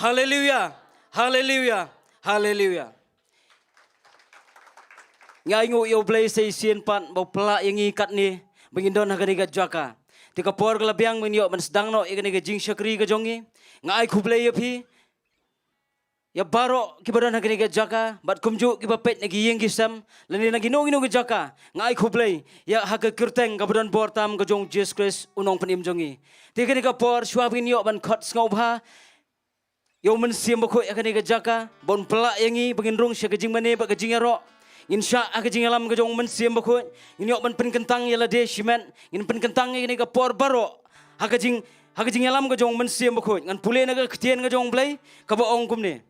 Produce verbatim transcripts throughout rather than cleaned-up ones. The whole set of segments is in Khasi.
Haleluya. Haleluya. Haleluya. Nga ainguh ïa U Blei sa shisien pat ba u pynlah ïa ngi katne ba ngin don ha kane ka jaka. Te ka por ka la biang ba ngin ïoh ban sdang noh ïa kane ka jingshakri ka jong ngi. Nga ai khublei ïa phi, ïa baroh kiba don ha kane ka jaka bad kumjuh kiba peit na ki ïing ki sem lane na kino kino ki jaka. Nga ai khublei ïa ha ka kyrteng kaba don bor tam ka jong U Jisu Khrist U Nongpynim jong ngi. Te kane ka por shuwa ba ngin ïoh ban khot sngewbha ïa U Mynsiem Bakhuid ha kane ka jaka ba un pynlah ïa ngi ba ngin rung sha ka jingmane bad ka jingïaroh. Ngin shah ha ka jingïalam ka jong U Mynsiem Bakhuid. Ngin ïoh ban pynkyntang ïa lade shimet, ngin pynkyntang ïa kane ka por baroh ha ka jing, ha ka jingïalam ka jong U Mynsiem Bakhuid. Ngan pule na ka ktien ka jong U Blei kaba ong kumne.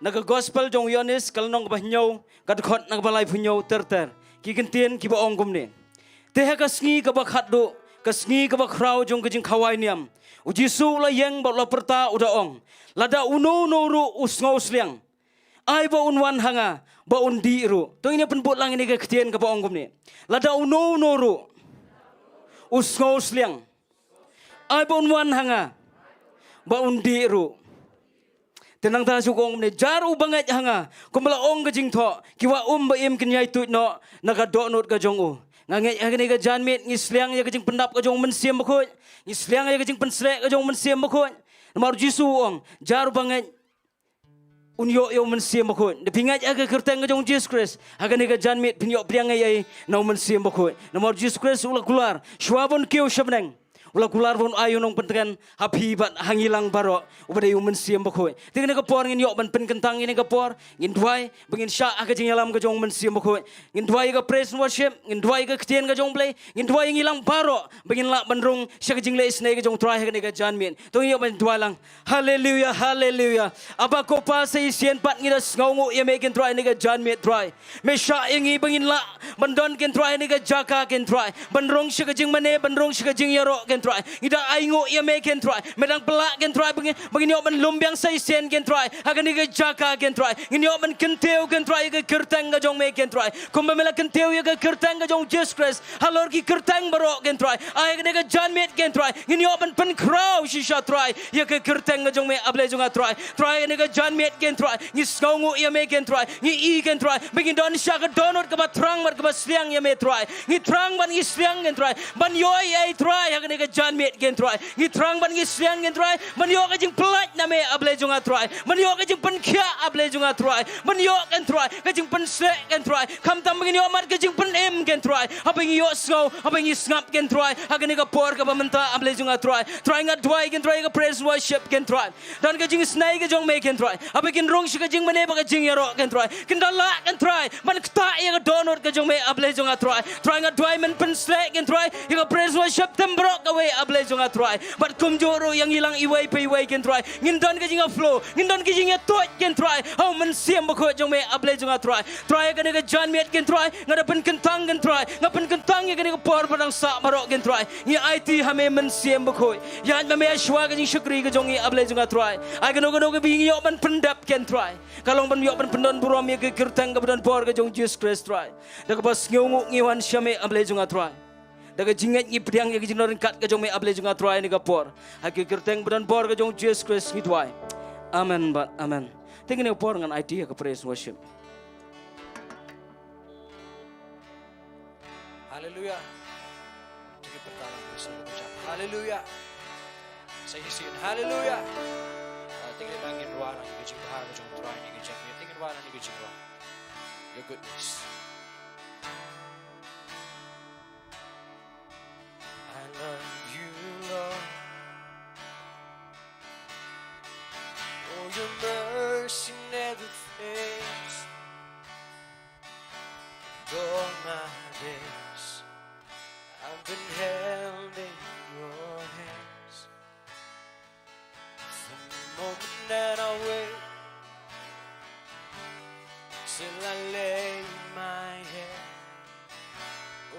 Na ka gospel jong u Ïoannis ka lynnong kaba hynñiew, ka dkhot na kaba laiphew hynñiew ter ter. Ki kyntien kiba ong kumne. Te ha ka sngi kaba khatduh, ka sngi kaba khraw jong ka jingkhawai niam, U Jisu u la ïeng bad u la pyrta, u da ong, lada uno uno ruh u sngewsliang, ai ba un wan ha nga, ba un dih ruh. To ngin ïa pynbud lang ïa kane ka ktien kaba ong kumne. Lada uno uno ruh u sngewsliang, ai ba un wan ha nga, ba un dih ruh. Te nangta shu ong kumne, jar uba ngeit ha nga, kumba la ong ka jingthoh, ki wah um ba im kin ïai tuid noh na ka dohnud ka jong u. Nga ngeit ha kane ka janmiet ngi sliang ïa ka jingpyndap ka jong U Mynsiem Bakhuid, ngi sliang ïa ka jingpynshlur ka jong U Mynsiem Bakhuid. Namar U Jisu u ong, jar uba ngeit un ïoh ïa U Mynsiem Bakhuid. Da phi ngeit ha ka kyrteng ka jong U Jisu Khrist, ha kane ka janmiet phin ïoh pdiang ei ei na U Mynsiem Bakhuid. Namar U Jisu Khrist u la kular, shuwa ban kiew sha bneng, u la kular ban ai U Nongpynkmen ha phi bad ha ngi lang baroh, uba dei U Mynsiem Bakhuid. Te kane ka por ngin ïoh ban pynkyntang ïa kane ka por, ngin duwai ba ngin shah ha ka jingïalam ka jong U Mynsiem Bakhuid. Ngin duwai ïa ka praise and worship, ngin duwai ïa ka ktien ka jong U Blei, ngin duwai ïa ngi lang baroh ba ngin lah ban rung sha ka jingleh isynei ka jong U Trai ha kane ka janmiet. To ngin ïoh ban duwai lang. Haleluya, haleluya. Aba ko Pa, sa shisien pat ngi da sngewnguh ïa me kin Trai ha kane ka janmiet Trai. Me shah ïa ngi ba ngin lah ban don kin Trai ha kane ka jaka kin Trai, ban rung sha ka jingmane, ban rung sha ka jingïaroh kin Trai. Ngi da ainguh ïa me kin Trai, me dang pynlah kin Trai ba ngin, ba ngin ïoh ban lum biang sa shisien kin Trai ha kane ka jaka kin Trai. Ngin ïoh ban kyntiew kin Trai ïa ka kyrteng ka jong me kin Trai, kumba me la kyntiew ïa ka kyrteng ka jong U Jisu Khrist halor ki kyrteng baroh kin Trai. Ai ha kane ka janmiet kin Trai ngin ïoh ban pynkhraw shisha Trai ïa ka kyrteng ka jong me, A Blei jong nga Trai. Trai ha kane ka janmiet kin Trai ngi sngewnguh ïa me kin Trai, ngi i kin Trai ba ngi don sha ka dohnud kaba thrang bad kaba sliang ïa me Trai. Ngi thrang bad ngi sliang kin Trai ban ïoh ei ei Trai ha kane ka janmiet kin Trai. Ngi thrang bad ngi sliang kin Trai ban ïoh ka jingpyllait na me, A Blei jong nga Trai, ban ïoh ka jingpynkhiah, A Blei jong nga Trai, ban ïoh kin Trai ka jingpynshlur kin Trai, khamtam ba ngin ïoh mad ka jingpynim kin Trai. Haba ngi ïohsngew, haba ngi sngap kin Trai ha kane ka por kaba mynta, A Blei jong nga Trai. Trai nga duwai kin Trai ïa ka praise worship kin Trai. Don ka jingisnei ka jong me kin Trai, haba kin rung sha ka jingmane bad ka jingïaroh kin Trai, kin da lah kin Trai ban ktah ïa ka dohnud ka jong me, A Blei jong nga Trai. Trai nga duwai men pynshlur kin Trai ïa ka praise worship team baroh kawei, A Blei jong nga Trai. Bad kumjuh ruh ïa ngi lang iwei pa iwei kin Trai ngin don ka jingïaflow, ngin don ka jingïatuid kin Trai ha U Mynsiem Bakhuid jong me, A Blei jong nga Trai. Trai ha kane ka janmiet kin Trai nga da pynkyntang kin Trai, nga pynkyntang ïa kane ka por ba dang sah baroh kin Trai. Ngi aiti ha me Mynsiem Bakhuid, ïaid ma me shuwa ka jingshakri ka jong ngi, A Blei jong nga Trai. Ai kano kano kaba ngi ïoh ban pyndep kin Trai, ka long ban ïoh ban pyndonburom ïa ka kyrteng kaba donbor ka jong U Jisu Khrist Trai. Da kaba sngewnguh ngi wan sha me, A Blei jong nga Trai. Da ka jingngeit ngi pdiang ïa ka jingdonkam ka jong me, A Blei jong nga Trai, ha kane ka por. Ha ka kyrteng ba donbor ka jong U Jisu Khrist ngi duwai. Amen bad amen. Te ha kane ka por ngan aiti ïa ka praise worship. Haleluya. Te ngin pyrta lang, praise the Lord. Haleluya. Sa shisien, haleluya. Ah, te ngin nang ngin rwai lang ïa ka jingbha ka jong U Trai ha kane ka janmiet. Te ngin rwai lang ïa ka jingrwai, Your goodness. I love you, Lord. Oh, your mercy never fails. And all my days I've been held in your hands. From the moment that I wake till I lay my head,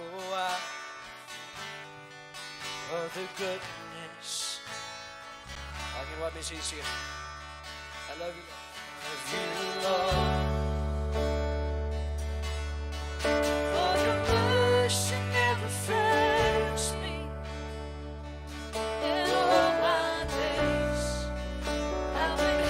oh, I of the goodness. Again, what me say here? I love you, Lord. I love you, Lord. For your mercy never fails me. And all my days, I've been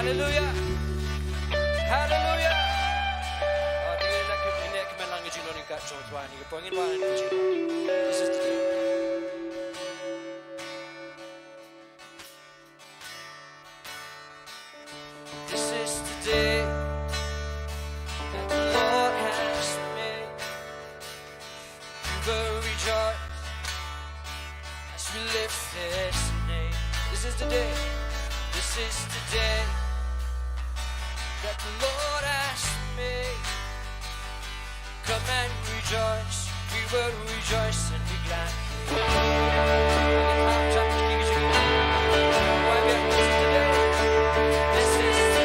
Haleluya. Haleluya. Ah, ngi la kmen, ngi la kmen lang ka jingdon, ngi ka jong Trai, ngi ka poi, ngi wan ka jingdon. This is the day. This is the day that the Lord has made. We will rejoice as we lift His name. This is the day. This is the day that the Lord has made. Come and rejoice. We will rejoice and be glad. This is the day. This is the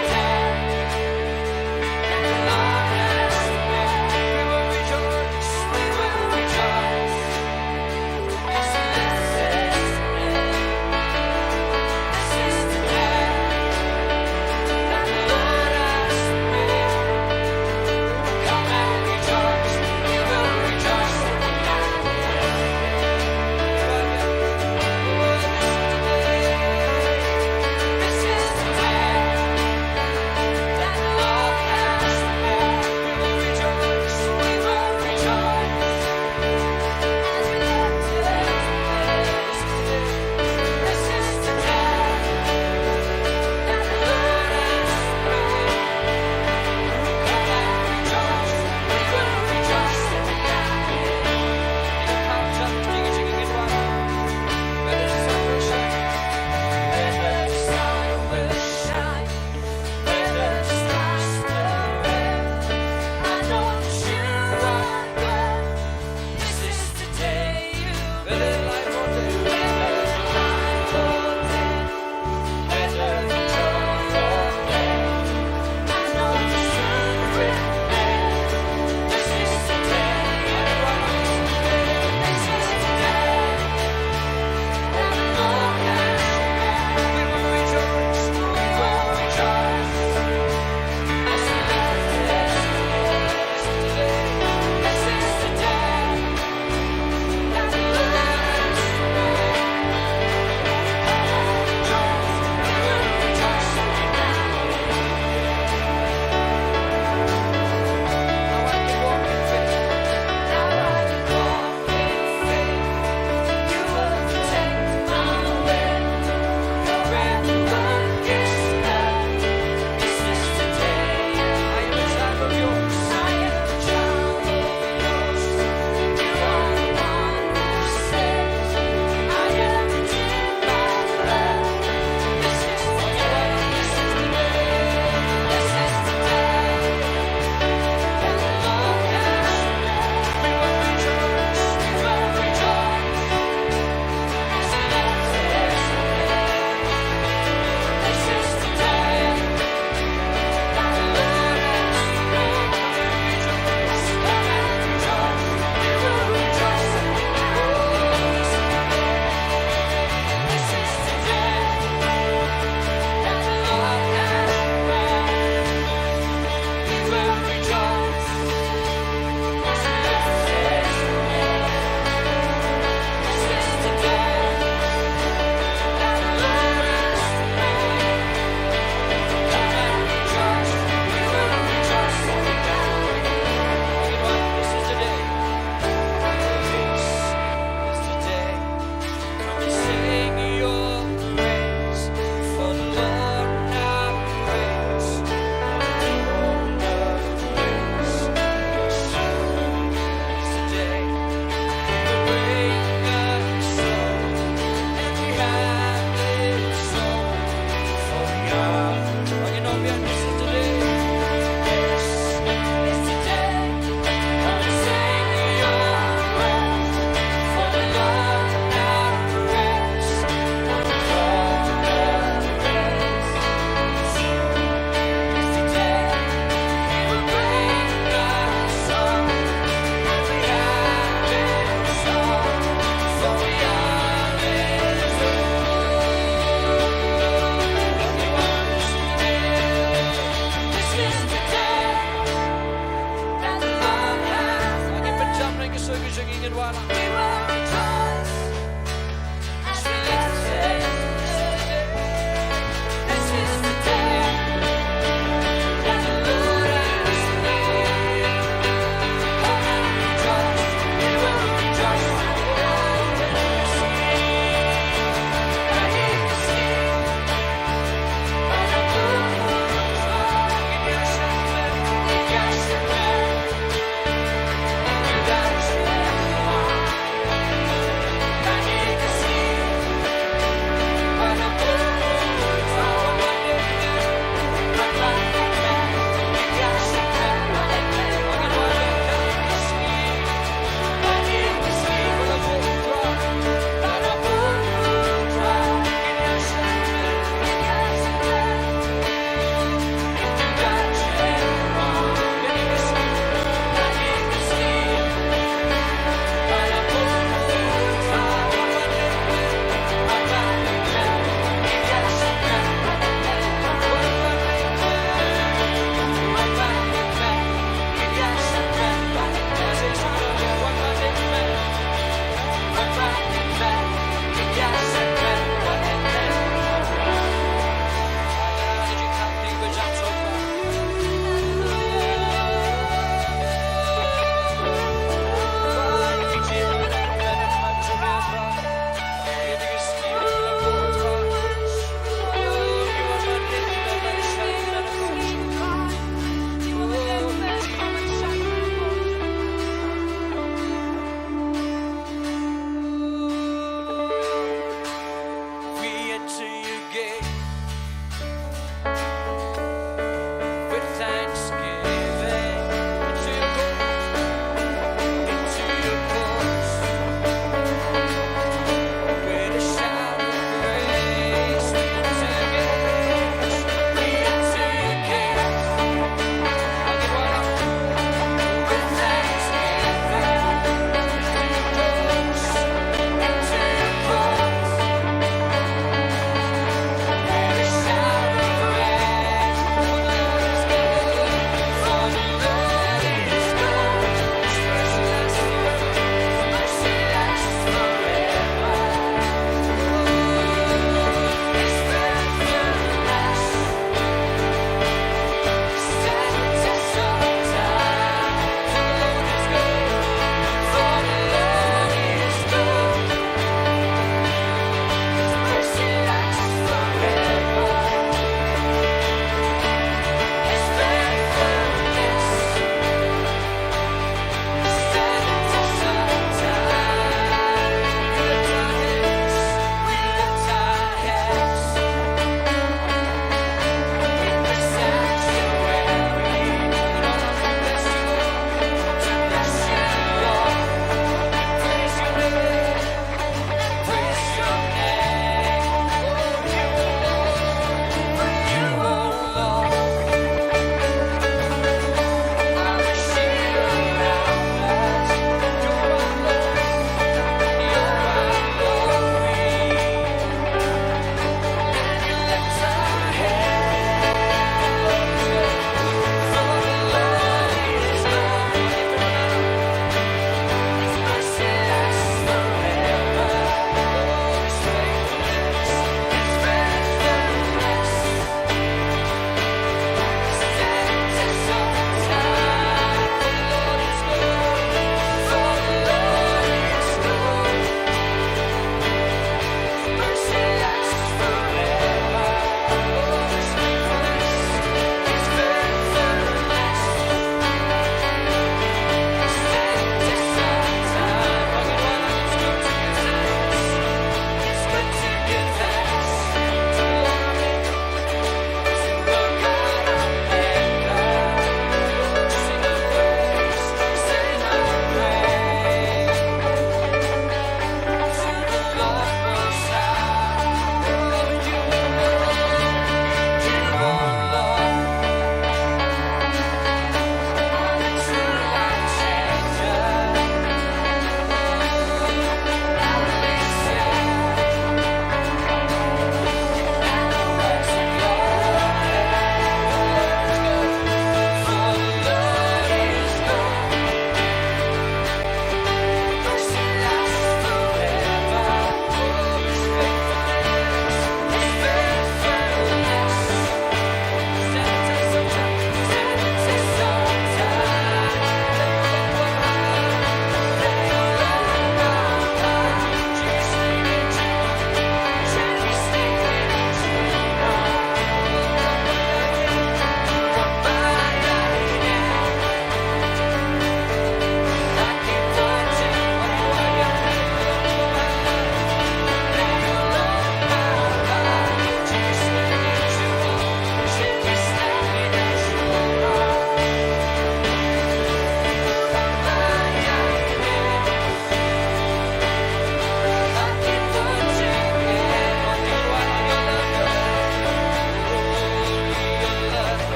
day.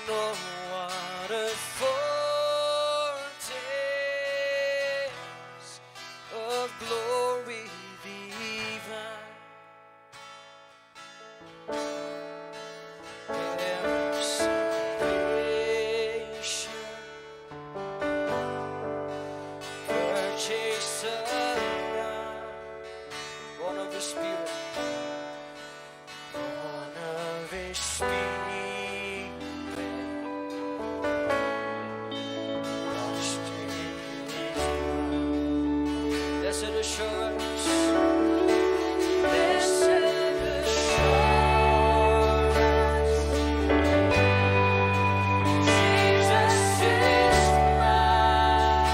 No other foretaste of glory divine. Heir of salvation, purchase of God, born of the Spirit, born of His Spirit, washed in His blood. Blessed assurance, blessed assurance, Jesus is mine.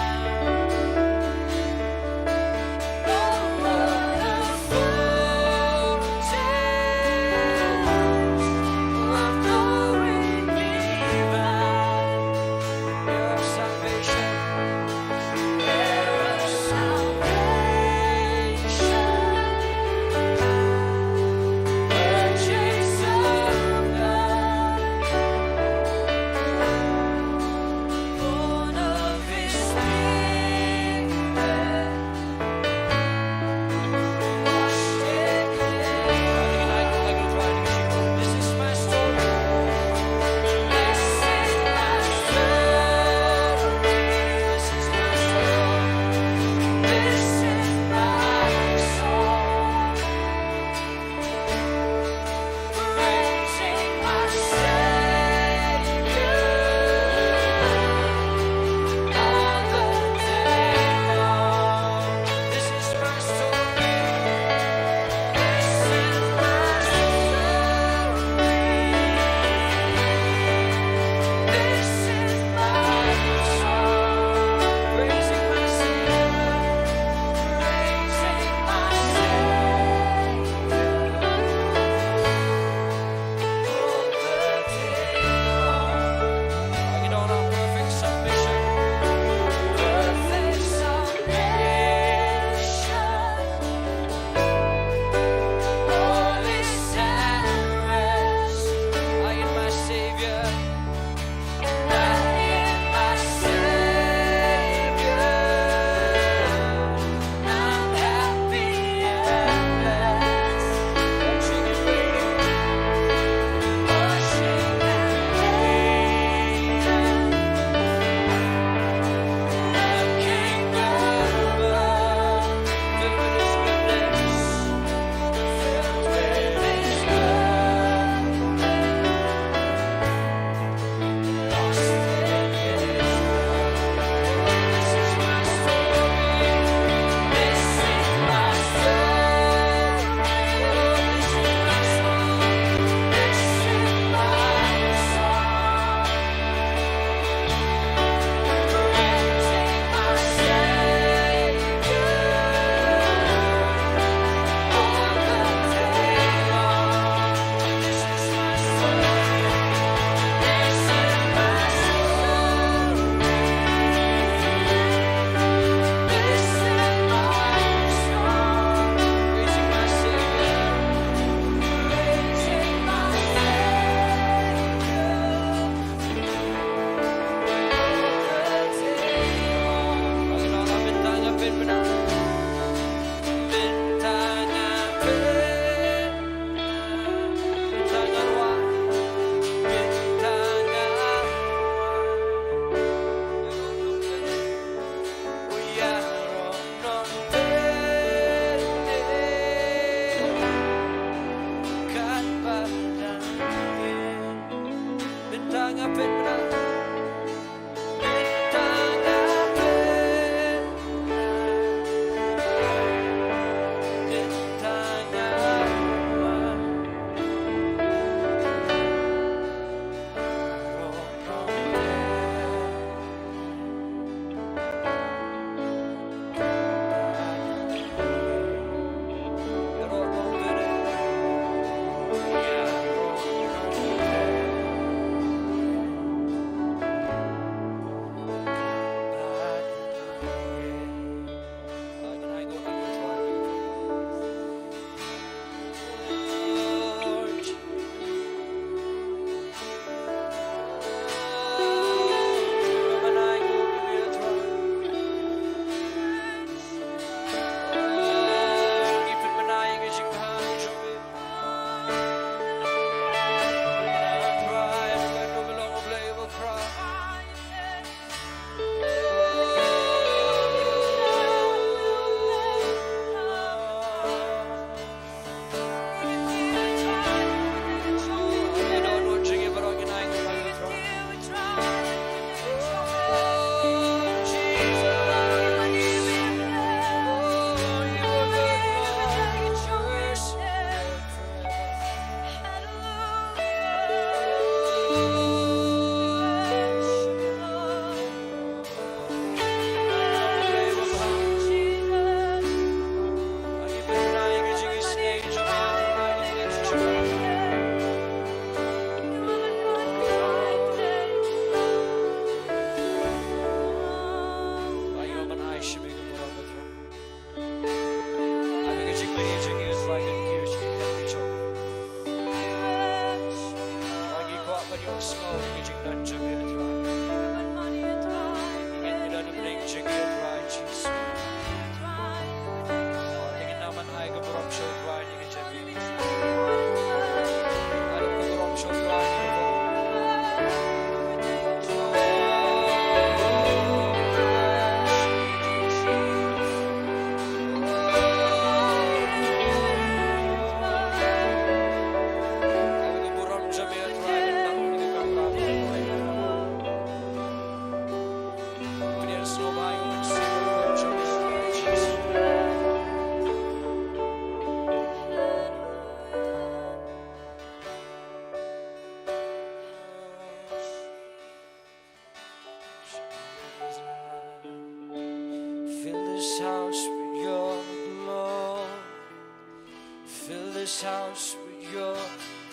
this house with your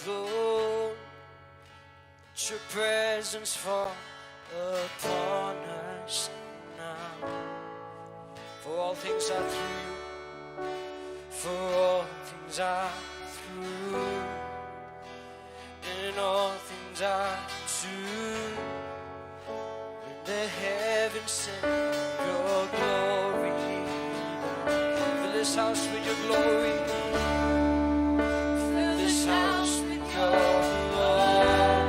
glory. Let your presence fall upon us now. For all things are through you. For all things are through you. And all things are to you. Let the heavens send your glory. Fill this house with your glory. Fill this house with your glory.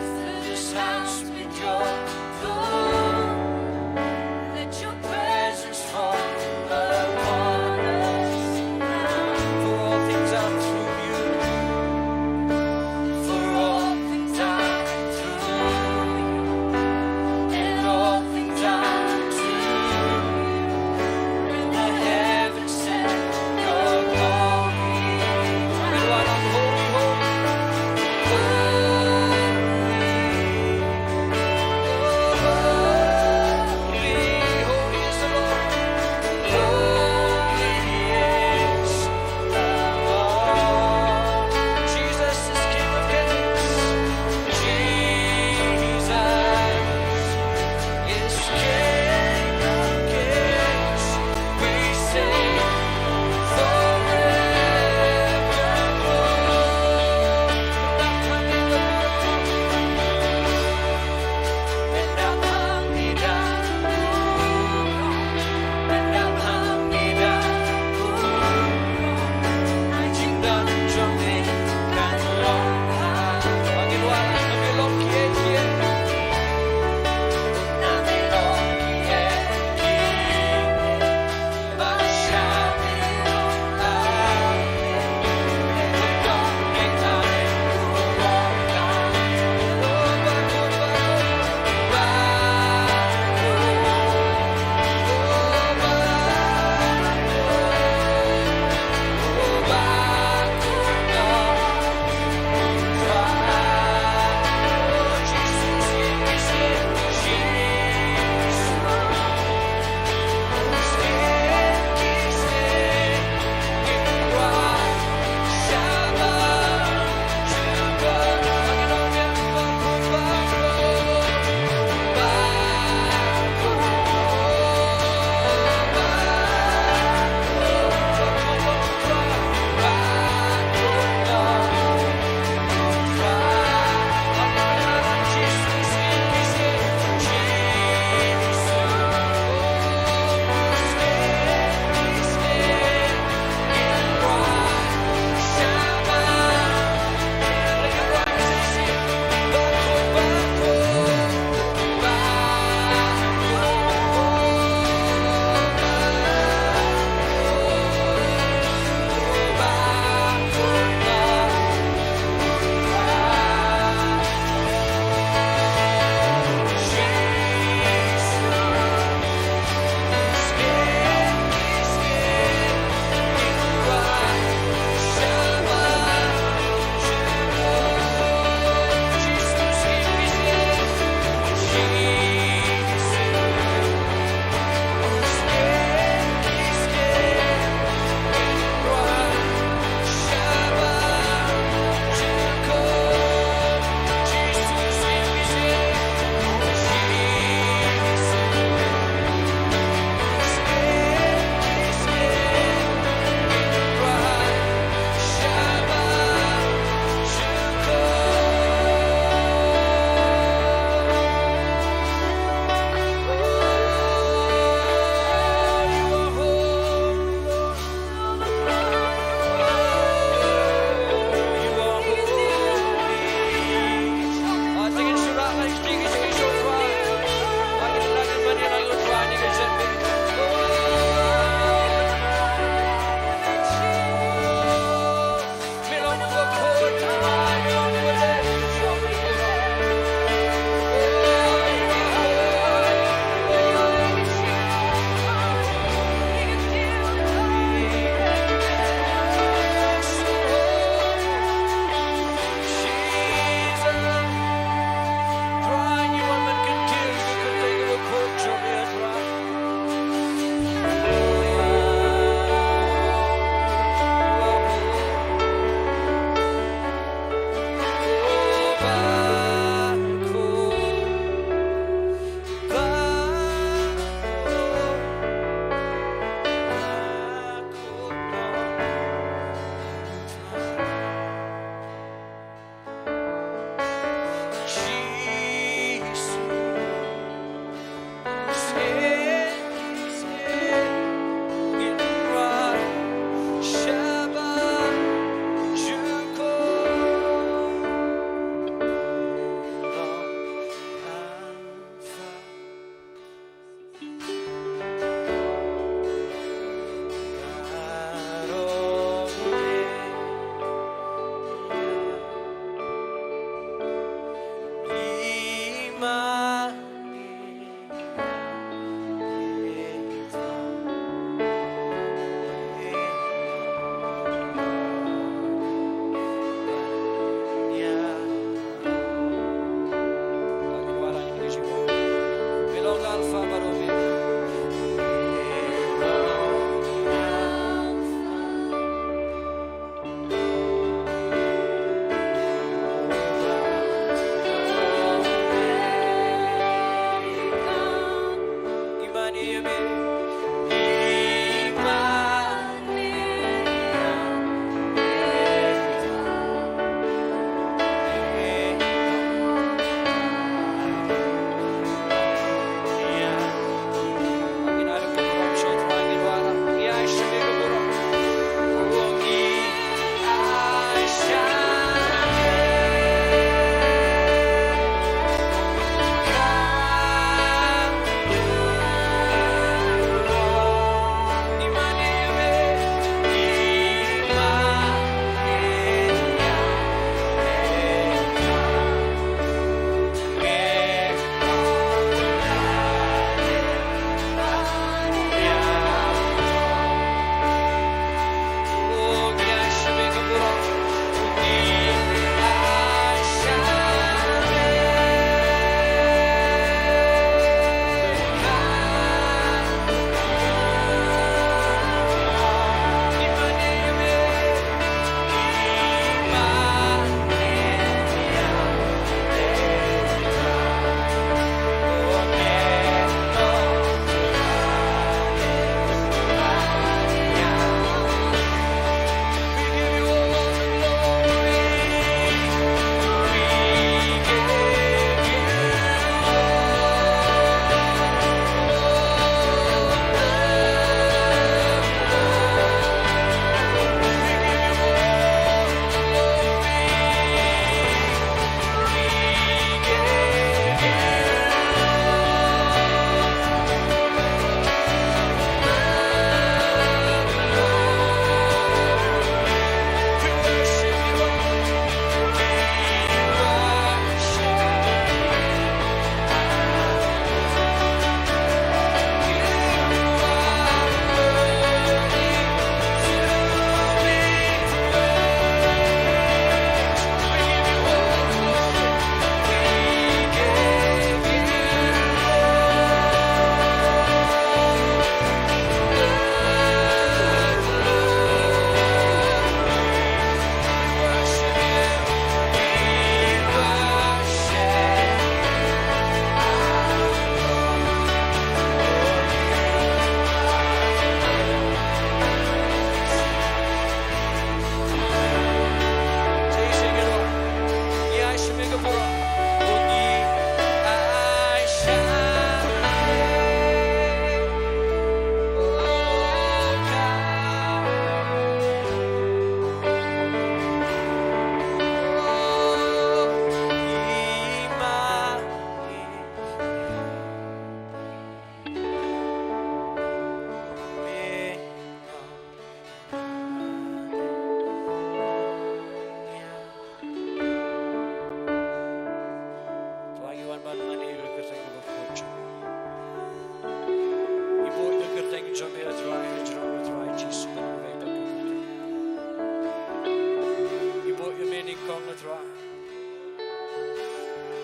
Fill this house with your glory. Let your presence fall upon us now. For all things are through you. For all things are through you. And all things are to you. Let the heavens send your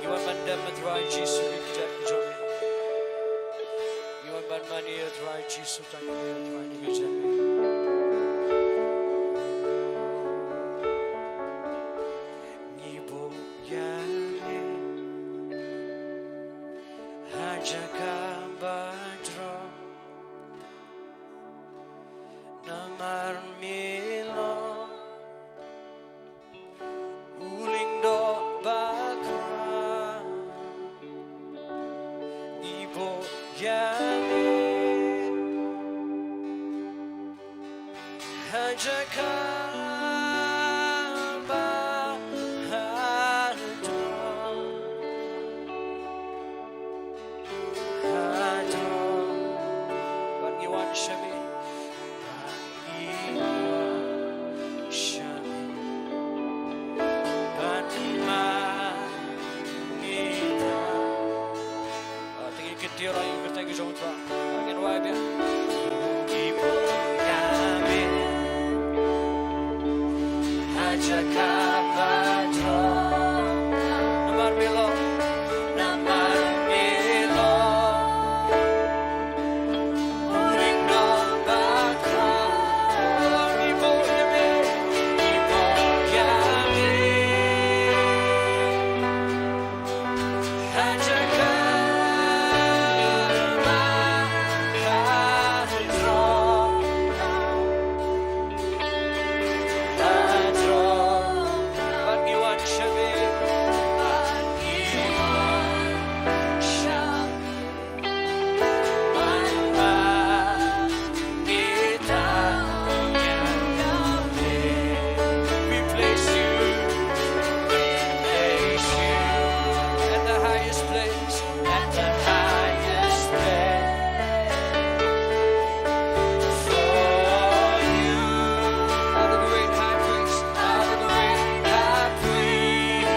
Ngi wan ban dem, a Trai Jisu, ïa ka jingim ka jong ngi. Ngi wan ban mane, a Trai Jisu, tang ïa ka jingim ka jong ngi. Ngi buh ïa ngi ha jaka ba drok, namar me long u lyngdoh bakhuid. Ngi buh ïa ngi ha jaka ba hadrong, hadrong. Bad ngi wan sha me. Bad ngi wan sha me. Bad ngi wan sha me. Ah, te ngin kyntiew ïa ka kyrteng ka jong u Trai. Ah, ngin wai biang. Ngi buh ïa me ha jaka ba drok. Namar me long, namar me long u lyngdoh bakhuid. Ngi buh ïa me, ngi buh ïa me ha jaka ba hadrong, hadrong. Bad ngi wan sha me, bad ngi wan sha me. We place you, we place you at the highest place, at the highest place. For you are the great high priest, are the great high priest.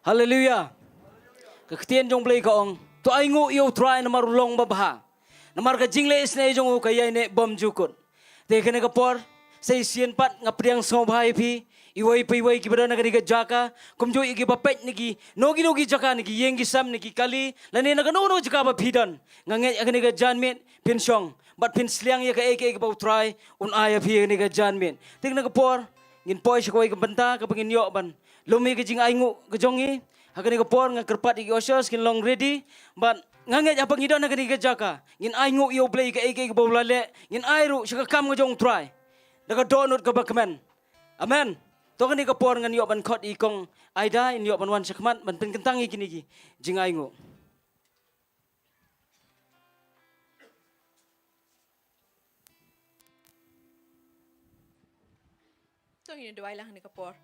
Haleluia. Ka ktien jong U Blei ka ong, to ainguh ïa U Trai namar u long babha. Namar ka jingleh isynei jong u ka ïaineh bymjukut. Te kane ka por, sa shisien pat nga pdiang sngewbha ïa phi, iwei pa iwei kiba don ha kane ka jaka, kumjuh ïa kiba peit na ki, no ki no ki jaka, na ki ïing ki sem, na ki kali, lane na kano kano jaka ba phi don. Nga ngeit ha kane ka janmiet, phin shong, bad phin sliang ïa kaei kaei kaba U Trai un ai ïa phi ha kane ka janmiet. Te kane ka por, ngin poi sha kawei ka bynta, kaba ngin ïoh ban lum ïa ka jingainguh ka jong ngi. Ha kane ka por nga kyrpad ïa ki ushers kin long ready. Bad nga ngeit haba ngi don ha kane ka jaka, ngin ainguh ïa U Blei kaei kaei kaba u la leh, ngin ai ruh sha ka kam ka jong U Trai da ka dohnud kaba kmen. Amen. To kane ka por ngan ïoh ban khot ïa i Kong Aida, in ïoh ban wan sha khmat ban pynkyntang ïa kine ki jingainguh. To ngin duwai lang ha kane ka por.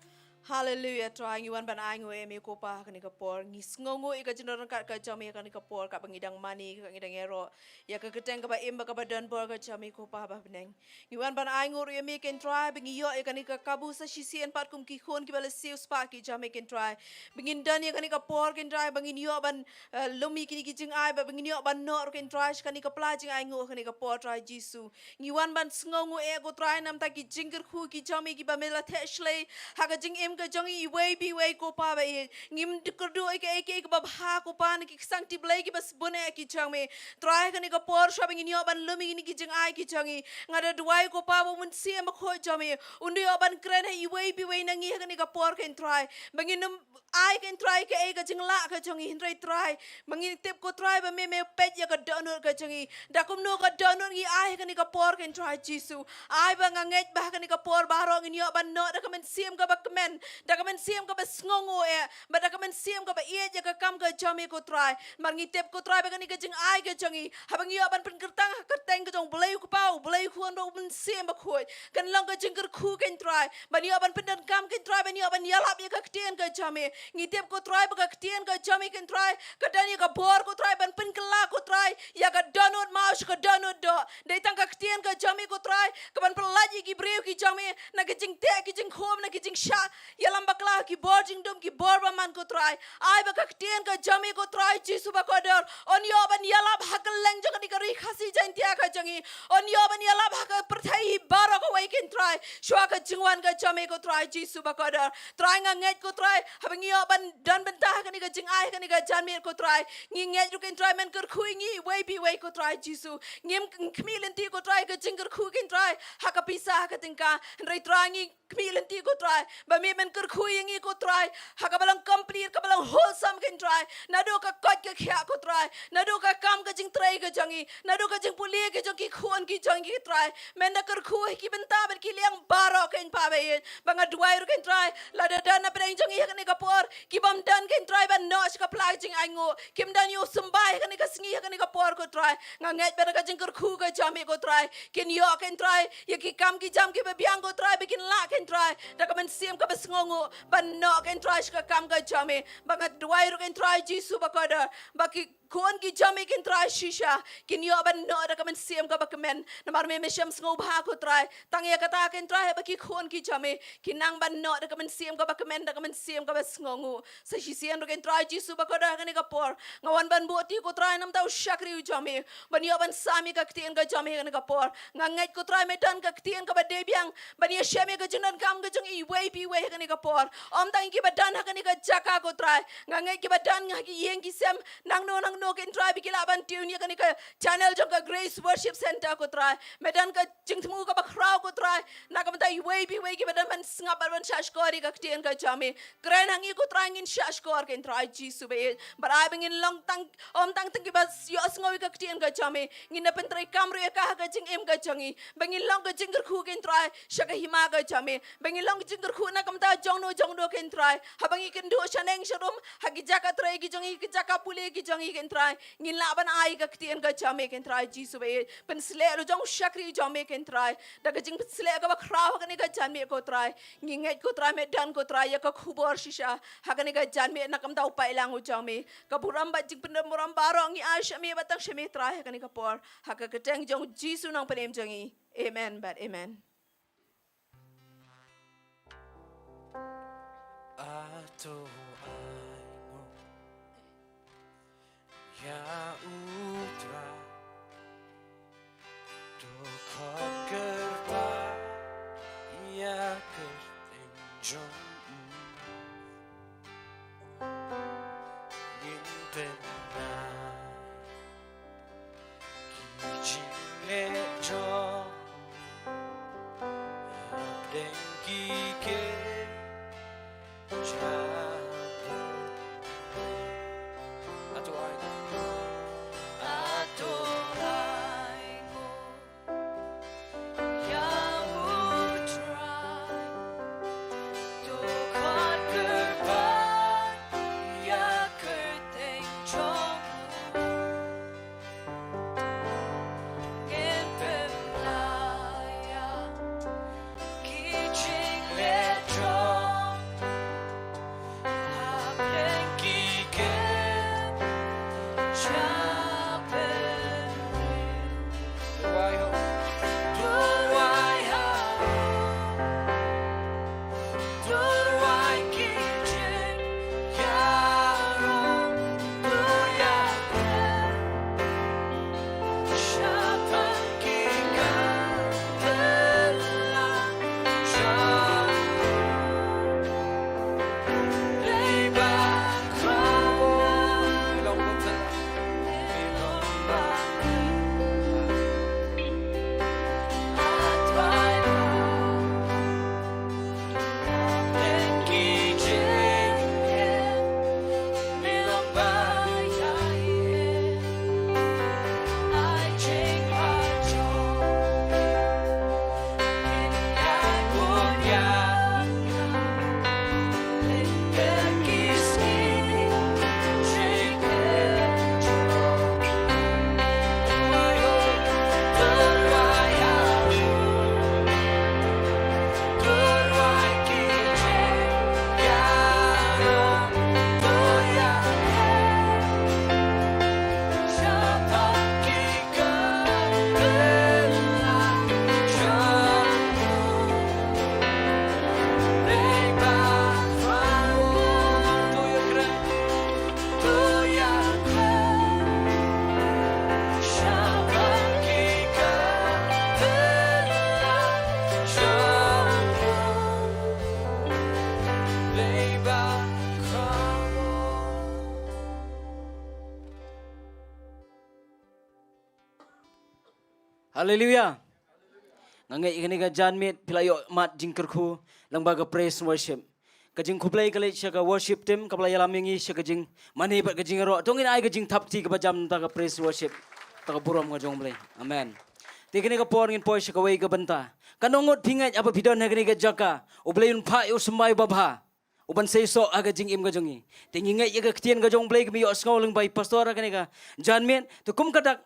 Haleluia, Trai, ngi wan ban ainguh ïa me ko Pa ha kane ka por. Ngi sngewnguh ïa ka jingdon ryngkat ka jong me ha kane ka por, kaba ngi dang mane, kaba ngi dang ïaroh ïa ka kyrteng kaba im bad kaba don bor ka jong me ko Pa ba ha bneng. Ngi wan ban ainguh ruh ïa me ko Trai, ba ngi ïoh ïa kane ka kabu sa shisien pat kum ki khun kiba la siew spah ki jong me ko Trai. Ba ngin don ïa kane ka por ko Trai, ba ngin ïoh ban, eh, lum ïa kine ki jingai, ba, ba ngin ïoh ban noh ruh ko Trai sha kane ka pla jingainguh ha kane ka por Trai Jisu. Ngi wan ban sngewnguh eh ko Trai namar ki jingkyrkhu ki jong me kiba me la theh shlei ha ka jingim ka jong ngi iwei pa iwei ko Pa ba ïeit. Ngim kyrduh ïa kaei kaei kaba bha ko Pa na ki ksangti Blei kiba sbun eh ki jong me. Trai ha kane ka por shuwa ba ngin ïoh ban lum ïa kine ki jingai ki jong ngi. Nga da duwai ko Pa ba u Mynsiem Bakhuid jong me un da ïoh ban kren ha iwei pa iwei na ngi ha kane ka por ko Trai. Ba ngin ym ai ko Trai kaei ka jinglah ka jong ngi hynrei Trai. Ba ngi tip ko Trai ba me me peit ïa ka dohnud ka jong ngi. Da kumno ka dohnud ngi ai ha kane ka por ko Trai Jisu. Ai ba nga ngeit ba ha kane ka por baroh ngin ïoh ban noh da ka mynsiem kaba kmen, da ka mynsiem kaba sngewnguh eh, bad da ka mynsiem kaba ïeit ïa ka kam ka jong me ko Trai. Namar ngi tip ko Trai ba kane ka jingai ka jong ngi, haba ngi ïoh ban pynkyrtang ha ka kyrteng ka jong u Blei u Kpa, u Blei u Khun bad u Mynsiem Bakhuid, kan long ka jingkyrkhu ko Trai. Ban ïoh ban pyndonkam ko Trai, ban ïoh ban ïalap ïa ka ktien ka jong me. Ngi tip ko Trai ba ka ktien ka jong me ko Trai ka don ïa ka bor ko Trai ban pynkylla ko Trai ïa ka dohnud maw sha ka dohnud doh. Dei tang ka ktien ka jong me ko Trai ka ban pyllait ïa ki briew ki jong me na ki jingteh ki jingkhum, na ki jingshah ïalam bakla, ki bor jingdum, ki bor bymman ko Trai. Ai ba ka ktien ka jong me ko Trai Jisu bakordor un ïoh ban ïalap ha kylleng jong kane ka Ri Khasi Jaiñtia ka jong ngi. Un ïoh ban ïalap ha ka pyrthei hi baroh kawei ko Trai shuwa ka jingwan ka jong me ko Trai Jisu bakordor. Trai nga ngeit ko Trai haba ngi ïoh ban don bynta ha kane ka jingai ha kane ka janmiet ko Trai, ngi ngeit ruh ko Trai men kyrkhu ïa ngi iwei pa iwei ko Trai Jisu. Ngim khmih lynti ko Trai ka jingkyrkhu ko Trai ha ka pisa ha ka tyngka, hynrei Trai ngi khmih lynti ko Trai ba me men kyrkhu ïa ngi ko Trai ha kaba long complete, kaba long wholesome ko Trai. Naduh ka koit ka khiah ko Trai, naduh ka kam ka jingtrei ka jong ngi, naduh ka jingpule ka jong ki khun ki jong ngi ko Trai. Men da kyrkhu ha ki bynta bad ki liang baroh ko Pa ba ïeit. Ba nga duwai ruh ko Trai lada don na pdeng jong ngi ha kane ka por ki bym don ko Trai ban noh sha ka pla ka jingainguh, kim don ïa u symbai ha kane ka sngi ha kane ka por ko Trai. Nga ngeit ba da ka jingkyrkhu ka jong me ko Trai kin ïoh ko Trai ïa ki kam ki jam kiba biang ko Trai ba kin lah ko Trai da ka mynsiem kaba sngewnguh ban noh ko Trai sha ka kam ka jong me. Ba nga duwai ruh ko Trai Jisu bakordor ba ki khun ki jong me ko Trai shisha kin ïoh ban noh da ka mynsiem kaba kmen. Namar me me shem sngewbha ko Trai tang ïa kata ko Trai ba ki khun ki jong me kin nang ban noh da ka mynsiem kaba kmen, da ka mynsiem kaba sngewnguh. Sa shisien ruh ko Trai Jisu bakordor ha kane ka por nga wan ban buh ti ko Trai namar u shakri u jong me ban ïoh ban sam ïa ka ktien ka jong me ha kane ka por. Nga ngeit ko Trai me don ka ktien kaba dei biang ban ïashem ïa ka jingdonkam ka jong iwei pa iwei ha kane ka por. Ym tang kiba don ha kane ka jaka ko Trai, nga ngeit kiba don ha ki ïing ki sem nangno nangno ko Trai ba ki lah ban tune ïa kane ka channel jong ka Grace Worship Centre ko Trai. Me don ka jingthmu kaba khraw ko Trai na ka bynta iwei pa iwei kiba don ban sngap bad ban shahshkor ïa ka ktien ka jong me. Kren ha ngi ko Trai ngin shahshkor ko Trai Jisu ba ïeit. Bad ai ba ngin long tang, ym tang tang kiba ïohsngew ïa ka ktien ka jong me, ngin da pyntreikam ruh ïa ka ha ka jingim ka jong ngi. Ba ngin long ka jingkyrkhu ko Trai sha ka hima ka jong me. Ba ngin long ka jingkyrkhu na ka bynta jongno jongno ko Trai. Haba ngi kynduh shaneng sharum ha ki jaka trei ki jong ngi, ki jaka pule ki jong ngi ko Trai, ngin lah ban ai ka ktien ka jong me ko Trai Jisu ba ïeit. Pynsleh ruh jong u shakri jong me ko Trai da ka jingpynsleh kaba khraw ha kane ka janmiet ko Trai. Ngi ngeit ko Trai me don ko Trai ïa ka khubor shisha ha kane ka janmiet na ka bynta u paidlang u jong me. Ka burom bad jingpyndonkam burom baroh ngi ai sha me bad tang sha me Trai ha kane ka por. Ha ka kyrteng jong u Jisu Nongpynim jong ngi. Amen bad amen. Ato ainguh ïa u Trai, to khot kyrpad ïa ka kyrteng jong u. Ngin pynlait ki jingleh jong u hapdeng ki kyrteng jong u. Ato ainguh, ato ainguh ïa u Trai, to khot kyrpad ïa ka kyrteng jong u. Ngin pynlait ïa ki jingleh jong u Haleluya. Nga ngeit ïa kane ka janmiet phi la ïoh mad jingkyrkhu lyngba ka praise and worship. Ka jingkhublei ka leit sha ka worship team kaba la ïalam ïa ngi sha ka jingmane bad ka jingïaroh. To ngin ai ka jingthap kti kaba jam na ka bynta ka praise and worship. Bad ka burom ka jong U Blei. Amen. Te kane ka por ngin poi sha kawei ka bynta. Katno ngut phi ngeit haba phi don ha kane ka jaka, U Blei un phah ïa u symbai babha uban seisoh ha ka jingim ka jong ngi. Te ngi ngeit ïa ka ktien ka jong U Blei kaba ïohsngew lyngba i pastor ha kane ka janmiet. Te kum ka dak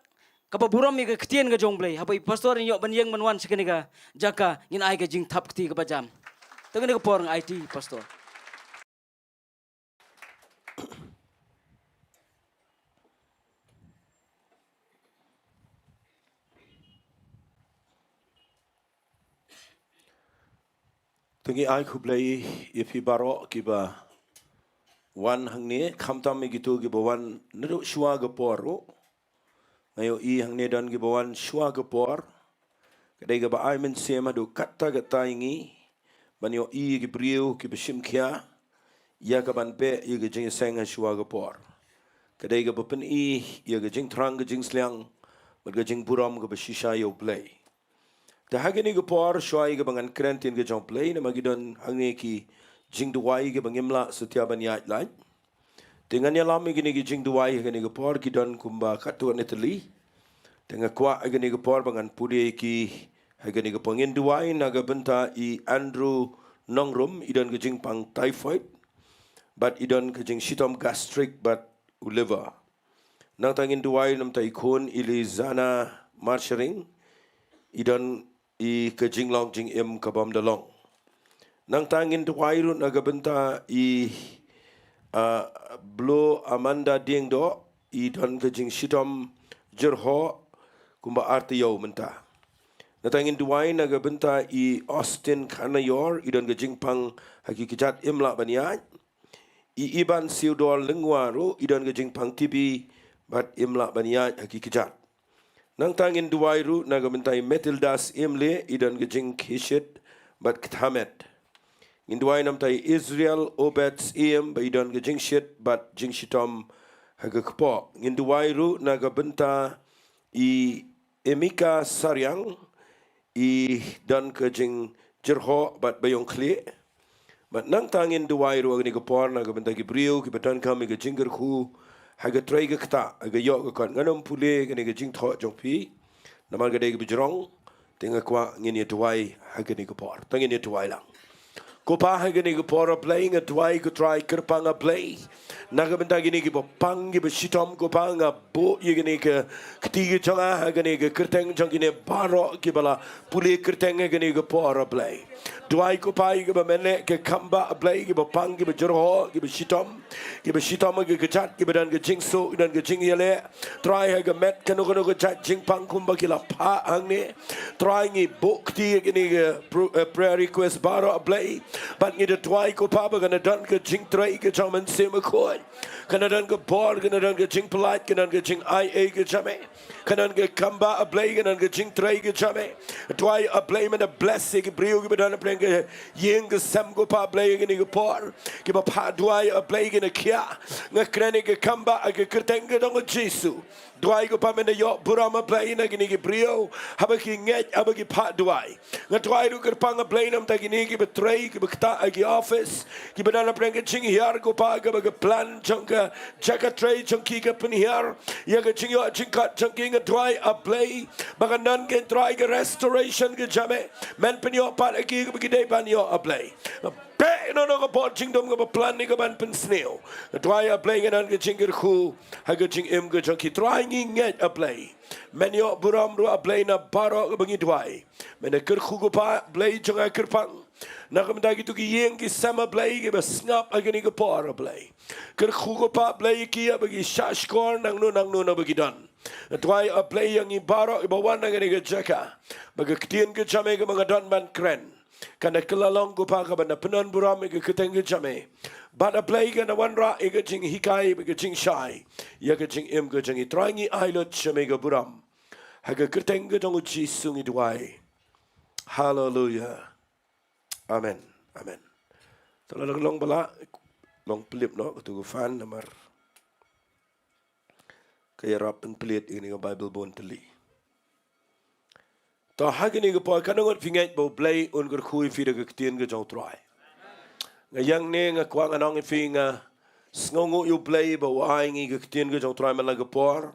kaba burom ïa ka ktien ka jong U Blei, haba i pastor in ïoh ban ïeng ban wan sha kane ka jaka, ngin ai ka jingthap kti kaba jam. Te kane ka por nga aiti pastor. To ngi ai khublei ïa phi baroh kiba wan hangne, khamtam ïa kito kiba wan naduh shuwa ka por ruh. Nga ïohi hangne don kiba wan shuwa ka por. Ka dei kaba ai mynsiem haduh katta katta ïa ngi ban ïohi ïa ki briew kiba shim khia ïa ka ban beh ïa ka jingïaseng ha shuwa ka por. Ka dei kaba pyni ïa ka jingthrang ka jingsliang bad ka jingburom kaba shisha ïa U Blei. Te ha kane ka por shuwa ïa kaba ngan kren ktien ka jong U Blei, namar ki don hangne ki jingduwai kiba ngim lah satia ban ïaid lait. Te ngan ïalam ïa kine ki jingduwai ha kane ka por, ki don kumba katto katne tylli. Te nga kwah ha kane ka por ba ngan pule ïa ki ha kane ka por. Ngin duwai na ka bynta i Andrew Nongrum, i don ka jingpang typhoid bad i don ka jingshitom gastric bad u liver. Nangta ngin duwai namta i khun i Lizana Marsharing, i don i ka jinglong jingim ka bym da long. Nangta ngin duwai ruh na ka bynta i, ah, Blo Amanda Diengdoh, i don ka jingshitom jyrhoh kumba ar taïew mynta. Nangta ngin duwai na ka bynta i Austin Kharnaior, i don ka jingpang ha ki kjat, im lah ban ïaid. I Iban Siudor Lyngwa ruh i don ka jingpang T B bad im lah ban ïaid ha ki kjat. Nangta ngin duwai ruh na ka bynta i Matilda Syiemlieh, i don ka jingkhie shit bad kthamet. Ngin duwai namta i Israel Obed Syiem ba i don ka jingshit bad jingshitom ha ka kpoh. Ngin duwai ruh na ka bynta i Emika Sariang, i don ka jingjyrhoh bad ba ïong khlieh. Bad nangta ngin duwai ruh ha kane ka por na ka bynta ki briew kiba donkam ïa ka jingkyrkhu ha ka trei ka ktah, ha ka ïoh ka kot. Ngan ym pule kane ka jingthoh jong phi namar ka dei kaba jrong. Te nga kwah ngin ïa duwai ha kane ka por. To ngin ïa duwai lang. Ko Pa, ha kane ka por, A Blei, nga duwai, ko Trai kyrpang, A Blei, na ka bynta kine kiba pang, kiba shitom, ko Pa, nga buh ïa kane ka kti ka jong nga ha kane ka kyrteng jong kine baroh kiba la pule kyrteng ha kane ka por, A Blei. Duwai, ko Pa, ïa kiba mynne ki khambah, A Blei, kiba pang, kiba jyrhoh, kiba shitom, kiba shitom ha ki kjat, kiba don ka jingsuk, don ka jingïaleh. Trai, ha ka met kano kano ka jait jingpang kumba ki la phah hangne, Trai, ngi buh kti ïa kine ki pr-, eh, prayer request baroh, A Blei. Bad ngi da duwai, ko Pa, ba kan don ka jingtrei ka jong U Mynsiem Bakhuid. Kan don ka bor, kan don ka jingpyllait, kan don ka jingaiei ka jong me. Kan don ka khambah, A Blei, kan don ka jingtrei ka jong me. Duwai, A Blei, men da bless ïa ki briew kiba don hapdeng ka ïing ka sem, ko Pa, A Blei, ha kane ka por. Kiba phah duwai, A Blei, kin da khiah. Nga kren ïa ka khambah ha ka kyrteng ka jong U Jisu. Duwai, ko Pa, men da ïoh burom, A Blei, na kine ki briew haba ki ngeit, haba ki phah duwai. Nga duwai ruh, kyrpang, A Blei, namta kine kiba trei, kiba ktah ha ki office, kiba don hapdeng ka jinghiar, ko Pa, kaba ka plan jong ka jaka trei jong ki ka pynhiar ïa ka jingïoh jingkot jong ki. Nga duwai, A Blei, ba kan don, ko Trai, ka restoration ka jong me. Men pynïoh pat ha ki kaba ki dei ban ïoh, A Blei. Beh, na kano kano ka bor jingdum kaba plan ïa ka ban pynsniew. Nga duwai, A Blei, kan don ka jingkyrkhu ha ka jingim ka jong ki. Trai, ngi ngeit, A Blei, men ïoh burom ruh, A Blei, na baroh kaba ngi duwai. Men da kyrkhu, ko Pa, Blei jong nga, kyrpang, na ka bynta kito ki ïing ki sem, A Blei, kiba sngap ha kane ka por, A Blei. Kyrkhu, ko Pa, Blei, ïa ki, ba ki shahshkor nangno nangno na ba ki don. Nga duwai, A Blei, ïa ngi baroh kiba wan ha kane ka jaka, ba ka ktien ka jong me kaba nga don ban kren kan da kylla long, ko Pa, kaban da pyndon burom ïa ka kyrteng ka jong me. Bad, A Blei, kan da wanrah ïa ka jinghikai bad ka jingshai ïa ka jingim ka jong ngi. Trai, ngi ai lut sha me ka burom. Ha ka kyrteng ka jong U Jisu ngi duwai. Haleluya. Amen. Amen. Te lada ka long ba lah, long pynlip noh kato ka fan namar ka ïarap pynplie ïa kane ka Baibl bun tylli. To ha kine ki por katno ngut phi ngeit ba U Blei un kyrkhu ïa phi da ka ktien ka jong U Trai. Nga ïeng ne nga kwah ngan ong ïa phi nga sngewnguh ïa U Blei ba u ai ngi ka ktien ka jong U Trai man la ka por.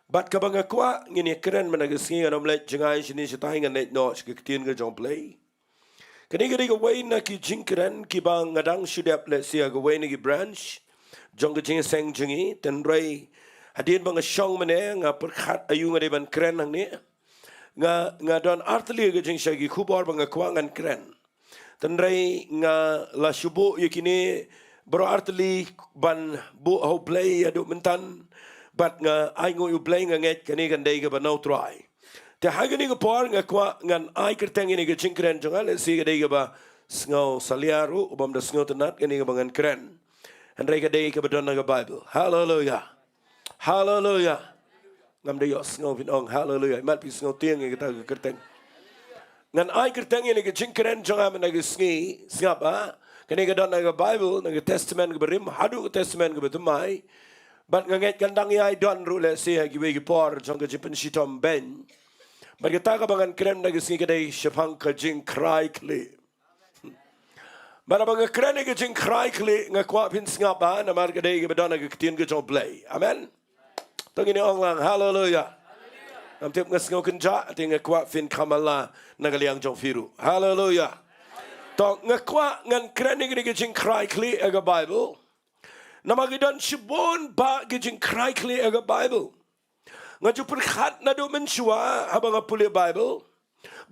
Bad kaba nga kwah ngin ïa kren man la ka sngi, ngan ym leit jngai shane shatai, ngan leit noh sha ka ktien ka jong U Blei. Kane ka dei kawei na ki jingkren kiba nga dang shu dep lehse ha kawei na ki branch jong ka jingïaseng jong ngi, hynrei hadien ba nga shong mynne nga pyrkhat aïu nga dei ban kren hangne. Nga, nga don artylli ka jingshai ki khubor ba nga kwah ngan kren. Hynrei nga la shu buh ïa kine baroh artylli ban buh ha U Blei haduh mynta. Bad nga ainguh ïa U Blei, nga ngeit kane kan dei kaba na U Trai. Te ha kane ka por nga kwah ngan ai kyrteng ïa kane ka jingkren jong nga, lehse ka dei kaba sngew salia ruh, u bym da sngewtynnad kane kaba ngan kren. Hynrei ka dei kaba don na ka Baibl. Haleluia. Haleluia. Ngam da ïohsngew phin ong haleluia. Imat phi sngew tieng ïa kata ka kyrteng. Ngan ai kyrteng ïa kane ka jingkren jong nga mynta ka sngi, sngap ah. Kane ka don na ka Baibl, na ka Testament kaba rim haduh ka Testament kaba thymmai. Bad nga ngeit kan dang ïai don ruh lehse ha kiwei ki por jong ka jingpynshitom beiñ. Bad kata kaba ngan kren mynta ka sngi ka dei shaphang ka jingkhrai khlieh. Bad haba nga kren ïa ka jingkhrai khlieh, nga kwah phin sngap ah, namar ka dei kaba don ha ka ktien ka jong U Blei. Amen. To ngin ong lang haleluia. Ngam tip, nga sngew kynjah, te nga kwah phin kham lah na ka liang jong phi ruh. Haleluia. To nga kwah ngan kren ïa kane ka jingkhrai khlieh ha ka Baibl. Namar ki don shibun bah ki jingkhrai khlieh ha ka Baibl. Nga ju pyrkhat naduh mynshuwa haba nga pule Baibl.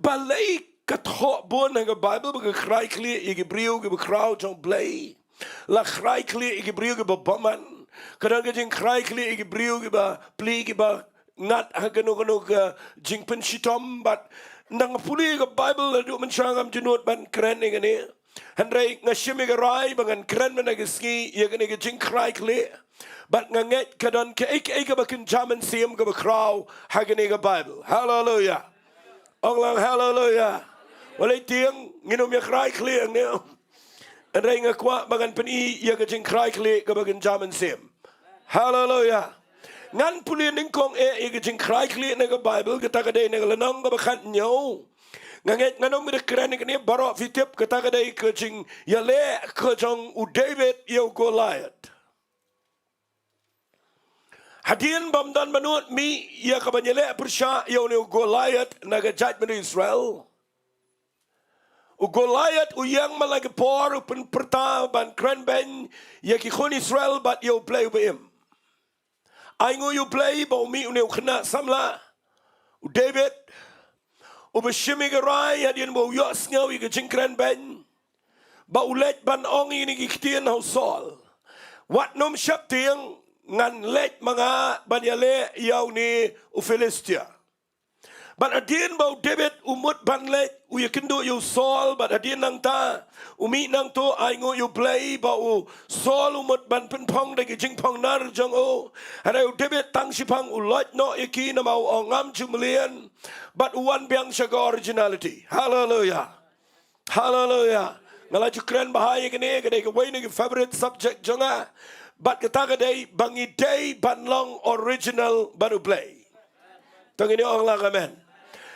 Balei ka thoh bun ha ka Baibl ba ka khrai khlieh ïa ki briew kiba khraw jong U Blei. La khrai khlieh ïa ki briew kiba bymman. Ka don ka jingkhrai khlieh ïa ki briew kiba pli, kiba ngat ha kano kano ka jingpynshitom. Bad ynda nga pule ka Baibl naduh mynshuwa ngam ju nud ban kren ïa kane. Hynrei nga shim ïa ka rai ba ngan kren mynta ka sngi ïa kane ka jingkhrai khlieh. Bad nga ngeit ka don kaei kaei kaba kynja mynsiem kaba khraw ha kane ka Baibl. Haleluia. Ong lang haleluia. Wat leit tieng, ngin ym ïa khrai khlieh hangne. Hynrei nga kwah ba ngan pyni ïa ka jingkhrai khlieh kaba kynja mynsiem. Haleluia. Ngan pule nyngkong eh ïa ka jingkhrai khlieh na ka Baibl, kata ka dei na ka lynnong kaba khathynñiew. Nga ngeit ngan ym da kren ïa kane, baroh phi tip, kata ka dei ka jingïaleh ka jong u David ïa u Goliath. Hadien bym don mano mih ïa ka ban ïaleh pyrshah ïa une u Goliath na ka jaitbynriew Israel. U Goliath u ïeng man la ki por u pynpyrta ban kren beiñ ïa ki khun Israel bad ïa U Blei uba im. Ainguh ïa U Blei ba u mih une u khynnah samla, u David, uba shim ïa ka rai hadien ba u ïohsngew ïa ka jingkren beiñ, ba u leit ban ong ïa kine ki ktien ha u Saul. Wat nym sheptieng, ngan leit ma nga ban ïaleh ïa une u Philistia. Bad hadien ba u David u mut ban leit, u ïakynduh ïa u Saul, bad hadien nangta u mih nangto, ainguh ïa U Blei ba u Saul u mut ban pynphong da ki jingphong nar jong u. Hynrei u David tang shiphang u loit noh ïa ki, namar u ong ngam ju mlien. Bad u wan biang sha ka originality. Haleluia. Haleluia. Nga la ju kren bha ïa kane, ka dei kawei na ki favorite subject jong nga. Bad kata ka dei ba ngi dei ban long original bad U Blei. To ngin ong lang amen.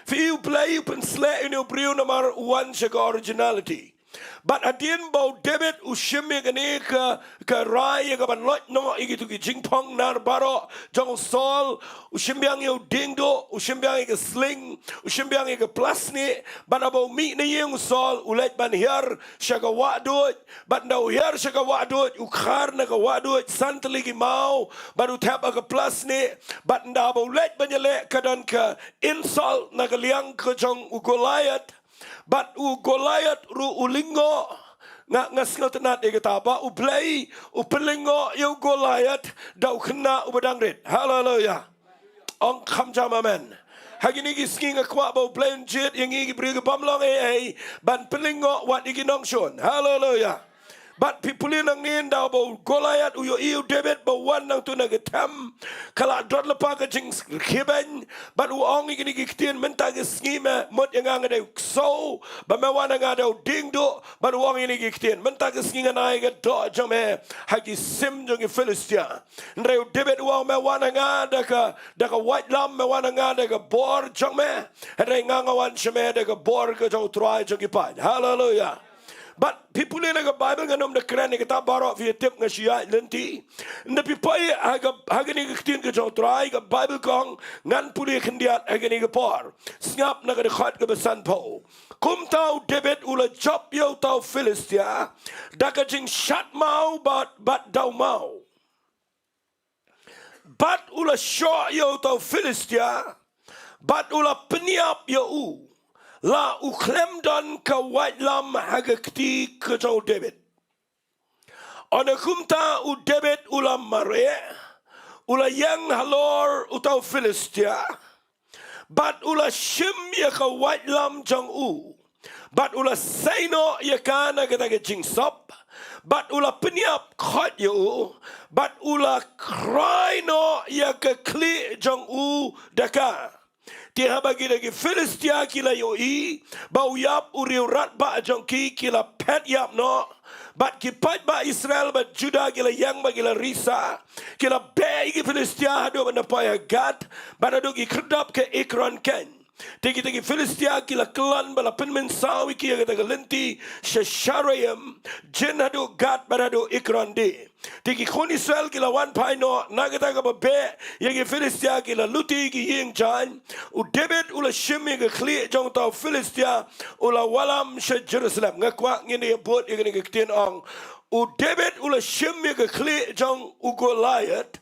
Phi i, U Blei u pynsleh ïa une u briew namar u wan sha ka originality. Bad hadien ba u David u shim ïa kane ka, ka rai ïa ka ban loit noh ïa kito ki jingphong nar baroh jong u Saul, u shim biang ïa u diengduh, u shim biang ïa ka sling, u shim biang ïa ka plasnieh, bad haba u mih na ïing u Saul, u leit ban hiar sha ka wahduid, bad ynda u hiar sha ka wahduid, u khar na ka wahduid san tylli ki maw, bad u thep ha ka plasnieh, bad ynda ba u leit ban ïaleh ka don ka insult na ka liang ka jong u Goliath, bad u Goliath ruh u lyngngoh. Nga, nga sngewtynnad ïa kata ba U Blei u pynlyngngoh ïa u Goliath da u khynnah uba dang rit. Haleluia. Ong kham jam amen. Ha kine ki sngi nga kwah ba U Blei un jied ïa ngi ki briew ki bym long ei ei ban pynlyngngoh wat ïa ki nongshun. Haleluia. Bad phi pule nangne, ynda ba u Goliath u ïohi ïa u David ba wan nangtu na ka them, ka la dor lypa ka jingkhie beiñ, bad u ong ïa kine ki ktien, mynta ka sngi me mut ïa nga, nga dei u ksew, ba me wan ha nga da u dieng duh, bad u ong ïa kine ki ktien, mynta ka sngi ngan ai ïa ka doh jong me ha ki sim jong ki Philistia. Hynrei u David u ong, me wan ha nga da ka, da ka waitlam, me wan ha nga da ka bor jong me. Hynrei nga, nga wan sha me da ka bor ka jong u Trai jong ki paid. Haleluia. Bad phi pule na ka Baibl, ngan ym da kren ïa kata baroh, phi tip nga shu ïaid lynti. Ynda phi pule ha ka, ha kane ka ktien ka jong u Trai, ka Baibl ka ong, ngan pule khyndiat ha kane ka por. Sngap na ka dkhot kaba sanphew. Kumta u David u la jop ïa uta u Philistia da ka jingshad maw bad, bad daw maw. Bad u la shoh ïa uta u Philistia, bad u la pynïap ïa u, la u khlem don ka waitlam ha ka kti ka jong u David. Ynda kumta u David u la mareh, u la ïeng halor uta u Philistia, bad u la shim ïa ka waitlam jong u, bad u la sei noh ïa ka na kata ka jingsop, bad u la pynïap khoit ïa u, bad u la khrai noh ïa ka khlieh jong u da ka. Te haba kita ki Philistia ki la ïohi ba u ïap u riew radbah jong ki, ki la phet ïap noh. Bad ki paidbah Israel bad Judah ki la ïeng bad ki la risa. Ki la beh ïa ki Philistia haduh ban da poi ha Gath, bad haduh ki khyrdop ka Ekron keiñ. Te kita ki Philistia ki la kyllon bad la pynmynsaw ïa ki ha kata ka lynti sha Shaaraim, jin haduh Gath bad haduh Ekron de. Te ki khun Israel ki la wan phai noh na kata kaba beh ïa ki Philistia, ki la luti ki ïing jaiñ. U David u la shim ïa ka khlieh jong uta u Philistia, u la wallam sha Jerusalem. Nga kwah ngin ïa bud ïa kane ka ktien ong. U David u la shim ïa ka khlieh jong u Goliath,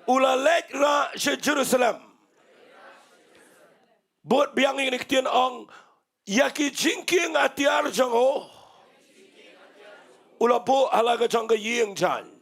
u la leit rah sha Jerusalem. Bud biang ïa kane ka ktien ong, ïa ki jingkieng atiar jong u, u la buh ha la ka jong ka ïing jaiñ.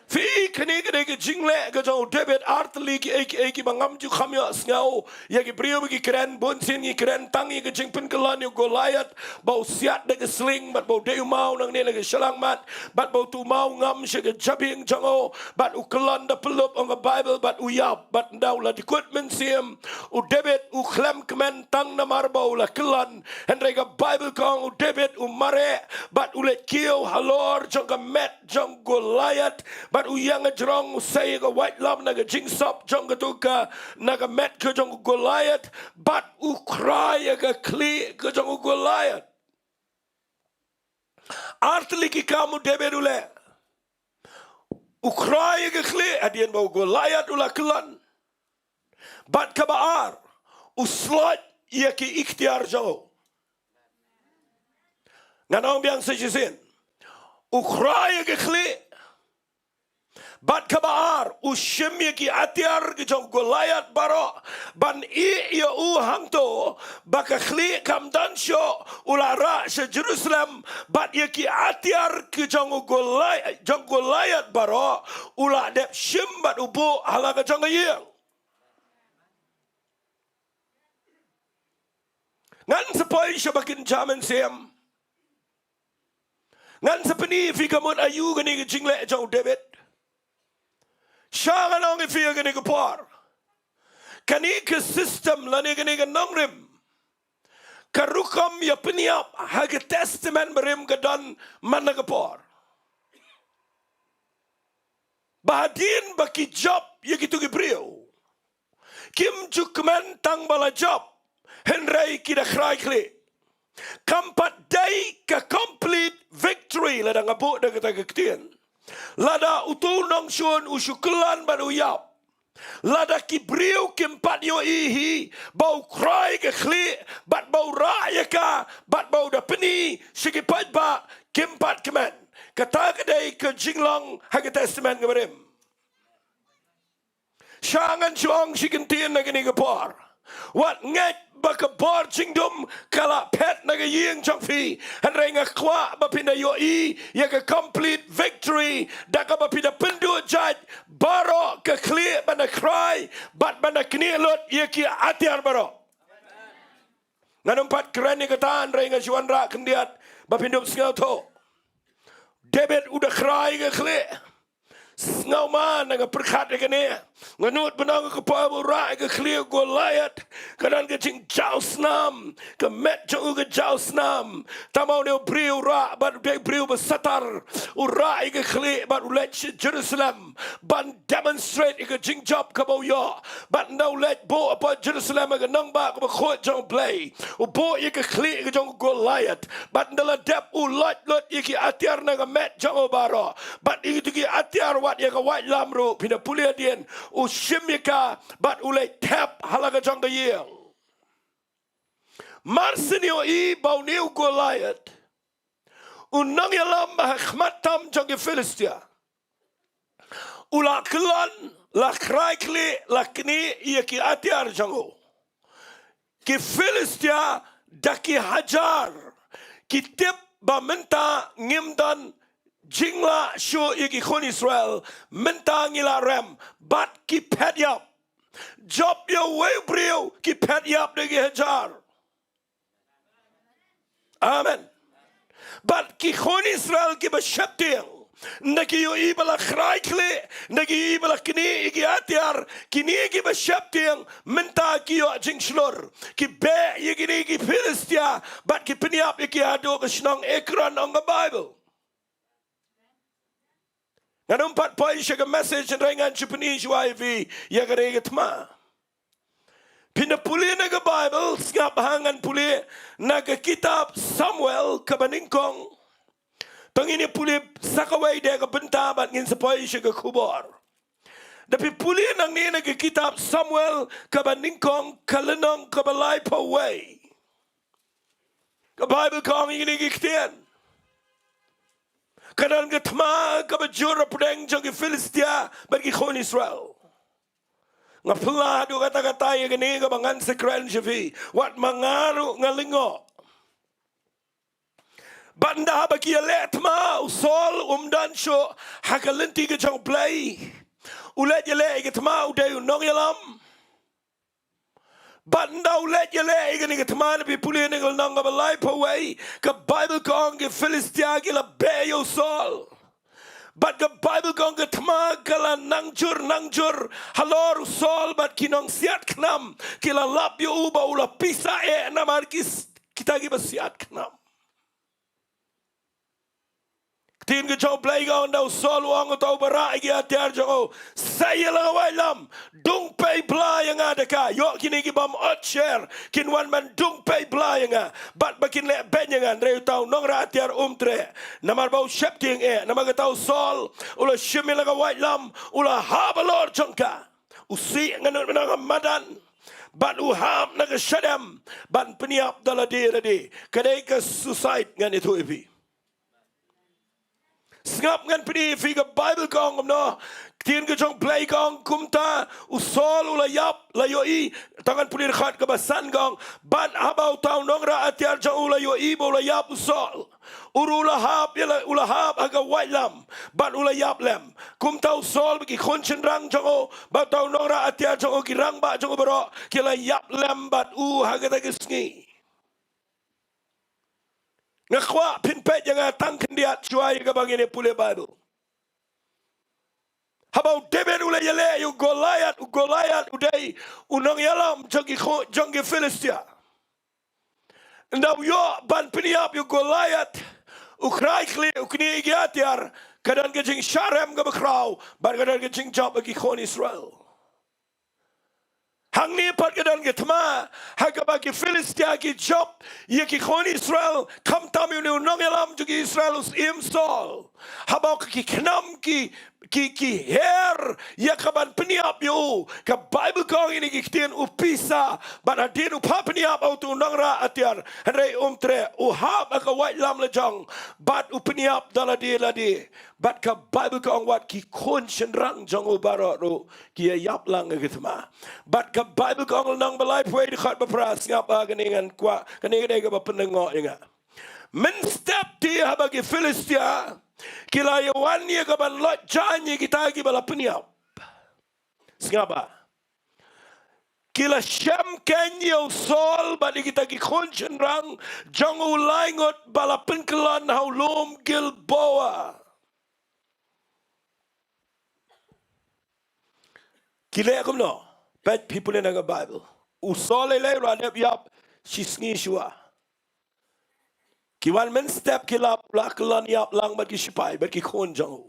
Phi, kane ka dei ka jingleh ka jong u David. Artylli kiei kiei kiba ngam ju kham ïohsngew ïa ki briew ba ki kren, bun sien ngi kren tang ïa ka jingpynkyllon ïa u Goliath, ba u siat da ka sling, bad ba u dei u maw nangne na ka shyllangmat, bad ba utu u maw u ngam sha ka jabieng jong u, bad u kyllon da pyllup, ong ka Baibl, bad u ïap, bad ynda u la dkut mynsiem, u David u khlem kmen tang namar ba u la kyllon. Hynrei ka Baibl ka ong u David u mareh, bad u leit kiew halor jong ka met jong u Goliath, bad u ïeng hajrong, u sei ïa ka waitlam na ka jingsop jong katu ka, na ka met ka jong u Goliath, bad u khrai ïa ka khlieh ka jong u Goliath. Artylli ki kam u David u leh. U khrai ïa ka khlieh hadien ba u Goliath u la kyllon. Bad kaba ar, u sloit ïa ki iktiar jong u. Ngan ong biang sa shisien. U khrai ïa ka khlieh. Bad kaba ar, u shim ïa ki atiar ki jong u Goliath baroh, ban ïeh ïa u hangto, ba ka khlieh kam don shuh, u la rah sha Jerusalem, bad ïa ki atiar ki jong u Goli-, jong u Goliath baroh, u la dep shim bad u buh ha la ka jong ka ïing. Ngan sa poi sha ba kin jam mynsiem. Ngan sa pyni ïa phi ka mut aïu kane ka jingleh jong u David. Sha ngan ong ïa phi ha kane ka por. Kane ka system lane kane ka nongrim, ka rukom ïa pynïap ha ka Testament Barim ka don man la ka por. Ba hadien ba ki jop ïa kitu ki briew, kim ju kmen tang ba la jop, hynrei ki da khrai khlieh. Kam pat dei ka complete victory lada nga buh da kata ka ktien. Lada utu u nongshun u shu kyllon bad u ïap, lada ki briew kim pat ïohi hi ba u khrai ka khlieh, bad ba u rah ïa ka, bad ba u da pyni sha ki paidbah, kim pat kmen. Kata ka dei ka jinglong ha ka Testament ka Barim. Sha ngan shu ong shi kyntien na kane ka por. Wat ngeit ba ka bor jingdum ka la phet na ka ïing jong phi. Hynrei nga kwah ba phin da ïohi ïa ka complete victory da kaba phi da pynduh jait baroh ka khlieh ban da khrai bad ban da knieh lut ïa ki atiar baroh. Ngan ym pat kren ïa kata hynrei nga shu wanrah khyndiat ba phin dup sngewthuh. David u da khrai ka khlieh. Sngewma, nga pyrkhat ïa kane. Nga nud ban ong ka por ba u rah ïa ka khlieh u Goliath, ka don ka jingjaw snam, ka met jong u ka jaw snam. Tangba une u briew u rah bad u dei u briew ba satar. U rah ïa ka khlieh bad u leit sha Jerusalem ban demonstrate ïa ka jingjop kaba u ïoh. Bad ynda u leit buh hapoh Jerusalem ha ka nongbah kaba khuid jong U Blei, u buh ïa ka khlieh ka jong u Goliath. Bad ynda la dep u loit lut ïa ki atiar na ka met jong u baroh. Bad ïa kito ki atiar wat ïa ka waitlam ruh, phin da pule hadien, u shim ïa ka bad u leit thep ha la ka jong ka ïing. Mar shen ïohi ba une u Goliath u nongïalam ha khmat tam jong ki Philistia. U la kyllon, la khrai khlieh, la knieh ïa ki atiar jong u. Ki Philistia da ki hajar ki tip ba mynta ngim don jinglah shuh ïa ki khun Israel, mynta ngi la rem, bad ki phet ïap. Jop ïa uwei u briew ki phet ïap da ki hajar. Amen. Bad ki khun Israel kiba sheptieng, ynda ki ïohi ba la khrai khlieh, ynda ki ïohi ba la knieh ïa ki atiar, kine kiba sheptieng mynta ki ïoh jingshlur. Ki beh ïa kine ki Philistia bad ki pynïap ïa ki haduh ka shnong Ekron, ong ka Baibl. Ngan ym pat poi sha ka message hynrei ngan shu pyni shuwa ïa phi ïa kane ka thma. Phin da pule na ka Baibl, sngap ha ngan pule na ka kitab Samuel kaba nyngkong. To ngin ïa pule sa kawei de ka bynta bad ngin sa poi sha ka khubor. Da phi pule nangne na ka kitab Samuel kaba nyngkong, ka lynnong kaba laiphew wei. Ka Baibl ka ong ïa kine ki ktien. Ka don ka thma kaba jur hapdeng jong ki Philistia bad ki khun Israel. Nga phylla haduh katta katta ïa kane kaba ngan sa kren sha phi. Wat ma nga ruh nga lyngngoh. Bad ynda haba ki ïaleh thma, u Saul um don shuh ha ka lynti ka jong U Blei. U leit ïaleh ïa ka thma, u dei u nongïalam. Bad ynda u leit ïaleh ïa kane ka thma, na phi pule na ka lynnong kaba laiphew wei, ka Baibl ka ong ki Philistia ki la beh ïa u Saul. Bad ka Baibl ka ong ka thma ka la nang jur nang jur halor u Saul, bad ki nongsiat khnam ki la lap ïa u ba u la pisa eh namar ki s-, kita kiba siat khnam. Ktien ka jong U Blei ka ong, ynda u Saul u ong, uta uba rah ïa ki atiar jong u, sa ïa la ka waitlam, dung pei bla ïa nga da ka. Ïoh kine ki bym ot sher kin wan ban dung pei bla ïa nga, bad ba kin leh beiñ ïa nga. Hynrei uta u nongrah atiar um treh, namar ba u sheptieng eh. Namar kata u Saul u la shim ïa la ka waitlam, u la hap halor jong ka. U sih, nga nud ban ong, ha madan, bad u hap na ka shadem ban pynïap da lade lade. Ka dei ka suicide, ngan ïathuh ïa phi. Sngap, ngan pyni ïa phi, ka Baibl ka ong kumno. Ktien ka jong U Blei ka ong kumta, u Saul u la ïap, la ïohi. To ngan pule dkhot kaba san, ka ong, bad haba uta u nongrah atiar jong u la ïohi ba u la ïap u Saul, u ruh u la hap, ïa la, u la hap ha ka waitlam, bad u la ïap lem. Kumta u Saul bad ki khun shynrang jong u, bad uta u nongrah atiar jong u, ki rangbah jong u baroh, ki la ïap lem bad u ha kata ka sngi. Nga kwah phin peit ïa nga tang khyndiat shuwa ïa kaba ngin ïa pule Baibl. Haba u David u la ïaleh ïa u Goliath, u Goliath u dei u nongïalam jong ki kho-, jong ki Philistia. Ynda u ïoh ban pynïap ïa u Goliath, u khrai khlieh, u knieh ïa ki atiar, ka don ka jingsharem kaba khraw, bad ka don ka jingjop ïa ki khun Israel. Hangne pat ka don ka thma, ha kaba ki Philistia ki jop ïa ki khun Israel, khamtam ïa une u nongïalam jong ki Israel, u syiem Saul. Haba ki khnam ki, ki, ki her ïa kaban pynïap ïa u, ka Baibl ka ong ïa kine ki ktien, u pisa, bad hadien u phah pynïap ha uto u nongrah atiar, hynrei um treh, u hap ha ka waitlam la jong, bad u pynïap da lade lade. Bad ka Baibl ka ong wat ki khun shynrang jong u baroh ruh ki ïa ïap lang ha ka thma. Bad ka Baibl ka ong, lynnong ba laiphew wei, dkhot ba phra, sngap, ah, kane ngan kwah, kane ka dei kaba pynlyngngoh ïa nga. Mynstep te haba ki Philistia ki la ïa wan ïa kaban loit jaiñ ïa kita kiba la pynïap. Sngap, ah. Ki la shem keiñ ïa u Saul bad ïa kita ki khun shynrang jong u lai ngut ba la pynkylla ha u lum Gilboa. Ki leh kumno? Peit phi pule na ka Bible. U Saul lei lei u la dep ïap shisngi shuwa. Ki wan mynstep ki lap, la kylla ïap lang bad ki shipai bad ki khun jong u.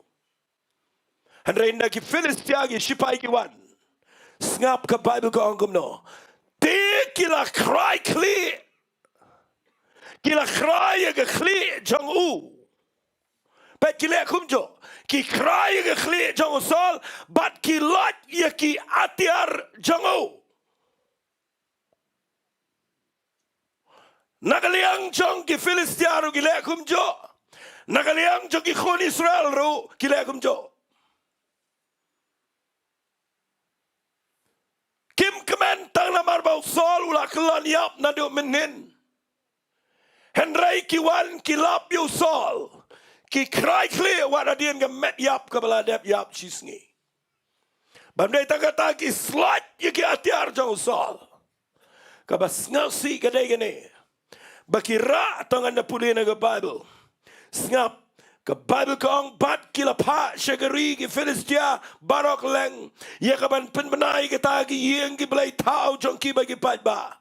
Hynrei ynda ki Philistia ki shipai ki wan, sngap ka Bible ka ong kumno? Te ki la khrai khlieh. Ki la khrai ïa ka khlieh jong u. Peit ki leh kumjuh. Ki khrai ïa ka khlieh jong u Saul bad ki lait ïa ki atiar jong u. Na ka liang jong ki Philistia ruh ki leh kumjuh. Na ka liang jong ki khun Israel ruh ki leh kumjuh. Kim kmen tang namar ba u Saul u la kylla ïap naduh mynhynnin. Hynrei ki wan ki lap ïa u Saul. Ki khrai khlieh wat hadien ka met ïap kaba la dep ïap shisngi. Bym dei tang kata, ki slait ïa ki atiar jong u Saul. Kaba sngewsih ka dei kane, ba ki rah tang ngan da pule na ka Bible. Sngap, ka Bible ka ong bad ki la phah sha ka ri ki Philistia baroh leng ïa kaban pynbna ïa kita ki ïing ki blei thaw jong ki ba ki paidbah.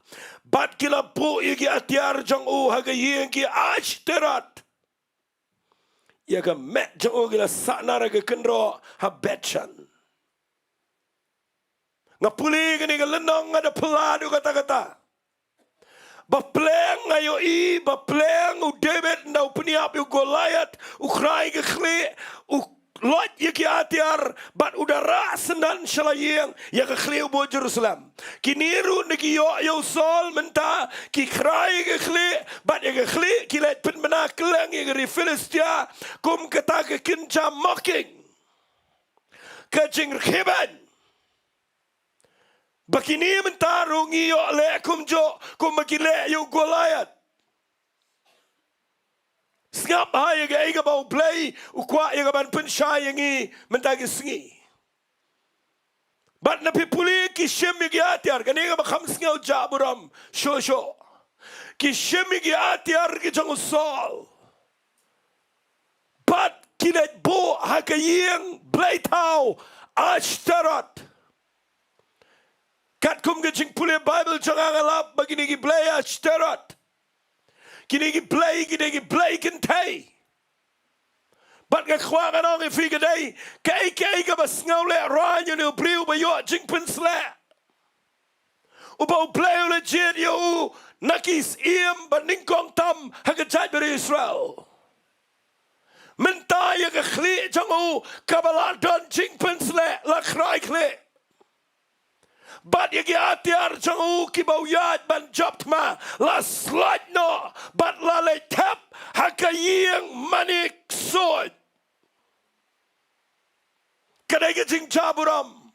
Bad ki la buh ïa ki atiar jong u ha ka ïing ki Ashtoreth. Ïa ka met jong u ki la sahnar ha ka kynroh ha Bethshan. Nga pule kane ka lynnong nga da phylla da kata kata. Ba pleng nga ïohi, ba pleng u David ynda u pynïap ïa u Goliath, u khrai ka khlieh, u lait ïa ki atiar, bad u da rah syndon sha la ïing, ïa ka khlieh u buh Jerusalem. Kine ruh ynda ki ïoh ïa u Saul mynta, ki khrai ïa ka khlieh, bad ïa ka khlieh ki leit pynbna kylleng ïa ka ri Philistia, kum kata ka kynja mocking. Ka jingkheiñ. Ba kine mynta ruh ngi ïoh leh kumjuh, kumba ki leh ïa u Goliath. Sngap ha ïa kaei kaba U Blei u kwah ïa kaban pynshai ïa ngi mynta ki sngi. Bad na phi pule ki shim ïa ki atiar, kane kaba kham sngew jah burom shuh shuh. Ki shim ïa ki atiar ki jong u Saul. Bad ki leit buh ha ka ïing blei thaw Ashtoreth. Katkum ka jingpule Bible jong nga nga lap ba kine ki blei Ashtoreth, kine ki blei, kine ki blei kynthei. Bad nga kwah ngan ong ïa phi ka dei kaei kaei kaba sngewlehrain ïa une u briew ba ïoh jingpynsleh. Uba U Blei u la jied ïa u na ki syiem ba nyngkong tam ha ka jaitbynriew Israel. Mynta ïa ka khlieh jong u kaba la don jingpynsleh la khrai khlieh. Bad ïa ki atiar jong u kiba u ïaid ban jop thma la slait noh bad la leit thep ha ka ïing mane ksuid. Ka dei ka jingjah burom.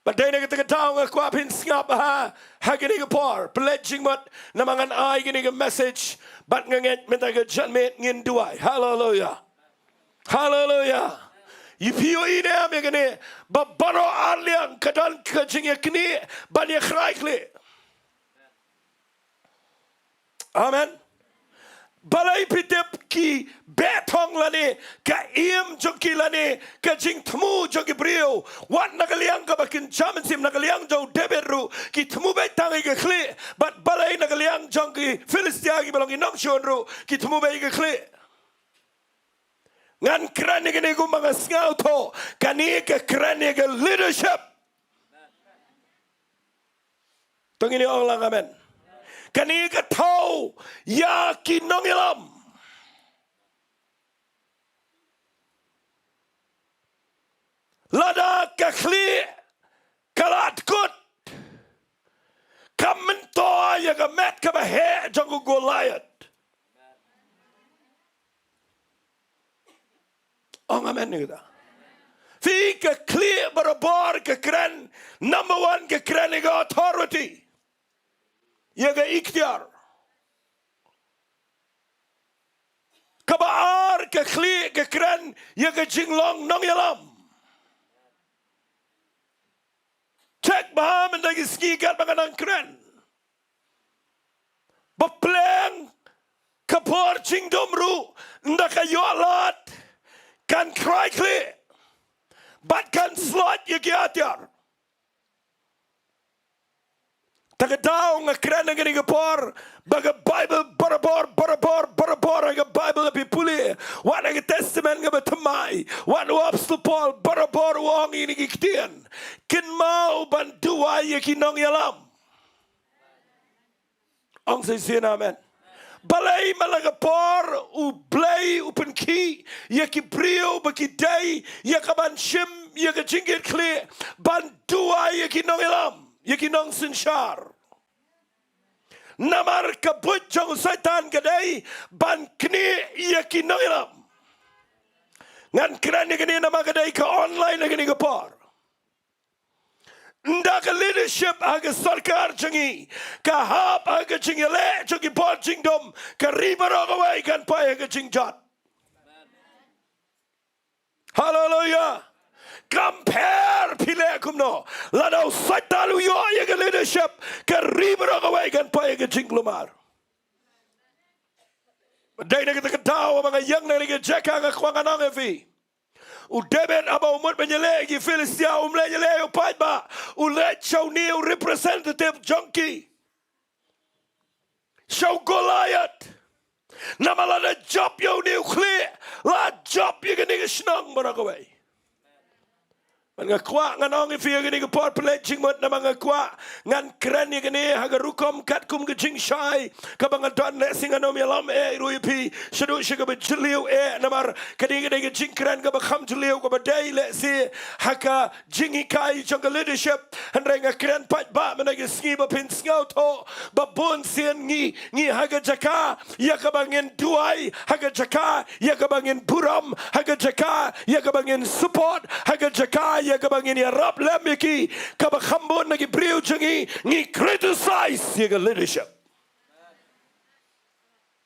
Bad dei na kata ka daw nga kwah phin sngap ha, ha kane ka por. Pynleit jingmut namar ngan ai kane ka message. Bad nga ngeit mynta ka janmiet ngin duwai. Haleluya. Haleluya. Ïa phi ïohi ne em ïa kane, ba baroh arliang ka don ka jingïaknieh ban ïa khrai khlieh. Amen. Balei phi tip ki beh thong lane ka im jong ki lane ka jingthmu jong ki briew? Wat na ka liang kaba kynja mynsiem, na ka liang jong u David ruh ki thmu beit tang ïa ka khlieh. Bad balei na ka liang jong ki Philistia kiba long ki nongshun ruh ki thmu beit ïa ka khlieh? Ngan kren ïa kane kumba nga sngewthuh, kane ka kren ïa ka leadership. To ngin ong lang amen. Kane ka thaw ïa ki nongïalam. Lada ka khlieh ka la tkut, ka myntoi ïa ka met kaba heh jong u Goliath. Ong amen ïa kata. Phi, ka khlieh barabor ka kren, number one ka kren ïa ka authority. Ïa ka iktiar. Kaba ar ka khlieh ka kren ïa ka jinglong nongïalam. Check bha mynta ki sngi katba nga nang kren. Ba pleng ka por jingdum ruh, ynda ka ïoh lad, kan khrai khlieh bad kan slot ïa ki atiar. Ta ka daw nga kren ha kane ka por ba ka Baibl barabor, barabor, barabor, ha ka Baibl ha phi pule, wat ha ka Testament kaba thymmai, wat u Apostol Paul barabor u ong ïa kine ki ktien. Kynmaw ban duwai ïa ki nongïalam. Ong sa shisien amen. Balei man la ka por U Blei u pynkhih ïa ki briew ba ki dei ïa ka ban shim ïa ka jingkitkhlieh, ban duwai ïa ki nongïalam, ïa ki nongsynshar. Namar ka buit jong u Soitan ka dei ban knieh ïa ki nongïalam. Ngan kren ïa kane namar ka dei ka online ha kane ka por. Ynda ka leadership ha ka sorkar jong ngi ka hap ha ka jingïaleh jong ki bor jingdum, ka ri baroh kawei kan poi ha ka jingjot. Haleluya. Kam pher phi leh kumno, lada u Soitan u ïoh ïa ka leadership, ka ri baroh kawei kan poi ha ka jingkulmar. Dei na kata ka daw ba nga ïeng na kane ka jaka nga kwah ngan ong ïa phi. U David haba u mut ban ïaleh ïa ki Philistia, um leit ïaleh ïa u paidbah, u leit sha une u representative jong ki, sha u Goliath. Namar lada jop ïa une u khlieh, la jop ïa kane ka shnong baroh kawei. Bad nga kwah ngan ong ïa phi ha kane ka por, pynleit jingmut, namar nga kwah ngan kren ïa kane ha ka rukom katkum ka jingshai kaba nga don. Lehse ngan ym ïalam eh ruh ïa phi shaduh sha kaba jylliew eh, namar kane ka dei ka jingkren kaba kham jylliew, kaba dei lehse ha ka jinghikai jong ka leadership. Hynrei nga kren paidbah mynta ki sngi ba phin sngewthuh ba bun sien ngi, ngi ha ka jaka ïa kaba ngin duwai, ha ka jaka ïa kaba ngin burom, ha ka jaka ïa kaba ngin support, ha ka jaka ïa kaba ngin ïarap lem ïa ki, kaba kham bun na ki briew jong ngi, ngi criticize ïa ka leadership.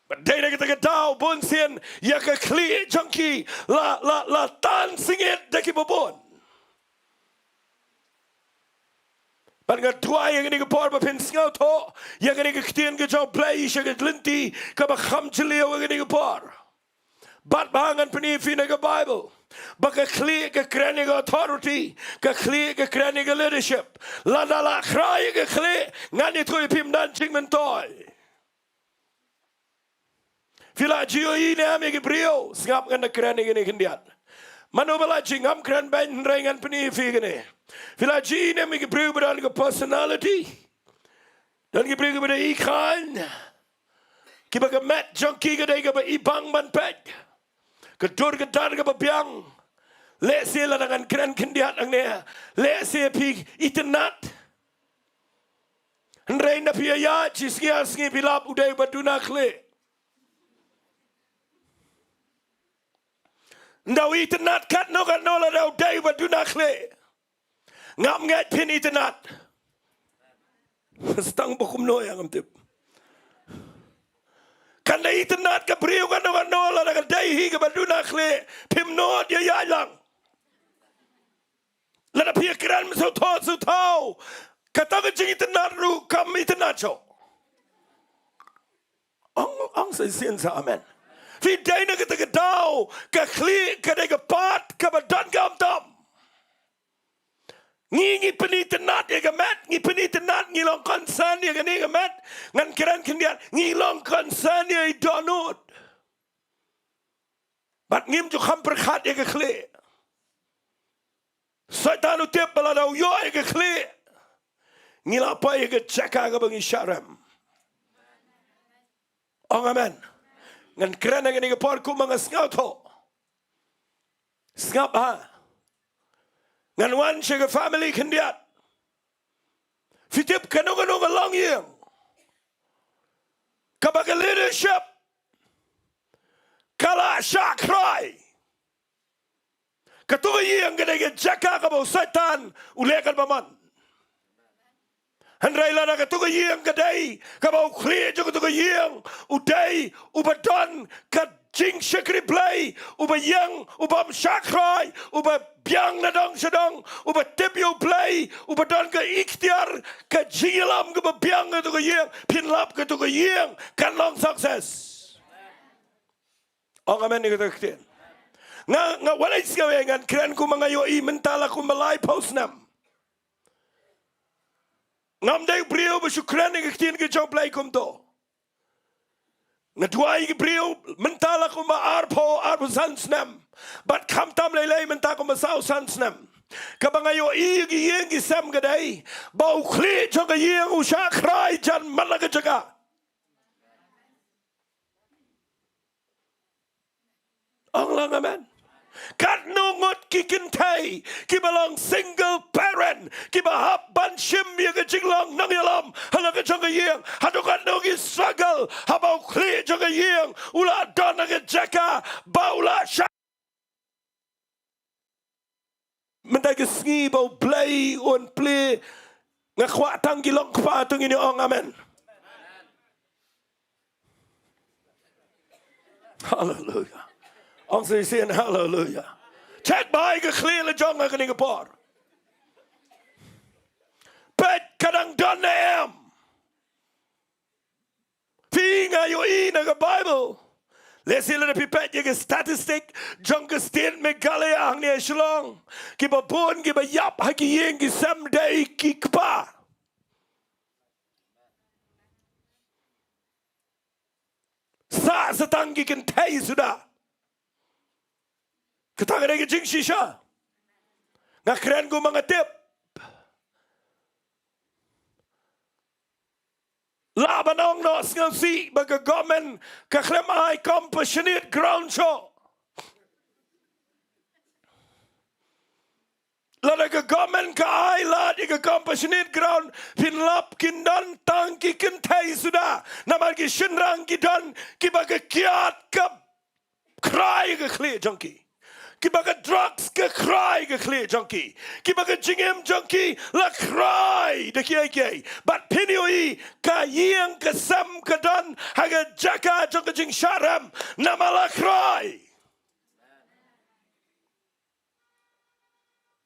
Bad dei na kata ka daw bun sien ïa ka khlieh jong ki la, la, la tan sngewbha da kiba bun. Bad nga duwai ha kane ka por ba phin sngewthuh ïa kane ka ktien ka jong U Blei sha ka lynti kaba kham jylliew ha kane ka por. Bad ba ngan pyni ïa phi na ka Baibl ba ka khlieh ka kren ïa ka authority, ka khlieh ka kren ïa ka leadership. Lada la khrai ïa ka khlieh, ngan ïathuh ïa phi, ym don jingmyntoi. Phi la ju ïohi ne em ïa ki briew? Sngap, ngan da kren ïa kine khyndiat. Mano ba la ju, ngam kren beiñ, hynrei ngan pyni ïa phi kine. Phi la ju ïohi ne em ïa ki briew ba don ka personality? Don ki briew kiba dei i khlaiñ, kiba ka met jong ki ka dei kaba i bang ban peit, ka dur ka dar kaba biang. Lehse lada ngan kren khyndiat hangne, lehse phi itynnad. Hynrei ynda phi ïaid shi sngi ar sngi phi lap, u dei uba duna khlieh. Ynda u itynnad katno katno lada u dei uba duna khlieh, ngam ngeit phin itynnad. Tang ba kumno ïa ngam tip. Kan da itynnad ka briew katno katno lada ka dei hi kaba duna khlieh, phim nud ïa ïaid lang. Lada phi ïa kren sngewthuh sngewthuh, kata ka jingitynnad ruh kam itynnad shuh. Ong, ong sa shisien sa amen. Phi dei na kata ka daw, ka khlieh ka dei ka part kaba donkam tam. Ngi, ngi pynitynnad ïa ka met, ngi pynitynnad, ngi long concern ïa kane ka met. Ngan kren khyndiat, ngi long concern ïa i dohnud. Bad ngim ju kham pyrkhat ïa ka khlieh. Soitan u tip ba lada u ïoh ïa ka khlieh, ngi la poi ïa ka jaka kaba ngi shah rem. Ong amen. Ngan kren ha kane ka por kumba nga sngewthuh. Sngap ha. Ngan wan sha ka family khyndiat. Phi tip kano kano ka longïing kaba ka leadership ka la shah khrai, kato ka ïing ka dei ka jaka kaba u Soitan u leh katba mon. Hynrei lada kato ka ïing ka dei kaba u khlieh jong kato ka ïing u dei uba don ka jingshakri Blei, uba ïeng, u bym shah khrai, uba biang na dong sha dong, uba tip ïa u Blei, uba don ka iktiar, ka jingïalam kaba biang katto ka ïing, phin lap katto ka ïing kan long success. Ong amen ïa kata ka ktien. Nga, nga, wat la sngewbha ngan kren kumba nga ïohi mynta la kumba laiphew snem. Ngam dei u briew ba shu kren ïa ka ktien ka jong u Blei kumto. Nga duwai ïa ki briew mynta la kumba arphew, arphew san snem. Bad khamtam lei lei mynta kumba saw san snem. Kaba nga ïohi ïa ki ïing ki sem ka dei ba u khlieh jong ka ïing u shah khrai jan man la ka jaka. Ong lang amen. Katno ngut ki kynthei kiba long single parent, kiba hap ban shim ïa ka jinglong nongïalam ha la ka jong ka ïing, haduh katno ki struggle haba u khlieh jong ka ïing u la don ha ka jaka ba u la shah. Mynta ka sngi ba u Blei un plie, nga kwah tang ki long kpa to ngin ong amen. Haleluya. Ong shisien haleluya. Check ba ïa ka khlieh la jong ha kane ka por. Peit ka dang don ne em. Phi, nga ïohi na ka Bible. Lehse lada phi peit ïa ka statistic jong ka state Meghalaya hangne ha Shillong, kiba bun kiba ïap ha ki ïing ki sem dei ki kpa. Sa sa tang ki kynthei suda. Kata ka dei ka jingshisha. Nga kren kumba nga tip. Lah ban ong noh sngewsih ba ka government ka khlem ai compassionate ground shuh. Lada ka government ka ai lad ïa ka compassionate ground, phin lap kin don tang ki kynthei suda. Namar ki shynrang ki don kiba ka kiad ka khrai ka khlieh jong ki. Kiba ka drugs ka khrai ka khlieh jong ki. Kiba ka jingim jong ki la khrai da kiei kiei. Bad phin ïohi ka ïing ka sem ka don ha ka jaka jong ka jingshah rem. Namar la khrai.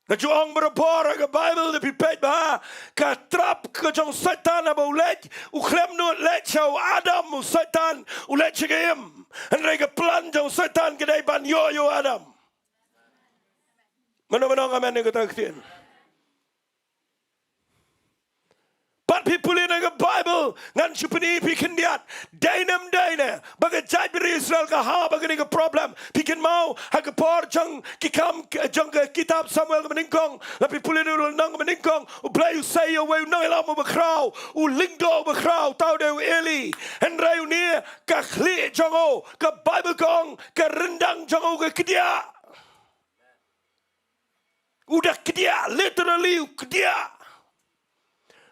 Nga ju ong barabor ha ka Bible, da phi peit bha ka trap ka jong Soitan haba u leit, u khlem nud leit sha u Adam, u Soitan u leit sha ka im. Hynrei ka plan jong Soitan ka dei ban ïoh ïa u Adam. Mano mano ong amen ïa kata ka ktien. Pat phi pule na ka Bible, ngan shu pyni phi khyndiat. Dei ne ym dei ne ba ka jaitbynriew Israel ka hap ha kane ka problem? Phi kynmaw ha ka por jong ki kam, jong ka kitab Samuel kaba nyngkong, la phi pule na u lynnong kaba nyngkong, u Blei u sei ïa uwei u nongïalam uba khraw, u lyngdoh uba khraw, tau dei u Eli. Hynrei une ka khlieh jong u, ka Bible ka ong ka ryndang jong u ka kdiah. U da kdiah, literally u kdiah.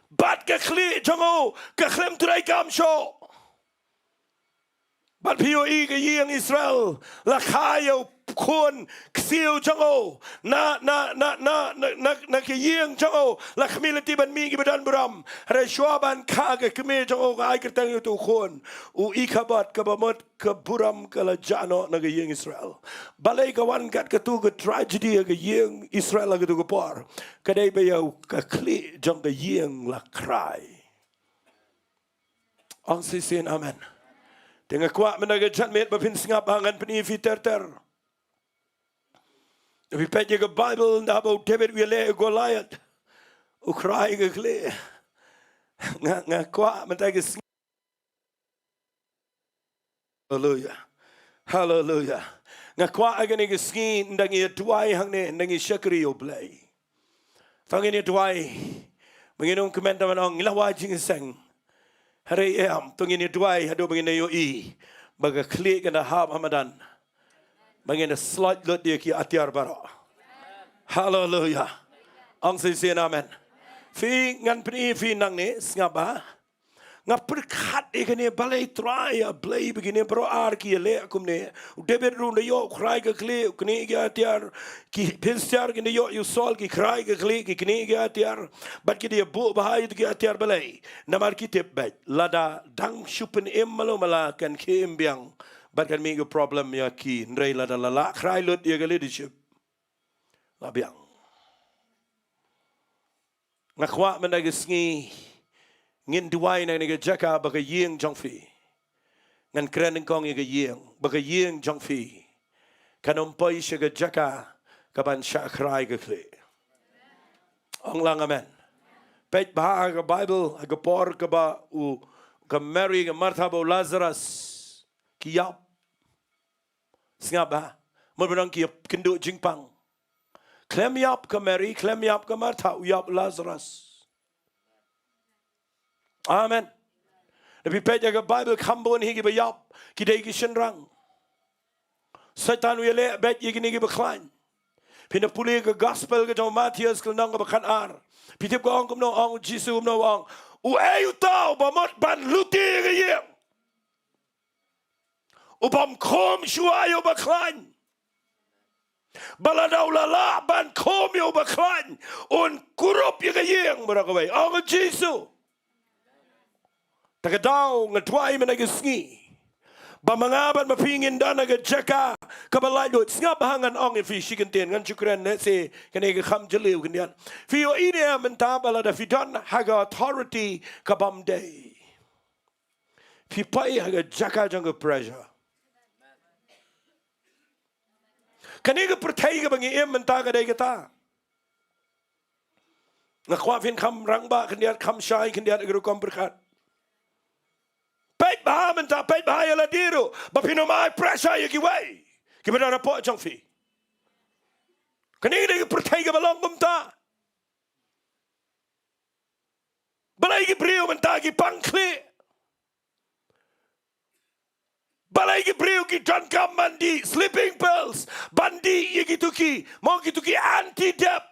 Bad ka khlieh jong u ka khlem treikam shuh. Bad phi ïohi ka ïing Israel la kha ïa u khun ksiew jong u. Na, na, na ka ïing jong u la khmih lynti ban mih kiba don burom. Hynrei shuwa ban kha ka kmie jong u ka ai kyrteng ïa uto u khun u Ikhabod, kaba mut ka burom ka la jah noh na ka ïing Israel. Balei ka wan kat katu ka tragedy ha ka ïing Israel ha katu ka por? Ka dei ba ïa u ka khlieh jong ka ïing la khrai. Ong shisien amen. Te nga kwah mynta ka janmiet ba phin sngap ha ngan pyni phi ter ter. Phi peit ïa ka Bible, ynda ba u David u ïaleh ïa u Goliath, u khrai ka khlieh. Nga, nga kwah mynta ka sngi Haleluya. Haleluya. Nga kwah ha kane ka sngi ynda ngi ïa duwai hangne, ynda ngi shakri ïa u Blei, to ngin ïa duwai. Ba ngin ym kmen da ban ong ngi la wai jingïaseng. Hynrei em, to ngin ïa duwai haduh ba ngin ïohi ba ka khlieh kan da hap ha madan, ba ngin da sloit lut ïa ki atiar baroh. Haleluya. Ong shisien amen. Phi, ngan pyni phi nangne, sngap bha. Nga pyrkhat ïa kane, balei Trai, ïa Blei, ba kine baroh ar ki ïaleh kumne. U David ruh un da ïoh u khrai ka khlieh, u knieh ki atiar. Ki Philistia kin da ïoh ïa u Saul, ki khrai ka khlieh, ki knieh ki atiar. Bad ki da ïa buh bha ïa ki atiar, balei? Namar ki tip beit, lada dang shu pynim malu mala kan khie im biang Bad kan mih ka problem ïa ki, hynrei lada la lah khrai lut ïa ka leadership, la biang. Nga kwah mynta ka sngi ngin duwai na kane ka jaka ba ka ïing jong phi. Ngan kren nyngkong ïa ka ïing, ba ka ïing jong phi kan ym poi sha ka jaka kaban shah khrai ka khlieh. Ong lang amen. Peit bha ha ka Bible, ha ka por kaba u, ka Mary, ka Martha bad u Lazarus ki ïap. Sngap bha. Mut ba nang ki ïap kynduh jingpang. Khlem ïap ka Mary, khlem ïap ka Martha, u ïap u Lazarus. Amen. Lada phi peit ïa ka Bible, kham bun hi kiba ïap ki dei ki shynrang. Soitan u ïaleh beit ïa kine kiba khlaiñ. Phin da pule ka gospel ka jong u Mathaios ka lynnong kaba khatar. Phi tip ka ong kumno, ong u Jisu kumno, ong: Uei uta uba mut ban luti ïa ka ïing u bym khum shuwa ïa uba khlaiñ? Ba lada u la lah ban khum ïa uba khlaiñ, un kurup ïa ka ïing, mano kawei, ong u Jisu. Te ka daw nga duwai mynta ka sngi ba ma nga bad ma phi ngin don ha ka jaka kaba laitluid. Sngap bha, ngan ong ïa phi shi kyntien, ngan shu kren ne se kane ka kham jylliew khyndiat. Phi ïohi ne mynta ba lada phi don ha ka authority ka bym dei, phi poi ha ka jaka jong ka pressure. Kane ka pyrthei kaba ngi im mynta ka dei kata. Nga kwah phin kham rangbah khyndiat, kham shai khyndiat ïa ka rukom pyrkhat. Peit bha mynta, peit bha ïa lade ruh, ba phin ym ai pressure ïa kiwei kiba don hapoh jong phi. Kane ka dei ka pyrthei kaba long kumta. Balei ki briew mynta ki pang khlieh? Balei ki briew ki donkam ban dih sleeping pills, ban dih ïa kito ki, mo, kito ki anti-dep?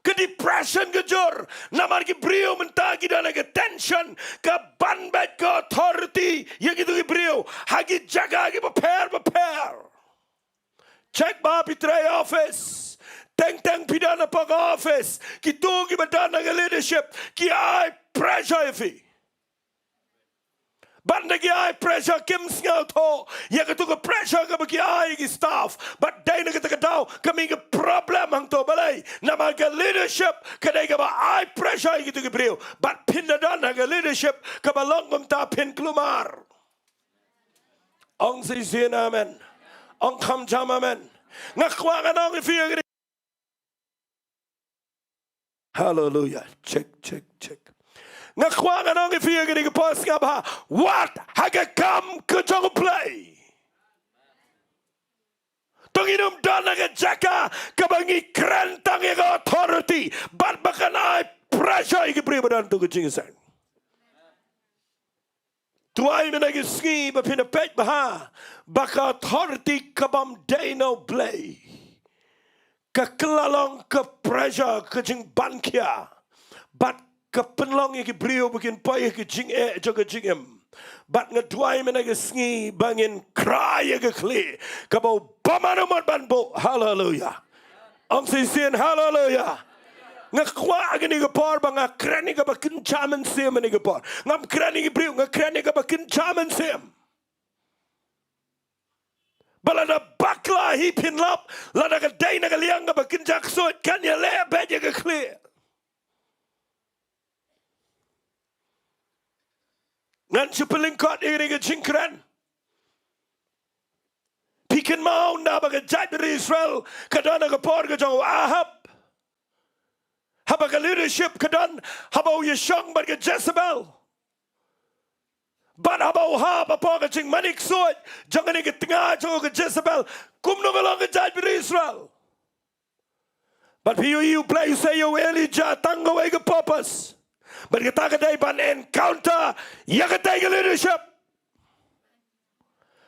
Ka depression ka jur namar ki briew mynta ki don ha ka tension, ka ban beit ka authority ïa kito ki briew ha ki jaka kiba pher bapher. Check bha, phi trei office, teng teng phi don hapoh ka office, kito kiba don ha ka leadership ki ai pressure ïa phi. Bad haba ki ai pressure kim sngewthuh ïa kato ka pressure kaba ki ai ïa ki staff. Bad dei na kata ka daw ka mih ka problem hangto. Balei? Namar ka leadership ka dei kaba ai pressure ïa kito ki briew. Bad phin da don ha ka leadership kaba long kumta, phin kulmar. Ong shisien amen. Ong kham jam amen. Nga kwah ngan ong ïa phi ïa kane. Hallelujah. Check, check, check. Nga kwah ngan ong ïa phi ïa kane ka por, sngap bha. Wad ha ka kam ka jong U Blei. To ngin ym don ha ka jaka kaba ngi kren tang ïa ka authority bad ba kan ai pressure ïa ki briew ba don ha ka jingïaseng. Duwai mynta ka sngi ba phin da peit bha ba ka authority ka bym dei na U Blei ka kylla long ka pressure, ka jingbankhia, bad ka pynlong ïa ki briew ba kin poi ha ka jingeh jong ka jingim. Bad nga duwai mynta ka sngi ba ngin khrai ïa ka khlieh kaba u bymman um mut ban buh. Haleluya. Ong shisien haleluya. Nga kwah ha kane ka por ba nga kren ïa kaba kynja mynsiem ha kane ka por. Ngam kren ïa ki briew, nga kren ïa kaba kynja mynsiem. Ba lada bakla hi phin lap, lada ka dei na ka liang kaba kynja ksuid kan ïaleh beit ïa ka khlieh. Ngan shu pynlyngkot ïa kane ka jingkren. Phi kynmaw ynda ba ka jaitbynriew Israel ka don ha ka por ka jong u Ahab, haba ka leadership ka don, haba u ïashong bad ka Jezebel, bad haba u hap hapoh ka jingmane ksuid jong kane ka tnga jong ka Jezebel, kumno ka long ka jaitbynriew Israel? Bad phi ïohi U Blei u sei ïa u Elijah tang kawei ka purpose. Bad kata ka dei ban encounter ïa katei ka leadership.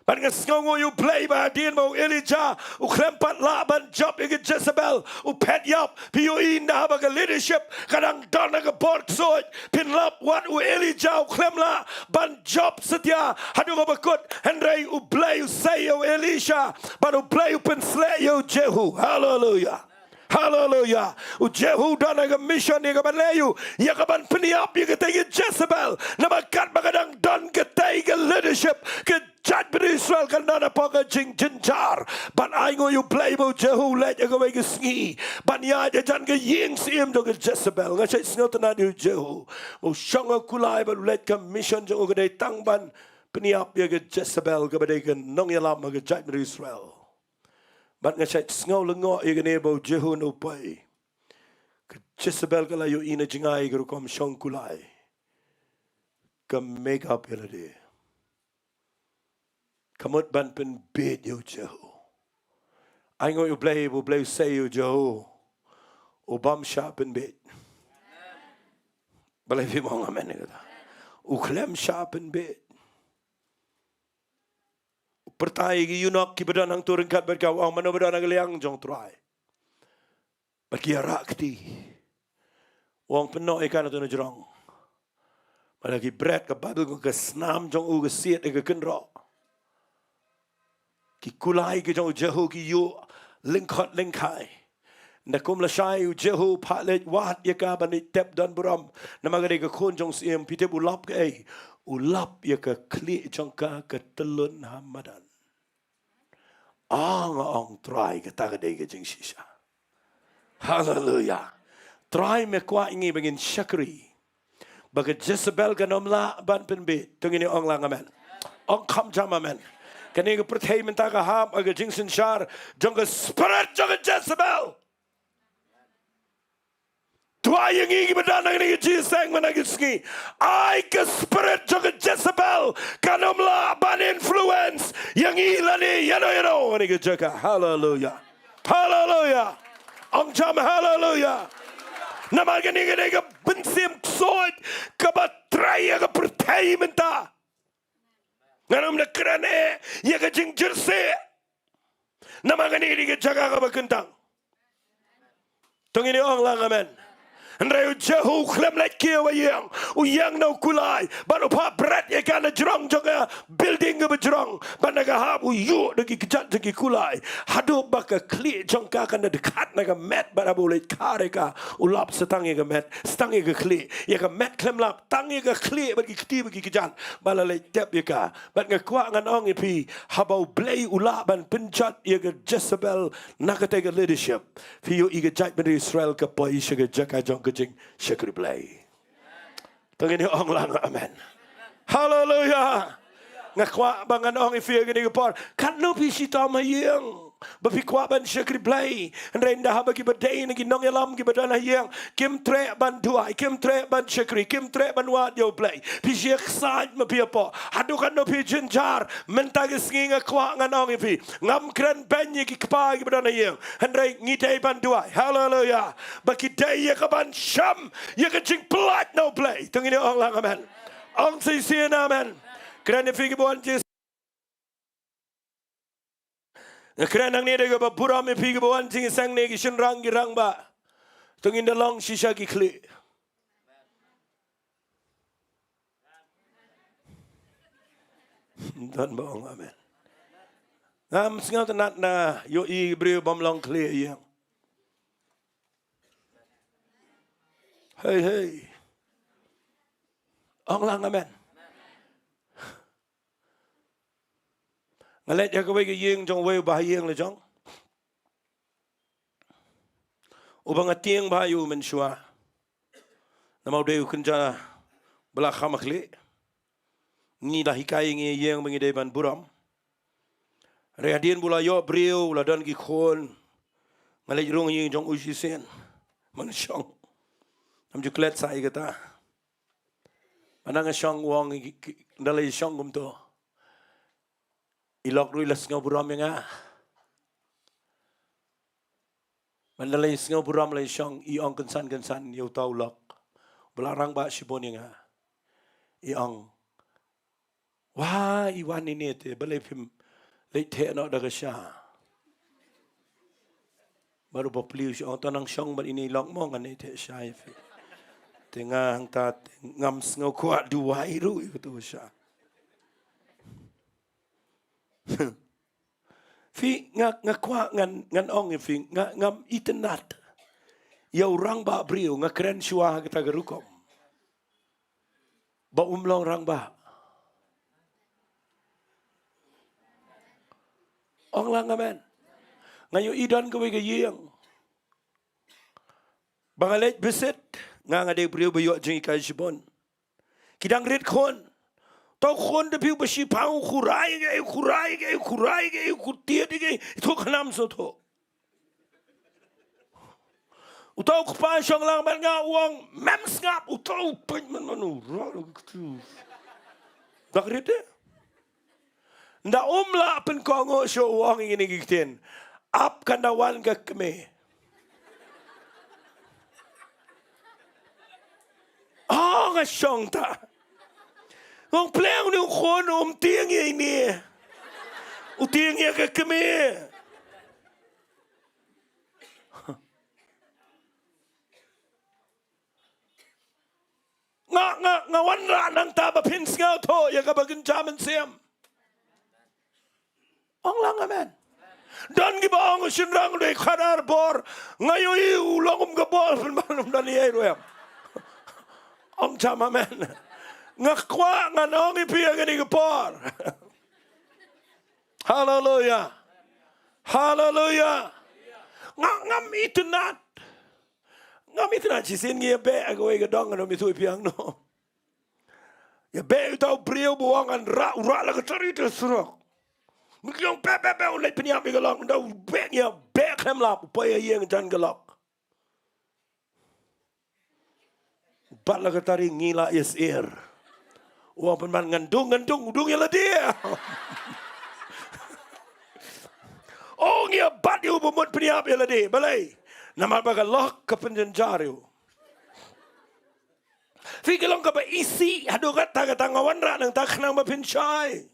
Bad nga sngewnguh ïa U Blei ba hadien ba u Elijah u khlem pat lah ban jop ïa ka Jezebel, u phet ïap. Phi ïohi ynda haba ka leadership ka dang don ha ka bor ksuid, phin lap wat u Elijah u khlem lah ban jop satia haduh kaba kut. Hynrei U Blei u sei ïa u Elisha bad U Blei u pynsleh ïa u Jehu. Haleluya. Haleluya. U Jehu u don ha ka mission ïa kaban leh ïa u, ïa kaban pynïap ïa katei ka Jezebel. Namar katba ka dang don katei ka leadership Shep, ka jaitbynriew Israel kan don hapoh ka jingjynjar. Bad ai nguh ïa U Blei ba u Jehu u leit ha kawei ka sngi ban ïaid hajan ka ïing syiem jong ka Jezebel. Nga shait sngewtynnad ïa u Jehu ba u shong ha kulai bad u leit, ka mission jong u ka dei tang ban pynïap ïa ka Jezebel kaba dei ka nongïalam ha ka jaitbynriew Israel. Bad nga shait sngew lyngngoh ïa kane ba u Jehu na u poi, ka Jezebel ka la ïohi na jngai ka rukom shong kulai. Ka make up ïa lade. Ka mut ban pynbieit ïa u Jehu. Ai nguh ïa U Blei ba U Blei u sei ïa u Jehu, u bym shah pynbieit. Balei phim ong amen ïa kata? U khlem shah pynbieit. U pyrta ïa ki eunuch kiba don hangto ryngkat bad ka, u ong, mano ba don ha ka liang jong u Trai? Bad ki ïarah kti. U ong, pynnoh ïa ka na tu na jrong. Bad la ki bret, ka Baibl ka ong ka snam jong u ka siat ïa ka kynroh. Ki kulai ki jong u Jehu ki ïuh lyngkhot lyngkhai. Nda kum lashai u Jehu u phah leit wad ïa ka ban leit tep don burom. Namar ka dei ka khun jong u syiem, phi tip u lap kaei? U lap ïa ka khlieh jong ka ka tyllun ha madan. Ong, ong Trai, kata ka dei ka jingshisha. Haleluya. Trai me kwah ïa ngi ba ngin shakri ba ka Jezebel kan ym lah ban pynbieit. To ngin ong lang amen. Ong kham jam amen. Kane ka pyrthei mynta ka hap ha ka jingsynshar jong ka spirit jong ka Jezebel. Duwai ïa ngi kiba don ha kane ka jingïaseng mynta ka sngi. Ai ka spirit jong ka Jezebel kan ym lah ban influence ïa ngi lane ïano ïano ha kane ka jaka. Haleluya. Haleluya. Ong jam haleluya. Namar kane ka dei ka mynsiem ksuid kaba trei ïa ka pyrthei mynta. Ngan ym da kren eh ïa ka jingjyrsieh. Namar kane ka dei ka jaka kaba kyntang. To ngin ong lang amen. Hynrei u Jehu u khlem leit kiew ha ïing, u ïeng na u kulai, bad u phah bret ïa ka na jrong jong ka building kaba jrong, bad na ka hap u ïuh da ki kjat jong ki kulai. Haduh ba ka khlieh jong ka kan da dkhat na ka met, bad haba u leit khar ïa ka, u lap sa tang ïa ka met, sa tang ïa ka khlieh, ïa ka met khlem lap, tang ïa ka khlieh bad ki kti bad ki kjat, bad la leit tep ïa ka. Bad nga kwah ngan ong ïa phi, haba U Blei u lah ban pynjot ïa ka Jezebel na kata ka leadership, phi ïohi ka jaitbynriew Israel ka poi sha ka jaka jong ka jingshakri Blei. To ngin ong lang amen. Haleluya. Nga kwah ba ngan ong ïa phi ha kane ka por, katno phi shitom ha ïing ba phi kwah ban shakri Blei, hynrei nda haba kiba dei na ki nongïalam kiba don ha ïing kim treh ban duwai, kim treh ban shakri, kim treh ban wad ïa U Blei, phi shu ïaksaid ma phi hapoh. Haduh katno phi jynjar? Mynta ka sngi nga kwah ngan ong ïa phi, ngam kren beiñ ïa ki kpa kiba don ha ïing, hynrei ngi dei ban duwai. Haleluya. Ba ki dei ïa ka ban shim ïa ka jingpyllait na U Blei. To ngin ong lang amen. Ong shisien amen. Kren ïa phi kiba wan jingïaseng. Nga kren hangne da kaba burom ïa phi kiba wan jingïaseng ne ki shynrang ki rangbah. To ngin da long shisha ki khlieh. Don ba ong amen. Ngam sngewtynnat na ïohi briew bym long khlieh ïa. Hei, hei. Ong lang amen. Nga leit ha kawei ka ïing jong uwei u bahaïing la jong, uba nga tieng bha ïa u mynshuwa. Namar u dei u kynja ba la kham ha khlieh. Ngi la hikai ïa ngi ïa ïeng ba ngi dei ban burom. Hynrei hadien ba u la ïoh briew, u la don ki khun, nga leit rung ïing jong u shisien. Ba nga shong. Ngam ju klet sa ïa kata. Mynta nga shong, u ong, ki, ki, ynda la ïa shong kumto, i lok ruh i la sngew burom ïa nga. Mynta la ïa sngew burom, la ïa shong, i ong kynsan kynsan ïa uta u lok ba la rangbah shibun ïa nga. I ong, wa, i wan ine te, balei phim leit theh noh da ka sha? Bad u bapli u shu ong, to nang shong bad ine i lok mo, ngan leit theh sha ïa phi. Te nga hangta te ngam sngew kwah duwai ruh ïa uto u sha. Phi, nga, nga kwah ngan, ngan ong ïa phi, nga, ngam itynnad ïa u rangbah briew, nga kren shuwa ha kata ka rukom, ba um long rangbah. Ong lang amen. Nga ïohi don kawei ka ïing ba nga leit visit, nga nga dei briew ba ïoh jinghikai shibun. Ki dang rit khun. Tau khun da phi ba shipang u khurai ge, u khurai ge, u khurai ge, u khutiat ge, itu khanam so tho. Uta u kpa shong lang bad nga u ong mem sngap, uta u pynman man u ra. Dak rit de. Nda um lah pynkohnguh shuh u ong ïa kine ki ktien. Ap kan da wan ka kmie. Oh, nga shong ta. Ngong pleng ni u khun um tieng ïa ine. U tieng ïa ka kmie. Nga, nga, nga wanrah nangta ba phin sngewthuh ïa kaba kynja mynsiem. Ong lang amen. Don kiba ong u shynrang dei khadar bor. Nga ïohi u long um ka bor pynban um don ïa i ruh em. Ong jam amen. Nga kwah ngan ong ïa phi ïa kane ka por. Haleluya. Haleluya. Nga ngam itynnad. Ngam itynnad shisien ngi ïa beh ha kawei ka dong, ngam ithuh ïa phi hangno. Ïa beh uta u briew ba u ong ngan rah, u rah la ka tari te surok. Ngi ong beh beh beh, u leit pynïap ïa ka lok, nda u beh ngi ïa beh khlem lap, u poi ha ïing jan ka lok. Bat la ka tari ngi la ïa syier. U ong pynban ngan dung, ngan dung, u dung ïa lade. Oh, ngi ïa bat ïa u ba mut pynïap ïa lade. Balei? Namar ba ka lok ka pynjynjar ïa u. Phi, ka long kaba isih haduh katta katta, nga wanrah nangta khnang ba phin shai.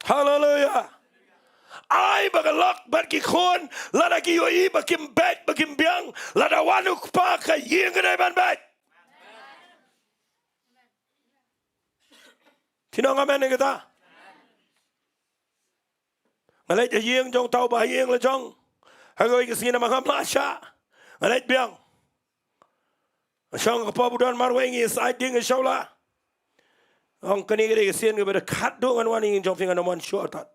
Haleluya. Ai ba ka lok bad ki khun, lada ki ïohi ba kim beit, ba kim biang, lada wan u kpa, ka ïing ka dei ban beit. Phin ong amen ïa kata? Nga leit ha ïing jong uta uba ha ïing la jong. Ha kawei ka sngi namar ngam lah shah, nga leit biang. Nga shong ha ka pop, u don marwei, ngi ïa sait dieng ïa shawla. Ong kane ka dei ka sien kaba da khatduh ngan wan ha ïing jong phi, ngan ym wan shuh tad.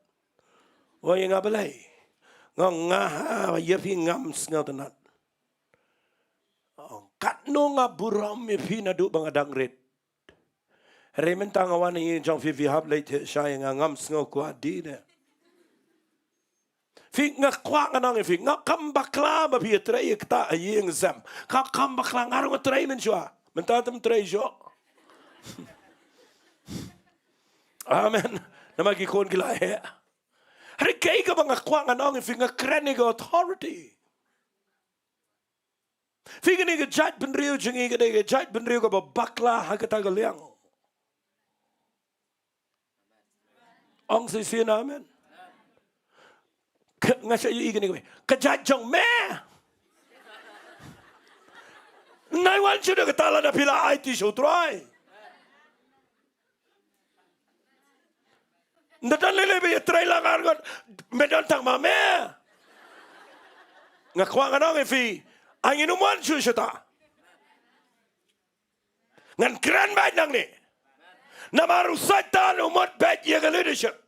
Ong ïa nga balei? Nga ong nga ha ïa phi ngam sngewtynnad. Ong katno nga burom ïa phi naduh ba nga dang rit. Hynrei mynta nga wan ha ïing jong phi, phi hap leit shai ïa nga, ngam sngew kwah dih de. Phi, nga kwah ngan ong ïa phi, nga kam bakla ba phi ïatrei ïa kata ha ïing sem. Ka kam bakla, nga ruh nga trei mynshuwa. Mynta te ym trei shuh. Amen. Namar ki khun ki la heh. Hynrei kaei kaba nga kwah ngan ong ïa phi, nga kren ïa ka authority. Phi, kane ka jaitbynriew jong ngi ka dei ka jaitbynriew kaba bakla ha kata ka liang. Ong shisien amen. Ka, nga sa ïohi kane kawei. Ka jait jong me. Nai wan shuh da kata lada phi la aiti sha U Trai. Nda don lei lei ba ïatrei lang arngut, me don tang ma me. Nga kwah ngan ong ïa phi, ai ngin ym wan shuh shata. Ngan kren beit nangne. Namar u Soitan u mut beit ïa ka leadership.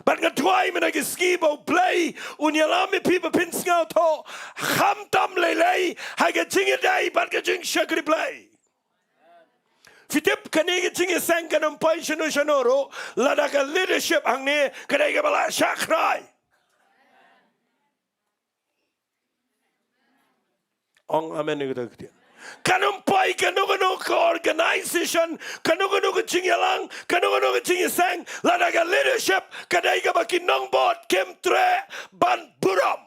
Bad nga duwai mynta ki sngi ba U Blei un ïalam ïa phi ba phin sngewthuh khamtam lei lei ha ka jingïadei bad ka jingshakri Blei. Phi tip kane ka jingïaseng kan ym poi shano shano ruh lada ka leadership hangne ka dei kaba la shah khrai. Ong amen ïa kata ka ktien. Kan ym poi kano kano ka organization, kano kano ka jingïalang, kano kano ka jingïaseng, lada ka leadership ka dei kaba ki nongbud kim treh ban burom.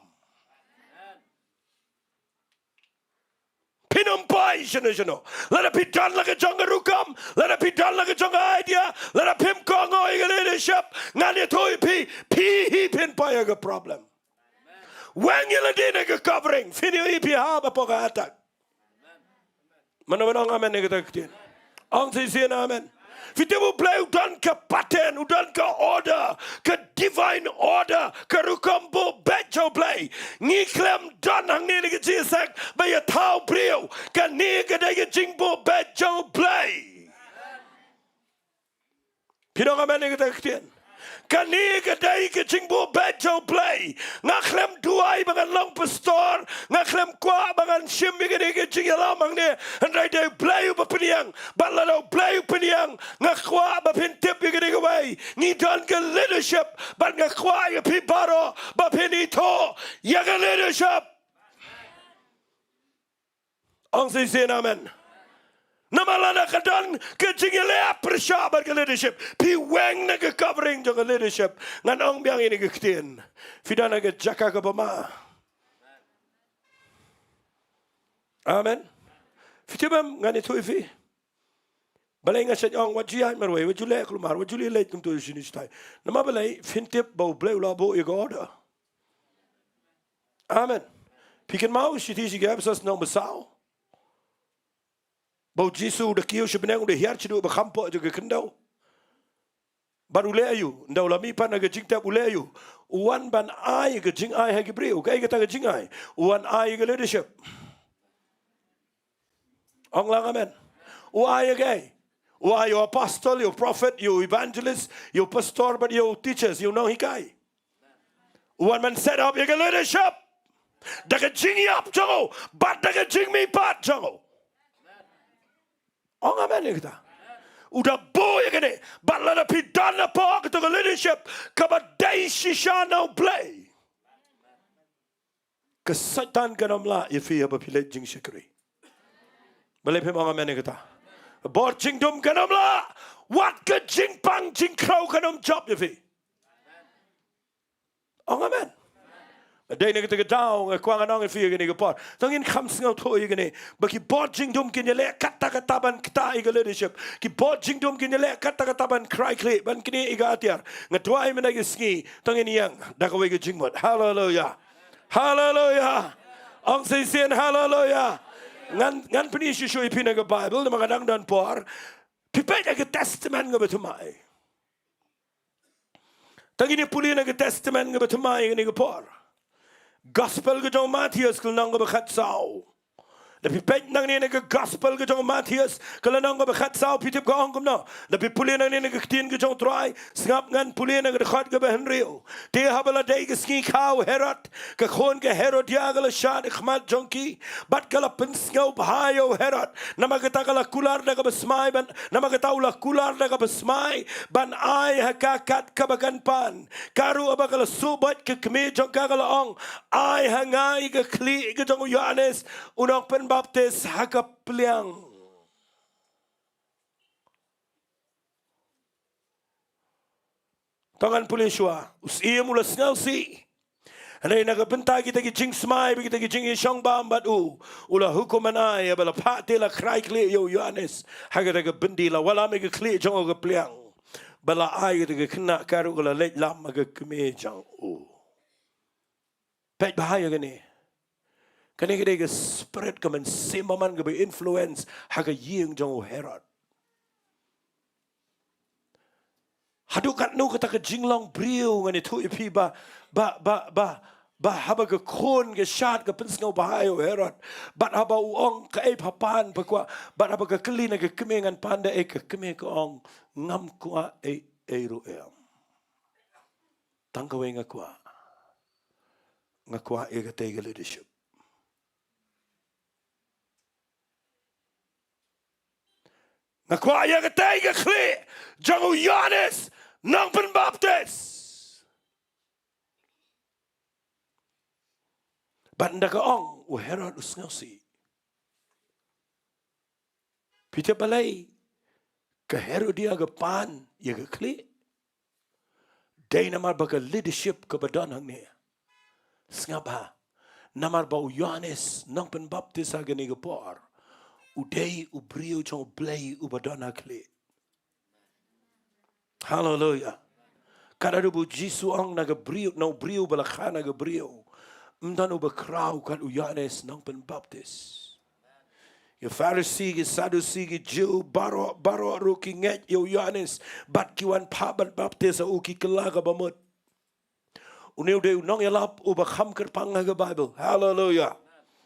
Phin ym poi shano shano. Lada phi don la ka jong ka rukom, lada phi don la ka jong ka idea, lada phim kohnguh ïa ka leadership, ngan ïathuh ïa phi, phi hi phin poi ha ka problem. Weng ïa lade na ka covering, phin ïohi phi hap hapoh ka attack. Mano mano ong amen ïa kata ka ktien? Ong shisien amen. Phi tip U Blei u don ka pattern, u don ka order, ka divine order, ka rukom buh beit jong U Blei. Ngi khlem don hangne na ka jingïaseng ba ïathaw briew, kane ka dei ka jingbuh beit jong U Blei. Phi ong amen ïa kata ka ktien. Kane ka dei ka jingbuh beit jong U Blei. Nga khlem duwai ba ngan long pastor, nga khlem kwah ba ngan shim ïa kane ka jingïalam hangne. Hynrei dei U Blei uba pynïeng. Bad lada U Blei u pynïeng, nga kwah ba phin tip ïa kane kawei. Ngi don ka leadership, bad nga kwah ïa phi baroh ba phin ithuh ïa ka leadership. Ong shisien amen. Namar lada ka don ka jingïaleh pyrshah bad ka leadership, phi weng na ka covering jong ka leadership. Ngan ong biang ïa kane ka ktien. Phi don ha ka jaka kaba ma. Amen. Phi tip em, ngan ïathuh ïa phi. Balei nga shait ong wat ju ïaid marwei, wat ju leh kulmar, wat ju leh leit kumto shini shatai. Namar balei, phin tip ba U Blei u la buh ïa ka order. Amen. Phi kynmaw shithi sha ki Ephesos lynnong ba saw, ba U Jisu u da kiew sha bneng, u da hiar shaduh ba kham poh jong ka khyndew. Bad u leh aïu? Ynda u la mihpat na ka jingtep, u leh aïu? U wan ban ai ka jingai ha ki briew. Kaei kata ka jingai? U wan ai ka leadership. Ong lang amen. U ai ïa kaei? U ai ïa u apostol, ïa u prophet, ïa u evangelist, ïa u pastor, bad ïa u teachers, ïa u nonghikai. U wan ban set up ïa ka leadership da ka jingïap jong u bad da ka jingmihpat jong u. Ong amen ïa kata. U da buh ïa kane. Bad lada phi don hapoh kata ka leadership kaba dei shisha na U Blei, ka Soitan kan ym lah ïa phi haba phi leit jingshakri. Balei phim ong amen ïa kata? Bor jingdum kan ym lah. Wat ka jingpang jingkhraw kan ym jop ïa phi. Ong amen. Dei na kata ka daw nga kwah ngan ong ïa phi ïa kane ka por. To ngin kham sngewthuh ïa kane. Ba ki bor jingdum kin ïaleh katta katta ban ktah ïa ka leadership. Ki bor jingdum kin ïaleh katta katta ban krai khlieh, ban knieh ïa ka atiar. Nga duwai mynta ka sngi, to ngin ïeng da kawei ka jingmut. Haleluya. Haleluya. Ong shisien haleluya. Ngan, ngan pyni shuh shuh ïa phi na ka Baibl, namar nga dang don por. Phi peit ha ka Testament kaba thymmai. To ngin ïa pule na ka Testament kaba thymmai kane ka por. Gospel ka jong u Mathaios ka lynnong kaba khatsaw. Da phi peit nangne na ka Gospel ka jong u Mathaios ka lynnong kaba khatsaw, phi tip ka ong kumno? Da phi pule nangne na ka ktien ka jong u Trai, sngap, ngan pule na ka dkhot kaba hynriew. Te haba la dei ka sngi kha, u Herod, ka khun ka Herodia ka la shad ha khmat jong ki, bad ka la pynsngewbha ïa u Herod. Namar kata ka la kular da kaba smai ban, namar kata u la kular da kaba smai ban ai ha ka kat kaba kan pan. Ka ruh haba ka la suh beit ka kmie jong ka, ka la ong, ai ha nga ïa ka khlieh ka jong u Ïohannes u nongpynbaptis ha ka pliang. To ngan pule shuwa. U Syiem u la sngewsih. Hynrei na ka bynta kita ki jingsmai bad kita ki jingïashong bam bad u, u la hukum ban ai, haba la phah te la krai khlieh ïa u Ïohannes ha kata ka byndi, la wallam ïa ka khlieh jong u ha ka pliang. Bad la ai kata ka khynnah, ka ruh ka la leit lam ha ka kmie jong u. Peit bha ïa kane. Kane ka dei ka spirit, ka mynsiem bymman kaba influence ha ka ïing jong u Herod. Haduh katno kata ka jinglong briew, ngan ïathuh ïa phi ba, ba, ba, ba, ba haba ka khun ka shad ka pynsngewbha ïa u Herod. Bad haba u ong kaei pha pan, pha kwah. Bad haba ka kylli na ka kmie, ngan pan da ei, ka kmie ka ong, ngam kwah ei ei ruh em. Tang kawei nga kwah. Nga kwah ïa katei ka leadership. Nga kwah ïa katei ka khlieh jong u Ïohannes nongpynbaptis. Bad ynda ka ong, u Herod u sngewsih. Phi tip balei ka Herodia ka pan ïa ka khlieh? Dei namar ba ka leadership kaba don hangne. Sngap bha. Namar ba u Ïohannes nongpynbaptis ha kane ka por, u dei u briew jong u Blei uba don ha khlieh. Haleluya. Kat haduh ba u Jisu u ong, na ka briew, na u briew ba la kha na ka briew, ym don uba khraw kat u Ïohannes nongpynbaptis. Ki Pharisi, ki Sadusi, ki Jiw, baroh, baroh ruh ki ngeit ïa u Ïohannes, bad ki wan phah ban baptis ha u, ki kylla kaba mut. Une u dei u nongïalap uba kham kyrpang ha ka Baibl. Haleluya.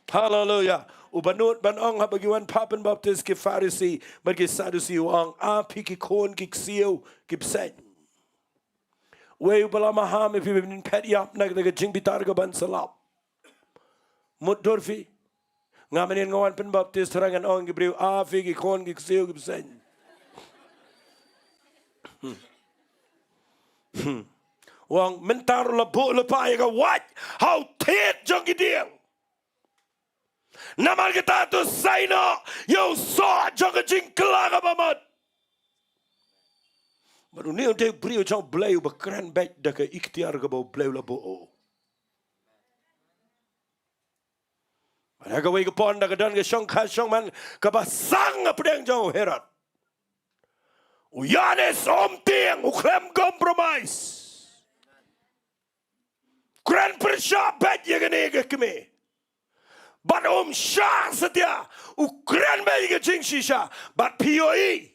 Haleluya. U ba nud ban ong haba ki wan phah pynbaptis ki Pharisi bad ki Sadusi, u ong, "A phi ki khun ki ksiew ki bseiñ." Wei u ba la maham ïa phi ban phet ïap na ka jingbitar ka ban sa lap. Mutdur phi. Nga mynnin nga wan pynbaptis, te ngan ong ki briew, "A phi ki khun ki ksiew ki bseiñ." Hmm. Hmm. U ong, "Mynta ruh la buh lypa ïa ka wait ha u thied jong ki dieng. Namar kata to sei noh ïa u soh jong ka jingkylla kaba mut." Bad une u dei u briew jong U Blei uba kren beit da ka iktiar kaba U Blei u la buh. Bad ha kawei ka por da ka don ka shongkha shongman kaba sang hapdeng jong u Herod. U Ïoannis um tieng, u khlem compromise. Kren pyrshah beit ïa kane ka kmie. Bad um shah satia, u kren beit ïa ka jingshisha, bad phi ïohi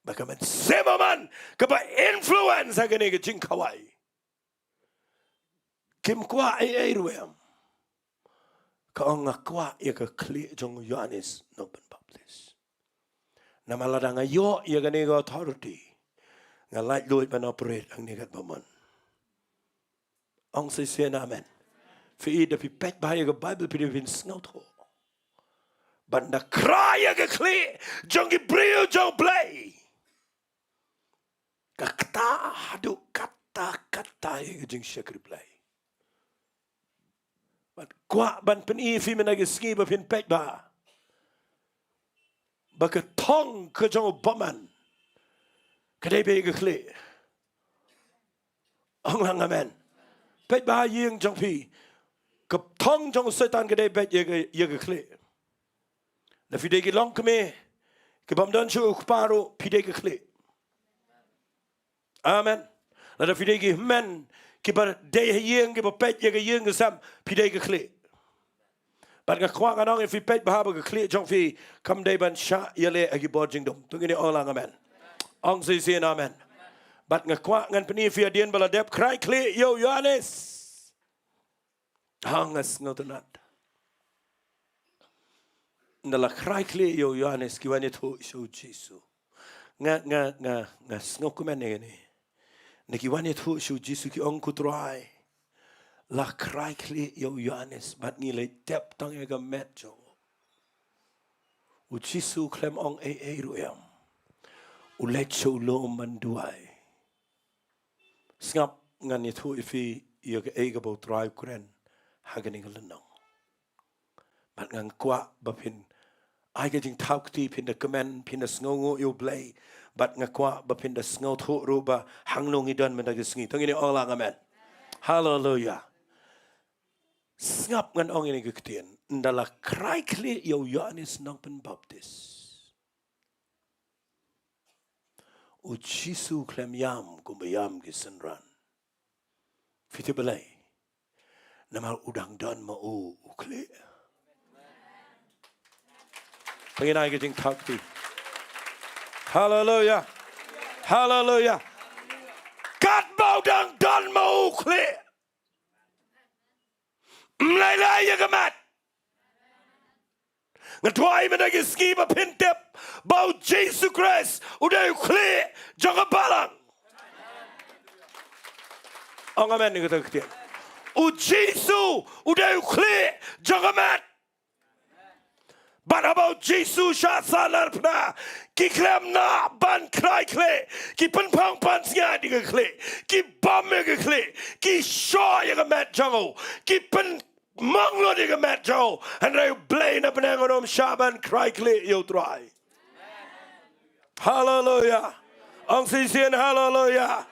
ba ka mynsiem Haman kaba influence ha kane ka jingkhawai. Kim kwah ei ei ruh em. Ka ong, "Nga kwah ïa ka khlieh jong u Ïoannis Nongpynbaptis. Namar lada nga ïoh ïa kane ka authority, nga laitluid ban operate hangne katba mon." Ong shisien amen. Phi i, da phi peit bha ïa ka Bible phi dei ban sngewthuh ba ynda khraw ïa ka khlieh jong ki briew jong U Blei, ka kata haduh katta katta ïa ka jingshakri Blei. Bad kwah ban pyni ïa phi mynta ka sngi ba phin peit bha ba ka thong ka jong u bymman ka dei beit ïa ka khlieh. Ong lang amen. Peit bha ha ïing jong phi. Ka thong jong u Soitan ka dei beit ïa ka, ïa ka khlieh. Lada phi dei ki longkmie ki bym don shuh u kpa ruh, phi dei ka khlieh. Amen. Lada phi dei ki hynmen kiba dei ha ïing, kiba peit ïa ka ïing ka sem, phi dei ka khlieh. Bad nga kwah ngan ong ïa phi, peit bha ba ka khlieh jong phi kam dei ban shah ïaleh ha ki bor jingdum. To ngin ong lang amen. Ong shisien amen. Bad nga kwah ngan pyni ïa phi hadien ba la dep khrai khlieh ïa u Ïoannis. Ha, nga sngewtynnat. Ynda la khrai khlieh ïa u Ïoannis, ki wan ïathuh sha u Jisu. Nga, nga, nga, nga sngewkmen ïa kane. Ynda ki wan ïathuh sha u Jisu ki ong, "Ko Trai, la khrai khlieh ïa u Ïoannis bad ngi leit dep tang ïa ka met jong u. U Jisu khlem ong ei ei ruh em. U leit sha u lum ban duwai." Sngap, ngan ïathuh ïa phi ïa kaei kaba u Trai u kren ha kane ka lynnong. Bad nga kwah ba phin ai ka jingthaw kti, phin da kmen, phin da sngewnguh ïa u Blei. Bad nga kwah ba phin da sngewthuh ruh ba hangno ngi don mynta ka sngi. To ngin ong lang amen. Haleluya. Sngap, ngan ong ïa kane ka ktien. Ynda la khrai khlieh ïa u Ïoannis Nongpynbaptis, u Jisu khlem ïam kumba ïam ki synran. Phi tip balei? Namar u dang don ma u u khlieh. Pynginai ka jingthaw kti. Haleluya. Haleluya. Katba u dang don ma u u khlieh. Mlei lei ïa ka met. Nga duwai mynta ka sngi ba phin tip ba u Jisu Khrist u dei u khlieh jong ka balang. Ong amen ïa kata ka ktien. U Jisu u dei u khlieh jong ka met. Bad haba u Jisu shah sahnarphna, ki khlem nah ban khrai khlieh, ki pynphong pansngiat ïa ka khlieh, ki bam ïa ka khlieh, ki shoh ïa ka met jong u, ki pyn mong lut ïa ka met jong u, hynrei u Blei na bneng un ym shah ban khrai khlieh ïa u Trai. Haleluya. Ong shisien haleluya.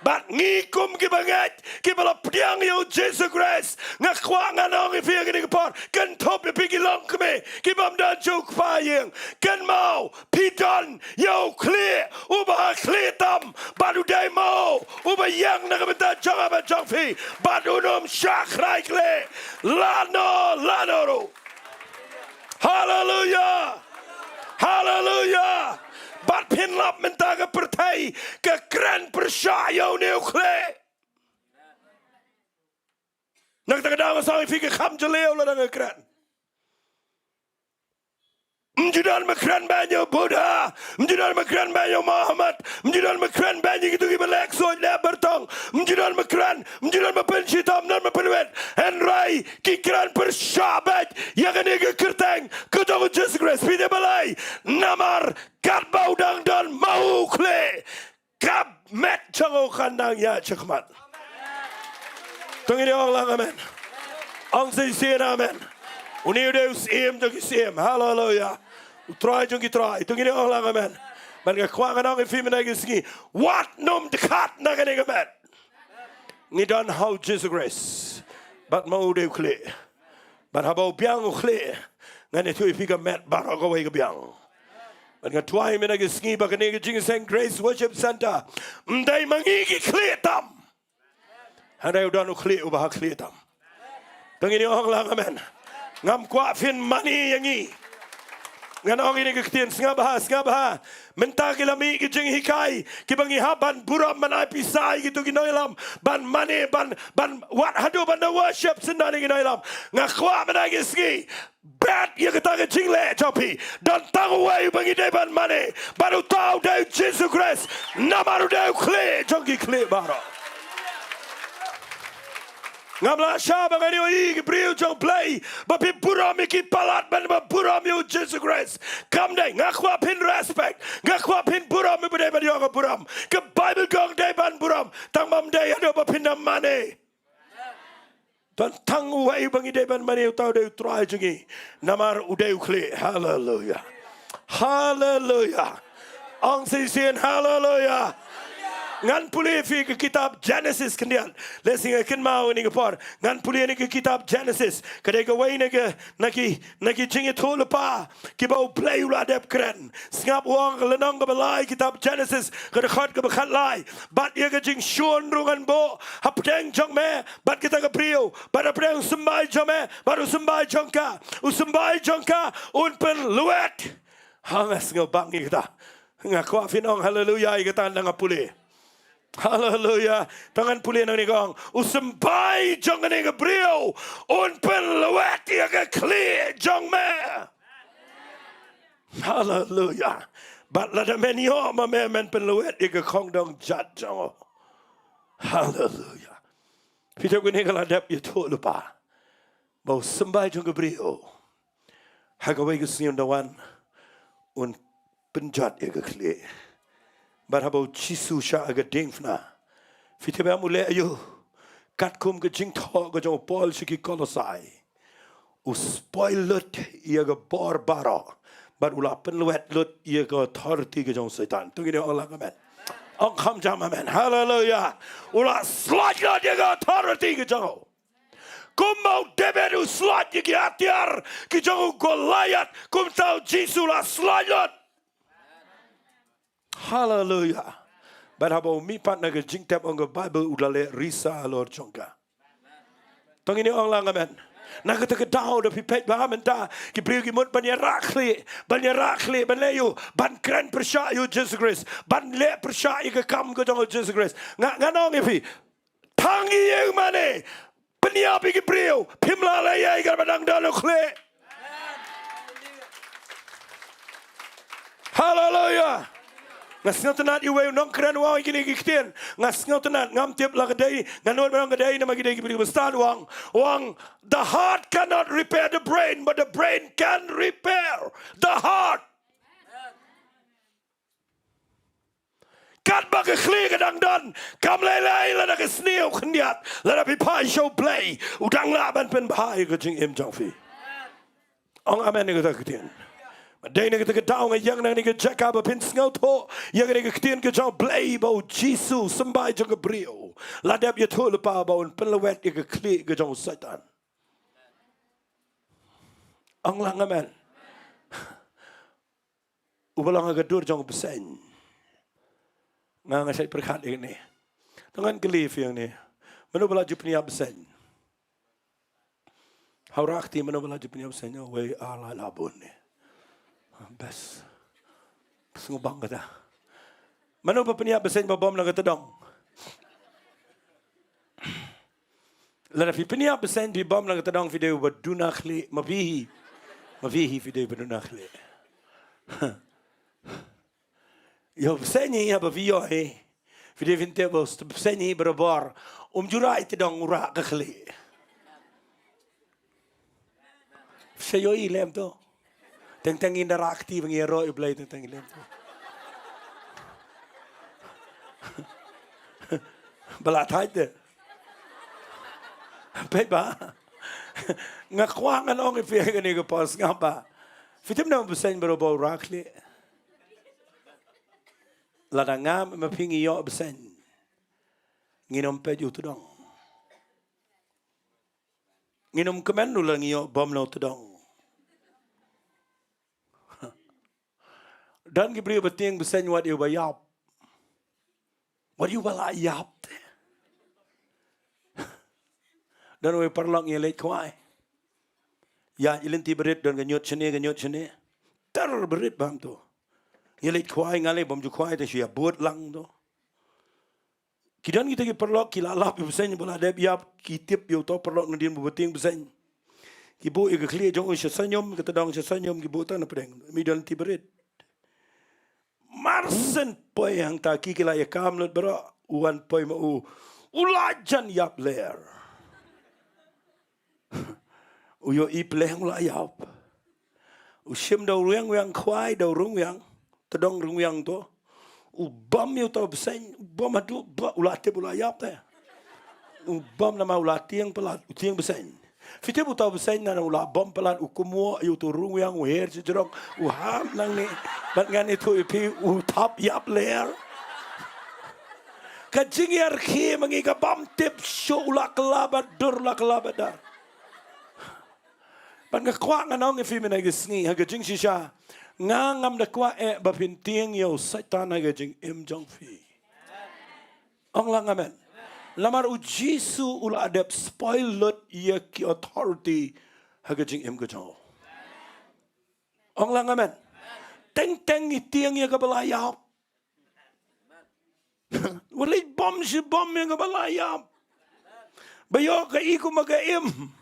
Bad ngi kum kiba ngeit, kiba la pdiang ïa u Jisu Khrist, nga kwah ngan ong ïa phi ha kane ka por, kynthup ïa phi ki longkmie, ki bym don shuh u kpa ïing, kynmaw, phi don ïa u khlieh uba ha khlieh tam, bad u dei ma u uba ïeng na ka bynta jong nga bad jong phi, bad un ym shah khrai khlieh lano lano ruh. Haleluya. Haleluya. Bad phin lap mynta ka pyrthei ka kren pyrshah ïa une u khlieh. Na kata ka daw nga sa ong ïa phi, ka kham jylliew lada nga kren. Ym ju don ba kren beiñ ïa u Buddha, ym ju don ba kren beiñ ïa u Mohammed, ym ju don ba kren beiñ ïa kito kiba leh ksuid leh byrtong, ym ju don ba kren, ym ju don ba pynshitom, ym don ba pynwit. Hynrei ki kren pyrshah beit ïa kane ka kyrteng ka jong u Jisu Khrist. Phi tip balei? Namar katba u dang don ma u u khlieh, ka met jong u kan dang ïaid shakhmat. To ngin ïa ong lang amen. Ong shisien amen. Une u dei u Syiem jong ki syiem. Haleluia. U Trai jong ki trai. To ngin ïa ong lang amen. Bad nga kwah ngan ong ïa phi mynta ka sngi, wat nym dkhat na kane ka met. Ngi don ha u Jisu Khrist. Bad ma u dei u khlieh. Bad haba u biang u khlieh, ngan ïathuh ïa phi ka met baroh kawei ka biang. Bad nga duwai mynta ka sngi ba kane ka jingïaseng Grace Worship Centre ym dei ma ngi ki khlieh tam, hynrei u don u khlieh uba ha khlieh tam. To ngin ïa ong lang amen. Ngam kwah phin mane ïa ngi. Ngan ong ïa kane ka ktien, sngap bha, sngap bha. Mynta ki la mih ki jinghikai kiba ngi hap ban burom, ban ai pisa ïa kito ki nongïalam, ban mane, ban, ban wad haduh ban da worship syndah ïa ki nongïalam. Nga kwah mynta ka sngi, bet ïa kata ka jingleh jong phi. Don tang uwei uba ngi dei ban mane, bad uta u dei u Jisu Khrist. Namar u dei u khlieh jong ki khlieh baroh. Ngam lah shah ba ngan ïohi ki briew jong U Blei ba phi burom ïa ki palat ban ba burom ïa u Jisu Khrist. Kam dei. Nga kwah phin respect, nga kwah phin burom ïa uba dei ban ïoh ka burom. Ka Baibl ka ong dei ban burom, tang ba ym dei haduh ba phin da mane. Don tang uwei uba ngi dei ban mane, uta u dei u Trai jong ngi. Namar u dei u khlieh. Haleluia. Haleluia. Ong shisien haleluia. Ngan pule ïa phi ka kitab Genesis khyndiat. Lehse nga kynmaw ïa kane ka por. Ngan pule ïa kane ka kitab Genesis. Ka dei kawei na ka, na ki, na ki jingïathuhlypa kiba U Blei u la dep kren. Sngap, u ong, ka lynnong kaba lai, kitab Genesis, ka dkhot kaba khatlai. Bad ïa ka jingshun ruh ngan buh hapdeng jong me bad kita ki briew, bad hapdeng u symbai jong me bad u symbai jong ka, u symbai jong ka un pynlwet. Ha, nga sngew bang ïa kata. Nga kwah phin ong haleluia ïa kata ynda nga pule. Haleluia. To ngan pule nangne, ka ong, u symbai jong kane ka briew un pynlwet ïa ka khlieh jong me. Haleluia. Bad lada men ïoh ma me, men pynlwet ïa ka khongdong jat jong u. Haleluia. Phi tip, kane ka la dep ïathuhlypa ba u symbai jong ka briew ha kawei ka sngi un da wan un pynjot ïa ka khlieh. Bad haba u Jisu shah ha ka diengphna, phi tip em u leh aïu? Katkum ka jingthoh ka jong u Paul sha ki Kolosai, u spoil lut ïa ka bor baroh bad u la pynlwet lut ïa ka authority ka jong u Soitan. To ngin ong lang amen. Ong kham jam amen. Haleluia. U la slot lut ïa ka authority ka jong u. Kumba u David u slot ïa ki atiar ki jong u Goliath, kumta u Jisu u la slot lut. Haleluia. Bad haba u mihpat na ka jingtep, ong ka Baibl, u la leh risa halor jong ka. To ngin ong lang amen. Na kata ka daw, da phi peit ba mynta ki briew ki mut ban ïarah khlieh, ban ïarah khlieh, ban leh aïu? Ban kren pyrshah ïa u Jisu Khrist, ban leh pyrshah ïa ka kam ka jong u Jisu Khrist. Nga, ngan ong ïa phi, tang ïa u mane, pynïap ïa ki briew, phim lah leh ei katba dang don u khlieh. Haleluia. Nga sngewtynnat iwei u nongkren u ong ïa kine ki ktien. Nga sngewtynnat, ngam tip la ka dei, nga nud ban ong ka dei namar ki dei ki briew ba stad, u ong, u ong, the heart cannot repair the brain, but the brain can repair the heart. Katba ka khlieh ka dang don, kam lei lei lada ka sniew khyndiat, lada phi phai sha U Blei, u dang lah ban pynbha ïa ka jingim jong phi. Ong amen ïa kata ka ktien. Dei na kata ka daw nga ïeng nangne ka jaka ba phin sngewthuh ïa kane ka ktien ka jong U Blei ba u Jisu, symbai jong ka briew, la dep ïathuhlypa ba un pynlwet ïa ka khlieh ka jong u Soitan. Ong lang amen. Uba long ha ka dur jong u bseiñ. Nga, nga shait pyrkhat ïa kane. To ngan kylli ïa phi hangne. Mano ba la ju pynïap bseiñ? Ha u Rakti mano ba la ju pynïap bseiñ? Wei, ah, la, la bun ne. Best. Sngewbang kata. Mano ba pynïap bseiñ ba bom na kata dong? Lada phi pynïap bseiñ phi bam na ka tdong phi dei uba duna khlieh, ma phi hi. Ma phi hi phi dei uba duna khlieh. Ïoh bseiñ hi haba phi ïoh hi. Phi dei phin tip ba bseiñ hi barabor. Um ju rah i tdong, u rah ka khlieh. Sa ïohi lem to. Teng teng in da rah kti ba ngi ïaroh ïa U Blei teng teng lem to. Ba la thait te. Peit ba. Nga kwah ngan ong ïa phi ha kane ka por, sngap ba. Phi tip ne em bseiñ barabor u rah khlieh. Lada nga ma phi ngi ïoh bseiñ, ngin ym peit u tdong. Ngin ym kmen ruh lada ngi ïoh bam na u tdong. Don ki briew ba tieng bseiñ wat ïa uba ïap. Wat ïa uba la ïap te. Don uwei u paralok ïaleit khwai. Ïa, i lynti barit don ka ñiut shane, ka ñiut shane. Ter barit bam to. Ïaleit khwai, nga lei bam ju khwai te shu ïa bud lang to. Ki don kita ki paralok ki la lap ïa u bseiñ ba la dep ïap, ki tip ïa uto u paralok nadien ba tieng bseiñ. Ki buh ïa ka khlieh jong u sha sahñium, ka tdong sha sahñium, ki buh tang na pdeng. Mi don lynti barit. Mar shen poi hangta ki ki la ïa kam lut baroh, u wan poi ma u. U la jan ïap ler. U ïohi pleng u la ïap. U shim da u rung wiang khwai, da u rung wiang. Tdong rung wiang to. U bam ïa uto u bseiñ, u bam haduh ba u la tip u la ïap te. U bam namar u la tieng palat, u tieng bseiñ. Phi tip uto u bseiñ na u la bam palat, u kumwoh ïa uto u rung wiang, u her shi jrong, u ham nangne. Bad ngan ïathuh ïa phi, u thap ïap ler. Ka jingïarkhie ma ngi ka bam tip shuh, u la kylla bad dur, u la kylla bad dar. Bad nga kwah ngan ong ïa phi mynne ka sngi ha ka jingshisha, nga ngam da kwah eh ba phin tieng ïa u Soitan ha ka jingim jong phi. Ong lang amen. Namar u Jisu u la dep spoil lut ïa ki authority ha ka jingim ka jong u. Ong lang amen. Teng teng ngi tieng ïa kaba la ïap. Wat leit bam shi bam ïa kaba la ïap. Ba ïoh ka i kum ka im.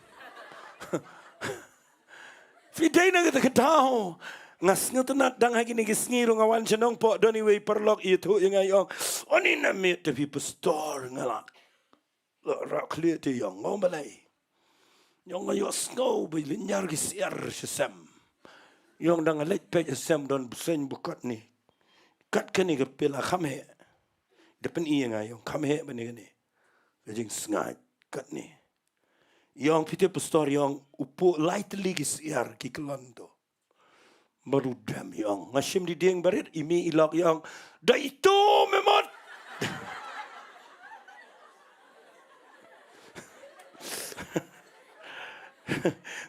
Phi dei na kata ka daw. Nga sngewtynnat dang ha kine ki sngi ruh nga wan sha Nongpoh, don iwei i paralok i ïathuh ïa nga, i ong, "Une na miet te phi pastor?" Nga la, la rah khlieh te, i ong, "Balei?" I ong, "Nga ïohsngew ba i lynñiar ki syiar sha sem." I ong, "Dang leit peit sha sem don bseiñ ba katne. Kat kane ka phi la kham heh." Da pyni ïa nga, i ong, "Kham heh ba ne kane ka jingsngaid katne." I ong, "Phi tip pastor," i ong, "u puh lai tylli ki syiar ki kyllon to." Bad u dem, i ong, "Nga shim die dieng barit." I mih i lok, i ong, "Da itu me mut."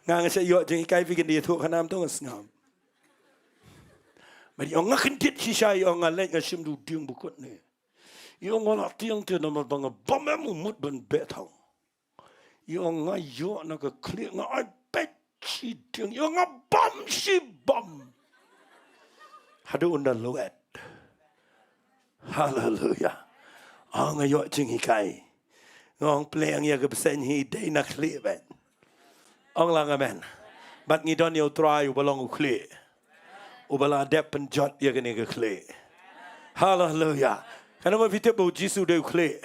Nga, nga sa ïoh jinghikai, phi kin da ïathuh ka nam to, nga sngap. Bad i ong, "Nga kyndit shisha," i ong, "nga leit nga shim da u dieng ba katne." I ong, "Nga la tieng te namar ba nga bam em u mut ban beh thang." I ong, "Nga ïoh na ka khlieh, nga ai peit shi dieng." I ong, "Nga bam shi bam." Haduh ynda lwet. Haleluya. Ong, nga ïoh jinghikai. Nga ong, pleng ïa ka bseiñ hi dei na khlieh beit. Ong lang amen. Bad ngi don ïa u Trai uba long u khlieh, uba la dep pynjot ïa kane ka khlieh. Haleluya. Katno ma phi tip ba u Jisu dei u khlieh?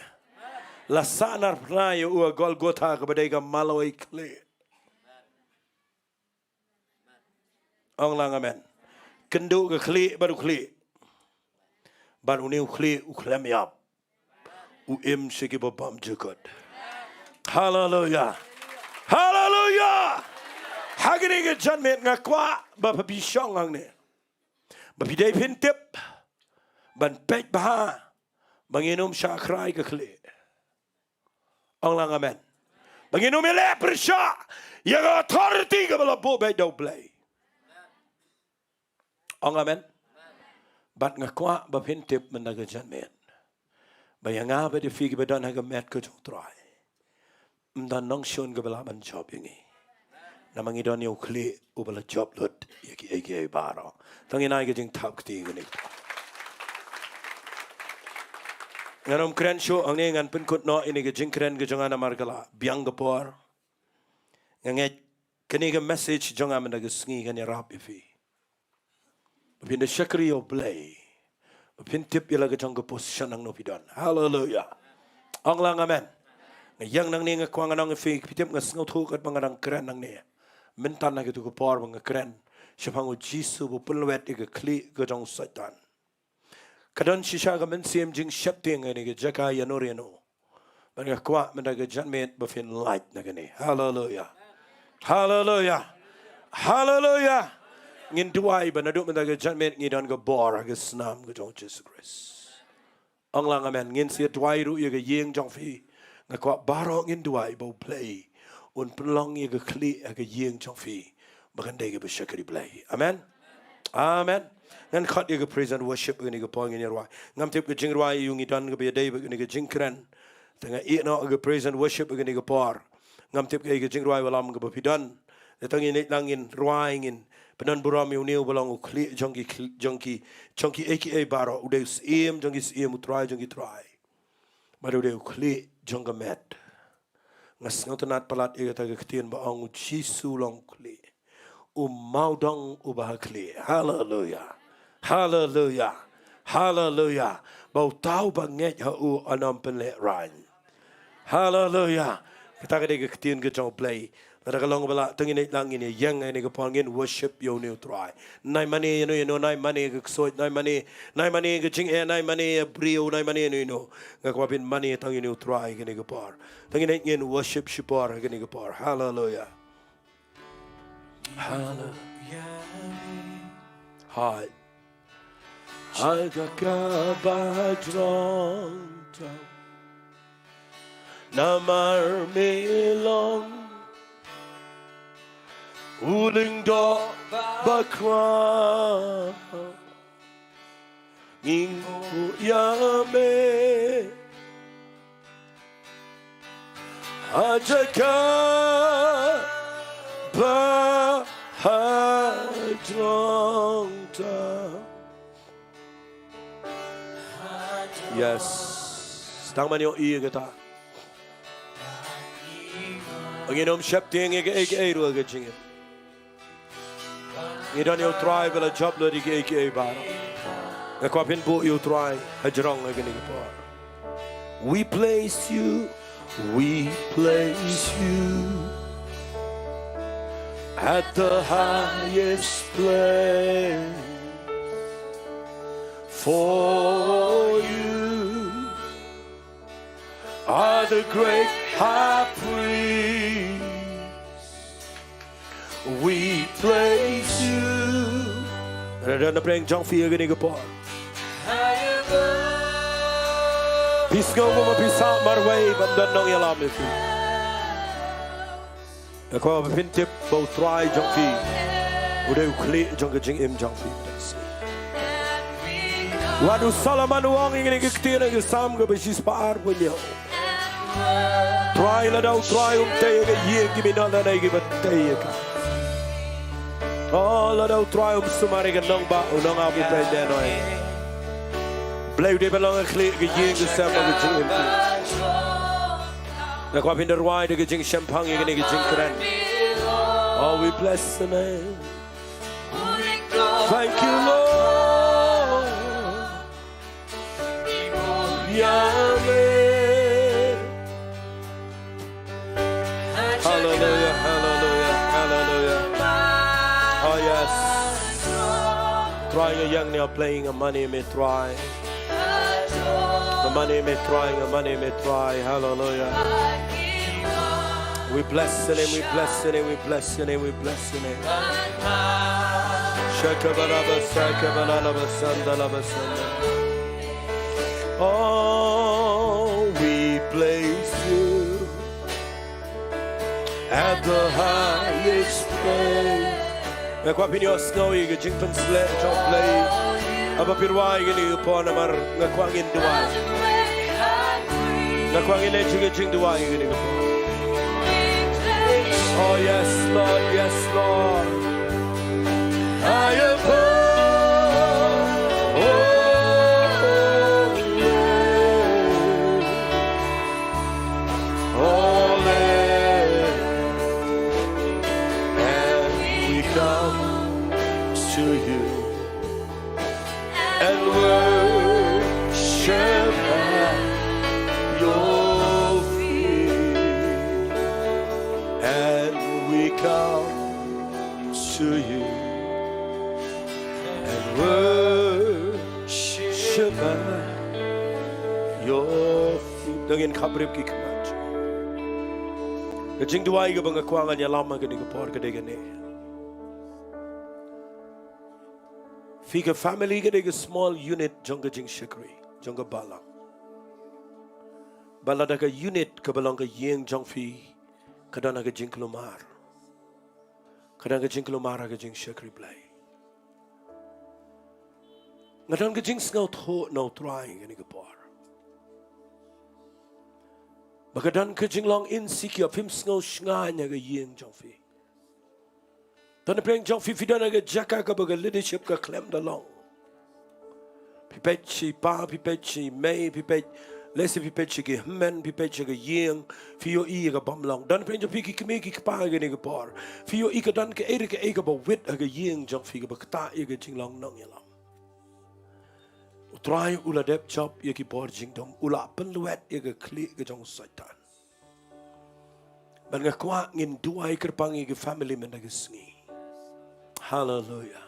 La sahnarphna ïa u ha Golgotha kaba dei ka maloi khlieh. Ong lang amen. Kynduh ka khlieh bad u khlieh. Bad une u khlieh u khlem ïap. U im sha kiba bam jukut. Haleluya. Haleluya. Ha kane ka janmiet nga kwah ba phi shong hangne. Ba phi dei phin tip ban peit bha ba ngin ym shah khrai ka khlieh. Ong lang amen. Ba ngin ym ïaleh pyrshah ïa ka authority kaba la buh beit da U Blei. Ong amen. Bad nga kwah ba phin tip mynta ka janmiet ba ïa nga bad ïa phi kiba don ha ka met ka jong U Trai, ym don nongshun kaba lah ban jop ïa ngi. Namar ngi don ïa u khlieh uba la jop lut ïa kiei kiei baroh. To ngin ai ka jingthap kti ïa kane. Ngan ym kren shuh hangne, ngan pynkut noh ïa kane ka jingkren ka jong nga namar ka la biang ka por. Nga ngeit kane ka message jong nga mynta ka sngi kan ïarap ïa phi ba phin da shakri ïa U Blei, ba phin tip ïa la ka jong ka position hangno phi don. Haleluia. Ong lang amen. Nga ïeng nangne nga kwah ngan ong ïa phi, phi tip nga sngewthuh katba nga dang kren nangne. Mynta na katu ka por ba nga kren shaphang U Jisu ba u pynlwet ïa ka khlieh ka jong u Soitan. Ka don shisha ka mynsiem jingsheptieng ha kane ka jaka ïa no re no. Bad nga kwah mynta ka janmiet ba phin lait na kane. Haleluia. Haleluia. Haleluia. Ngin duwai ba naduh mynta ka janmiet ngi don ka bor ha ka snam ka jong U Jisu Khrist. Ong lang amen. Ngin sa duwai ruh ïa ka ïing jong phi. Nga kwah baroh ngin duwai ba U Blei un pynlong ïa ka khlieh ha ka ïing jong phi ba kan dei kaba shakri Blei. Amen. Amen. Ngan khot ïa ka praise and worship ha kane ka por, ngin ïa rwai. Ngam tip ka jingrwai aïu ngi don kaba ïadei bad kane ka jingkren. Te nga ïeh noh ïa ka praise and worship ha kane ka por. Ngam tip kaei ka jingrwai wallam kaba phi don. Te tang ngin ïaid lang ngin rwai, ngin pyndon burom ïa une uba long u khlieh jong ki khlieh, jong ki, jong kiei kiei baroh, u dei u syiem jong ki syiem, u Trai jong ki trai. Bad u dei u khlieh jong ka met. Nga sngewtynnad palat ïa kata ka ktien ba ong U Jisu u long u khlieh. U mawdong uba ha khlieh. Haleluia. Haleluia. Haleluia. Ba uta uba ngeit ha u un ym pynlehraiñ. Haleluia. Kata ka dei ka ktien ka jong U Blei. Lada ka long ba lah, to ngin ïaid lang, ngin ïa ïeng ha kane ka por, ngin worship ïa une u Trai. Nai mane ïa no ïa no, nai mane ïa ka ksuid, nai mane, nai mane ïa ka jingeh, nai mane ïa briew, nai mane ïa no ïa no. Nga kwah phin mane tang ïa une u Trai ha kane ka por. To ngin ïaid ngin worship shipor ha kane ka por. Haleluia. Haleluia. Hai. Ha ka kaba jrong tam. Namar me long u lyngdoh ba khraw. Ngin ïa me ha jaka ba ha jrong tam. Yes. Tang ban ïohi ïa kata. Ngin ym sheptieng ïa kaei kaei ruh ha ka jingim. Ngi don ïa u Trai ba la jop lut ïa kiei kiei baroh. Nga kwah phin buh ïa u Trai ha jrong ha kane ka por. We place you, we place you at the highest place. For you are the great high priest. We place you. Reda na pdeng jong phi ha kane ka por. Phi sngew kumba phi sah marwei ban don nongïalam ïa phi. Nga kwah ba phin tip ba u Trai jong phi u dei u khlieh jong ka jingim jong phi. Wat u Solomon u ong ïa kane ka ktien ha ka Salm kaba shispah arphew hynñiew. Trai, lada u Trai um tei ïa ka ïing, ki minot lane kiba tei ïa ka. Oh, lada u Trai um sumar ïa ka nongbah, u nongap u tei dei noh. Blei u dei ban long ka khlieh ka ïing ka sem bad ka jingim. Nga kwah phin da rwai da ka jingshemphang ïa kane ka jingkren. Oh, we bless the name. Thank you, Lord. Yahweh. Hallelujah, hallelujah, hallelujah. Oh, yes. Trai, nga ïeng ne nga plie, nga mane me Trai. Nga mane me Trai, nga mane me Trai. Hallelujah. We bless your name, we bless your name, we bless your name, we bless your name. Shakabalaba, sakabalaba, sandalaba, sanda. Oh, we place you at the highest place. Nga kwah phin ïohsngew ïa ka jingpynshlur jong U Blei. Haba phi rwai ïa kane ka por namar nga kwah ngin duwai. Nga kwah ngin leit sha ka jingduwai ïa kane ka por. Oh yes, Lord, yes, Lord. High above, oh, yeah. to you and worship at your feet. And we come to you and worship at your feet. To ngin khapbrip ki khmat. Ka jingduwai kaba nga kwah ngan ïalam ha kane ka por ka dei kane. Phi ka family ka dei ka small unit jong ka jingshakri, jong ka balang. Bad lada ka unit kaba long ka ïing jong phi ka don ha ka jingkulmar, ka don ka jingkulmar ha ka jingshakri Blei. Nga don ka jingsngewthuh na U Trai ha kane ka por. Ba ka don ka jinglong insecure, phim sngew shngaiñ ha ka ïing jong phi. Don pyrshah jong phi, phi don ha ka jaka kaba ka leadership ka khlem da long. Phi peit sha i pa, phi peit sha i mei, phi peit, lehse phi peit sha ki hynmen, phi peit sha ka ïing, phi ïohi ïa ka bym long. Don pyrshah jong phi ki kmie ki kpa ha kane ka por. Phi ïohi ka don kaei re kaei kaba wit ha ka ïing jong phi kaba ktah ïa ka jinglong nongïalam. U Trai u la dep jop ïa ki bor jingdum, u la pynlwet ïa ka khlieh ka jong u Soitan. Bad nga kwah ngin duwai kyrpang ïa ki family mynta ka sngi. Haleluya.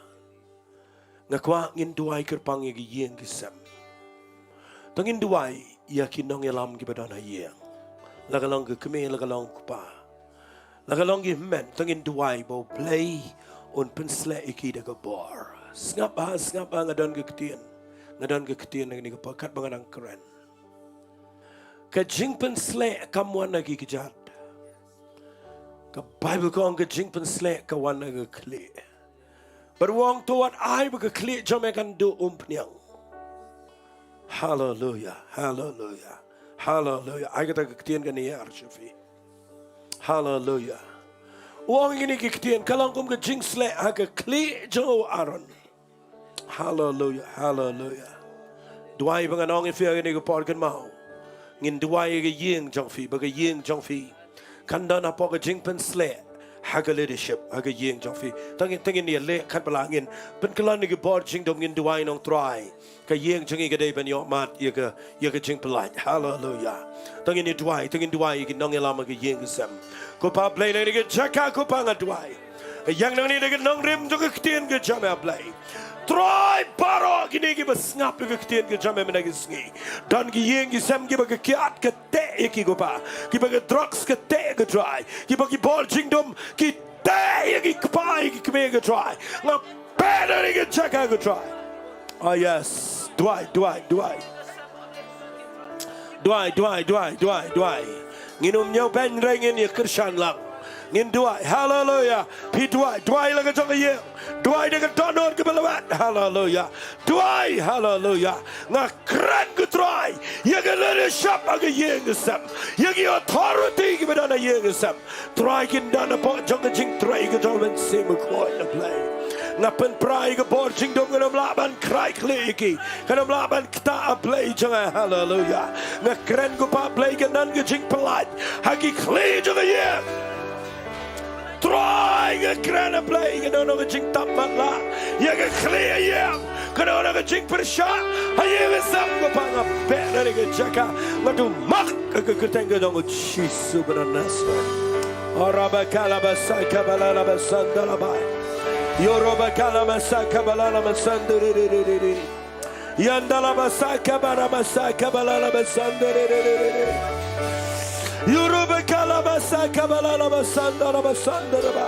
Nga kwah ngin duwai kyrpang ïa ki ïing ki sem. To ngin duwai ïa ki nongïalam kiba don ha ïing. La ka long ka kmie, la ka long u kpa, la ka long ki hynmen, to ngin duwai ba U Blei un pynsleh ïa ki da ka bor. Sngap ha, sngap ha, nga don ka ktien. Nga don ka ktien ha kane ka por katba nga dang kren. Ka jingpynsleh kam wan na ki kjat. Ka Baibl ka ong ka jingpynsleh ka wan na ka khlieh. Bad u ong, to wat ai ba ka khlieh jong me kan duh umphniang. Haleluya, haleluya, haleluya. Ai kata ka ktien kane ïa phi. Haleluya. U ong ïa kine ki ktien, ka long kum ka jingsleh ha ka khlieh jong u Aaron. Haleluya, haleluya. Duwai ba ngan ong ïa phi ha kane ka por kynmaw. Ngin duwai ïa ka ïing jong phi, ba ka ïing jong phi kan don hapoh ka jingpynsleh ha ka leadership ha ka ïing jong phi. To ngin, to ngin ïaleh katba lah, ngin pynkylla ïa ki bor jingdum, ngin duwai na U Trai. Ka ïing jong ngi ka dei ban ïohmad ïa ka, ïa ka jingpyllait. Haleluya. To ngin ïa duwai, to ngin duwai ïa ki nongïalam ha ka ïing ka sem. Ko Pa Blei, na kane ka jaka ko Pa nga duwai. Ïa ngi nangne da ka nongrim jong ka ktien ka jong me, A Blei. Trai, baroh kine kiba sngap ïa ka ktien ka jong me mynta ka sngi. Don ki ïing ki sem kiba ka kiad ka teh ïa ki ko Pa. Kiba ka drugs ka teh ïa ki Trai. Kiba ki bor jingdum ki teh ïa ki kpa ïa ki kmie ko Trai. Nga peit na kane ka jaka ko Trai. Oh yes. Duwai, duwai, duwai. Duwai, duwai, duwai, duwai, duwai. Ngin ym ñiewbeiñ re, ngin ïa kyrshan lang. Ngin duwai. Haleluya. Phi duwai, duwai la ka jong ka ïing. Duwai da ka dohnud kaba lwet. Haleluya. Duwai, haleluya. Nga kren ko Trai ïa ka leadership ha ka ïing ka sem. Ïa ki authority kiba don ha ïing ka sem. Trai, kin don hapoh jong ka jingtrei ka jong U Mynsiem Bakhuid, A Blei. Nga pynpra ïa ka bor jingdum, kan ym lah ban krai khlieh ïa ki. Kan ym lah ban ktah, A Blei jong nga. Haleluya. Nga kren ko Pa Blei, kan don ka jingpyllait ha ki khlieh jong ka ïing. Trai, nga kren, A Blei, kan don ka jingtap matlah ïa ka khlieh ïing. Kan don ka jingpyrshah ha ïing ka sem ko Pa, nga peit na kane ka jaka. Nga duh mak ha ka kyrteng ka jong U Jisu ba na Nasareth. Oraba kalaba saka balala basanda laba. Yoroba kalama saka balala masanda re re re re re. Yandala basaka baraba saka balala basanda re re re re re. Yoroba kalaba saka balala basanda la basanda re ba.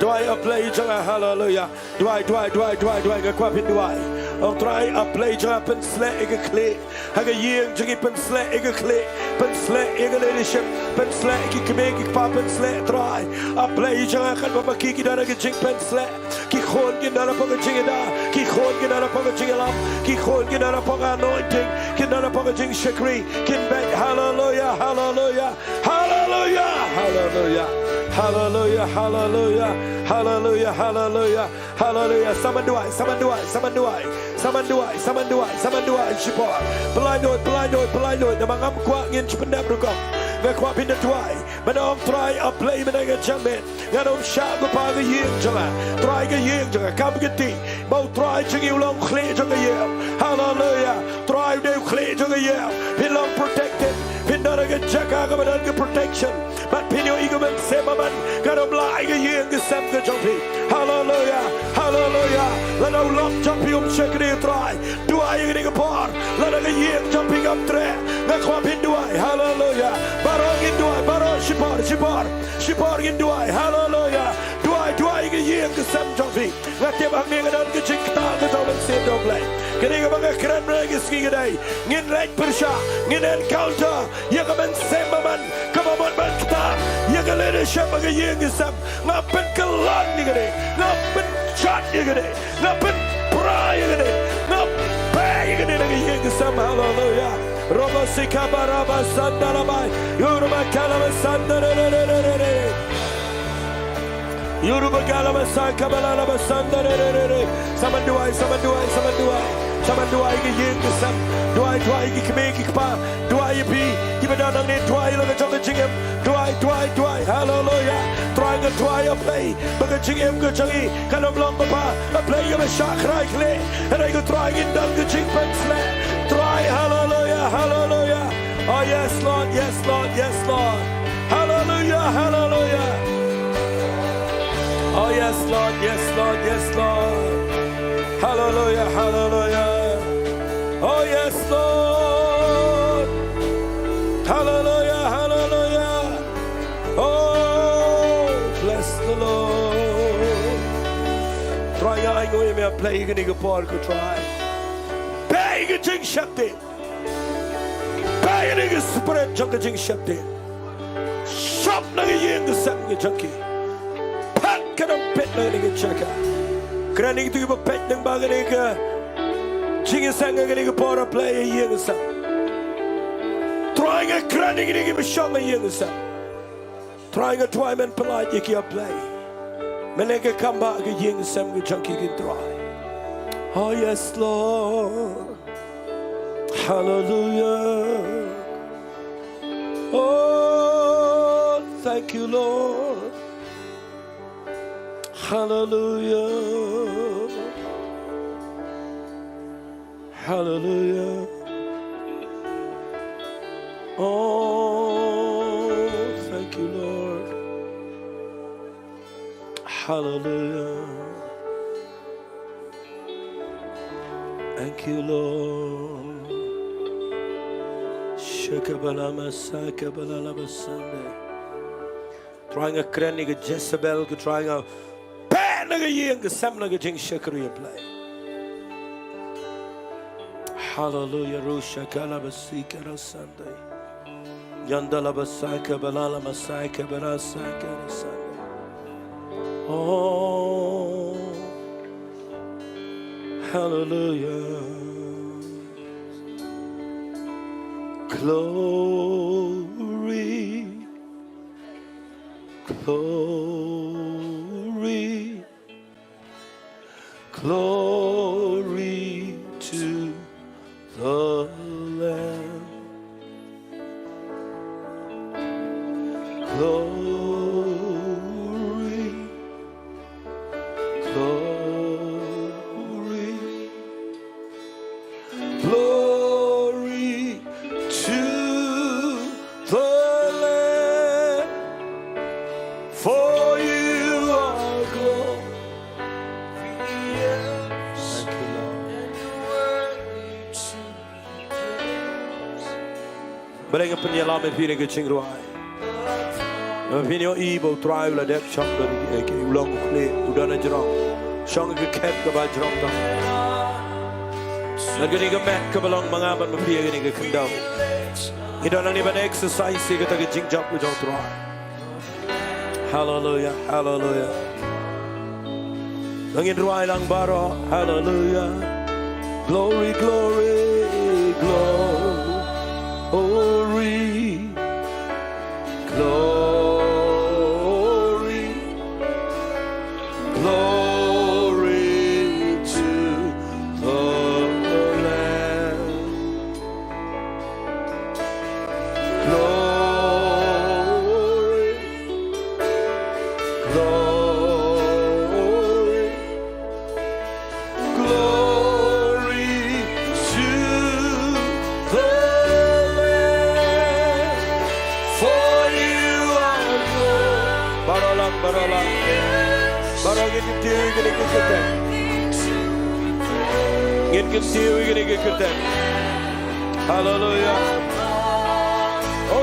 Duwai, A Blei jong nga, haleluya. Duwai, duwai, duwai, duwai, duwai, nga kwah phin duwai. Ong Trai, A Blei jong nga, pynsleh ïa ka khlieh ha ka ïing jong ngi, pynsleh ïa ka khlieh, pynsleh ïa ka leadership, pynsleh ïa ki kmie ki kpa, pynsleh Trai. A Blei jong nga, katba ma ki ki don ha ka jingpynsleh, ki khun kin don hapoh ka jingïada, ki khun kin don hapoh ka jingïalam, ki khun kin don hapoh ka anointing, kin don hapoh ka jingshakri, kin beit. Haleluya, haleluya. Haleluya, haleluya, haleluya, haleluya, haleluya, haleluya, haleluya. Sa man duwai, sa man duwai, sa man duwai, sa man duwai, sa man duwai, sa man duwai shipor. Pynlait lut, pynlait lut, pynlait lut. Namar ngam kwah ngin shu pyndep rukom. Nga kwah phin da duwai. Mynta ong Trai, A Blei, mynta nga jingmut. Ngan ym shah, ko Pa, ka ïing jong nga. Trai, ka ïing jong nga kam kynti. Ba U Trai jong ngi u long u khlieh jong ka ïing. Haleluya. Trai, U dei u khlieh jong ka ïing. Phin long protected. Phin don ha ka jaka kaba don ka protection. Bad phin ïohi ka mynsiem bymman. Kan ym lah ïa ka ïing ka sem ka jong phi. Haleluya. Haleluya. Lada u lok jong phi um shakri, Trai, duwai ïa kane ka por. Lada ka ïing jong phi kam treh, nga kwah phin duwai. Haleluya. Baroh ngin duwai, baroh shipor, shipor, shipor ngin duwai. Haleluya. Duwai, duwai ïa ka ïing ka sem jong phi. Nga tip hangne ka don ka jingktah ka jong U Mynsiem jong U Blei. Kane kaba nga kren mynta ka sngi ka dei, ngin leit pyrshah, ngin encounter ïa ka mynsiem bymman kaba mut ban ktah ïa ka leadership ha ka ïing ka sem. Nga pynkylla ïa kane, nga pynjot ïa kane, nga pynpra ïa kane, nga peit ïa kane na ka ïing ka sem. Haleluya. Robo sika baraba sandalabai. Yoruba kalaba sandalere. Yoruba kalaba saka balala basandalere. Sa man duwai, sa man duwai, sa man duwai. Sa man duwai ïa ka ïing ka sem. Duwai, duwai ïa ki kmie ki kpa. Duwai ïa phi kiba don hangne, duwai ïa la ka jong ka jingim. Duwai, duwai, duwai. Haleluya. Trai, nga duwai, A Blei, ba ka jingim ka jong ngi kan ym long, ko Pa, A Blei, kaba shah krai khlieh. Hynrei, ko Trai, ngin don ka jingpynshlur. Trai, haleluya, haleluya. Oh yes, Lord, yes, Lord, yes, Lord. Haleluya, haleluya. Oh yes, Lord, yes, Lord, yes, Lord. Haleluya, haleluya. Oh yes, Lord. Haleluya, haleluya. Oh, bless the Lord. Trai, nga ainguh ïa me, A Blei, ha kane ka por, ko Trai. Peit ïa ka jingsheptieng. Peit ïa ka spirit jong ka jingsheptieng. Shop na ka ïing ka sem ka jong ki. Peit ka dang peit na kane ka jaka. Kren ïa kito kiba peit lyngba kane ka jingïaseng ha kane ka por, A Blei, ha ïing ha sem. Trai, nga kren ïa kito kiba shong ha ïing ha sem. Trai, nga duwai men pynlait ïa ki, A Blei. Men ïa ka kam ba ka ïing sem ka jong ki, ki Trai. Oh yes, Lord. Hallelujah. Oh, thank you, Lord. Hallelujah. Hallelujah. Oh, thank you, Lord. Hallelujah. Thank you, Lord. Shakabalama sakabalama sande. Trai, nga kren ïa ka Jezebel, ko Trai, nga peit na ka ïing ka sem na ka jingshakri, A Blei. Hallelujah, rusha kalabasika rasande. Yandala basaka balala masaka barasaka rasande. Oh, hallelujah. Glory. Glory, glory to the Lamb. Glory, glory. Glory to the Lamb, for you are glorious. Thank you, Lord. Balei nga pynïalam ïa phi ha kane ka jingrwai? Namar phin ïohi ba U Trai u la dep shong da ki, u long u khlieh, u don hajrong. Shong ha ka khet kaba jrong tam. Bad kane ka met kaba long ma nga bad ma phi ha kane ka kyndong, ngi don hangne ban exercise ïa kata ka jingjop ka jong U Trai. Hallelujah, hallelujah. Ngin rwai lang baroh. Hallelujah. Glory, glory, glory. Glory, glory to the Lamb. Glory. Ngin kyntiew ïa kane ka kyrteng. Haleluya. Oh,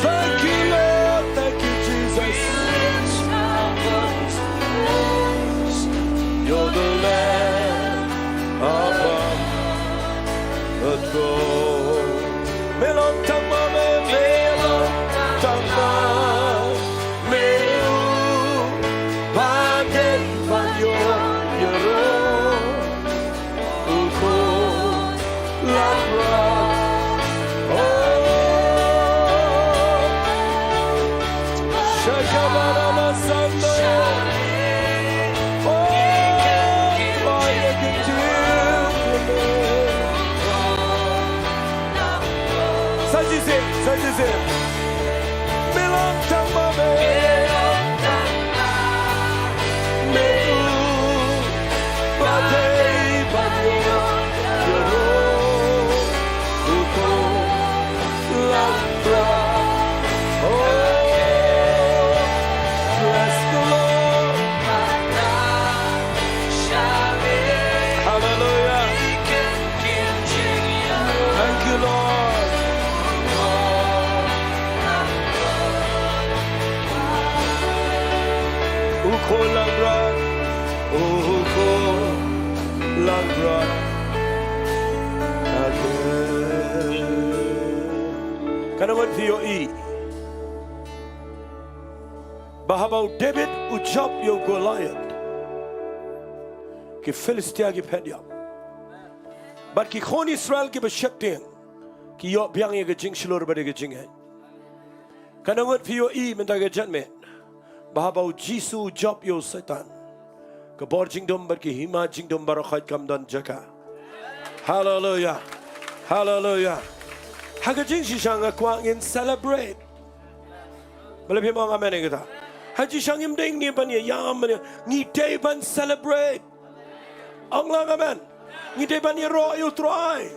thank you, Lord. Thank you, Jesus. You're the Lamb upon the throne. Me long tang ma me, me long tang ma me, u ba dei ban ïoh ïaroh, u Khun Langbrot. Oh, Shakabara Masando. Oh, oh, yeah, yeah, yeah. Sa shisien, sa shisien. Me long tang ma me, me u ba dei ban ïoh ïaroh, u Khun Langbrot. Oh, bless the Lord. Hallelujah. Thank you, Lord. U Khun Langbrot, u Khun Langbrot. Ka nang ngan phi ïohi ba haba u David u jop ïa u Goliath, ki Philistia ki phet ïap. Bad ki khun Israel kiba sheptieng ki ïoh biang ïa ka jingshlur bad ïa ka jingngeit. Ka nang ngan phi ïohi mynta ka janmiet ba haba u Jisu u jop ïa u Soitan, ka bor jingdum bad ki hima jingdum baroh khoit kam don jaka. Haleluya. Haleluya. Ha ka jingshisha nga kwah ngin celebrate. Balei phim ong amen ïa kata? Ha jingshisha ngim dei ngi ban ïa ïam, ngi dei ban celebrate. Ong lang amen. Ngi dei ban ïaroh ïa u Trai.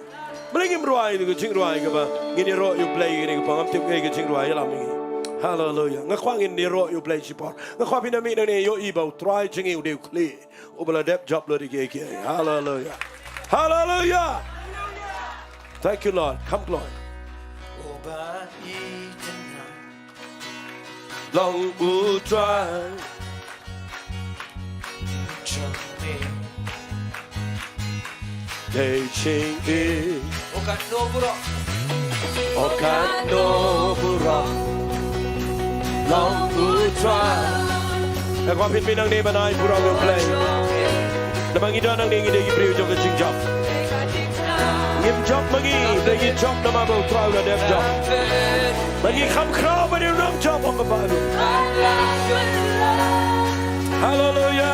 Balei ngim rwai ïa ka jingrwai kaba ngin ïaroh ïa u Blei ïa kane ka por? Ngam tip kaei ka jingrwai, ïalam ïa ngi. Haleluya. Nga kwah ngin ïaroh ïa u Blei shipor. Nga kwah phin ïa mih nangne ïohi ba u Trai jong ngi u dei u khlieh uba la dep jop lut ïa kiei kiei. Haleluya. Haleluya. Thank you, Lord. Come, Lord. Long u Trai jong ngi. Dei jingim. O katno baroh. O katno baroh. Long u Trai. Nga kwah phin mih nangne ban ai burom ïa u Blei. Namar ngi don nangne ngi dei ki briew jong ka jingjop. Ngim jop ma ngi, te ngi jop namar ba u Trai u la dep jop. Ba ngi kham khraw ba ngi ym jop, ong ka Baibl. Haleluya.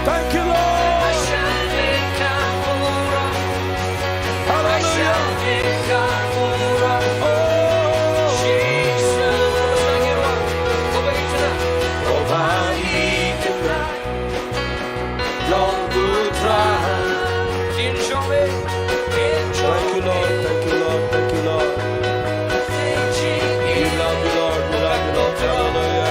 Thank you, Lord. Haleluya. Oh. Long u Trai. Thank you, Lord. Thank you, Lord. Thank you, Lord. We love you, Lord. We love you, Lord. Hallelujah.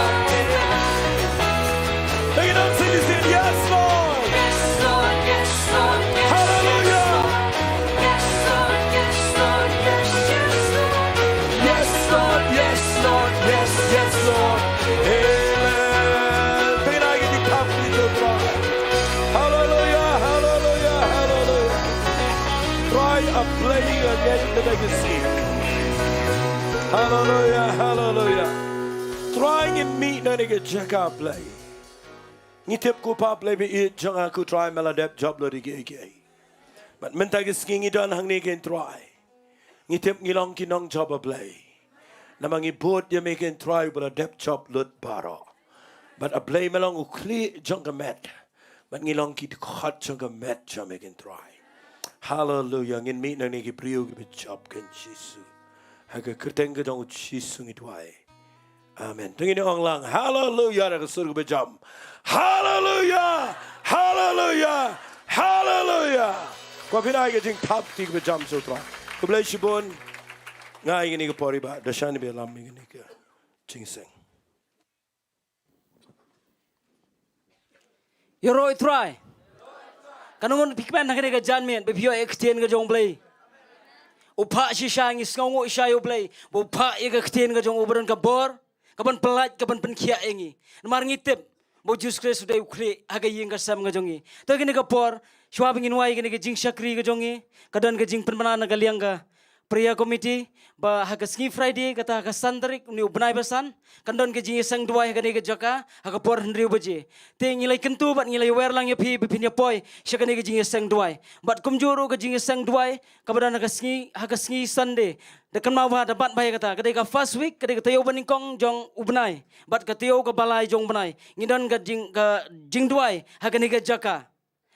Take it up, sing this in. Yes, Lord. Hallelujah. Yes, Lord. Yes, Lord. Yes, yes, Lord. Amen. Pynai ki jingthap ki jingthrang. Hallelujah, hallelujah, hallelujah. Trai, a Blei, a ngeit, a ngeit. Hallelujah, hallelujah. Trai, ngin mih na kane ka jaka, Blei. Ngi tip ko Pa Blei ba ïeit jong nga, ko Trai, me la dep jop lut ïa kiei kiei. Bad mynta ka sngi ngi don hangne, ko Trai. Ngi tip ngi long ki nongjop, a Blei. Namar ngi bud ïa me, ko Trai, ba la dep jop lut baroh. Bad a Blei, me long u khlieh jong ka met. Bad ngi long ki dkhot jong ka met jong me, ko Trai. Haleluia. Ngin mih nangne ki briew kiba jop, ko Jisu. Ha ka kyrteng ka jong u Jisu ngi duwai. Amen. To ngin ong lang haleluia da ka sur kaba jam. Haleluia! Haleluia! Haleluia! Ko pynai ka jingthap kti kaba jam sha u Trai. Khublei shibun. Nga ai kane ka por ïa i Bah Dashan ba ïalam ïa kane ka jingseng. Ïaroh ïa u Trai. Kan ong phi kmen ha kane ka janmiet ba phi ïoh ïa ka ktien ka jong u Blei. U phah shisha, ngi sngewnguh shisha ïa u Blei ba u phah ïa ka ktien ka jong u ba don ka bor, ka ban pyllait, ka ban pynkhiah ïa ngi. Namar ngi tip ba u Jisu Khrist u dei u khlieh ha ka ïing ka sem ka jong ngi. To kane ka por, shuwa ba ngin wai kane ka jingshakri ka jong ngi, ka don ka jingpynbna na ka liang ka prayer committee, ba ha ka sngi Friday, kata ha ka san tarik une u bnai ba san, kan don ka jingïaseng duwai ha kane ka jaka ha ka por hynriew baje. Te ngi la ïakyntu bad ngi la ïawer lang ïa phi ba phin ïa poi sha kane ka jingïaseng duwai. Bad kumjuh ruh ka jingïaseng duwai kaba don ha ka sngi, ha ka sngi Sunday. Da kynmaw ba da bat ba ïa kata, ka dei ka first week, ka dei ka taïew ba nyngkong jong u bnai. Bad ka taïew kaba lai jong u bnai, ngi don ka jing, ka jingduwai ha kane ka jaka.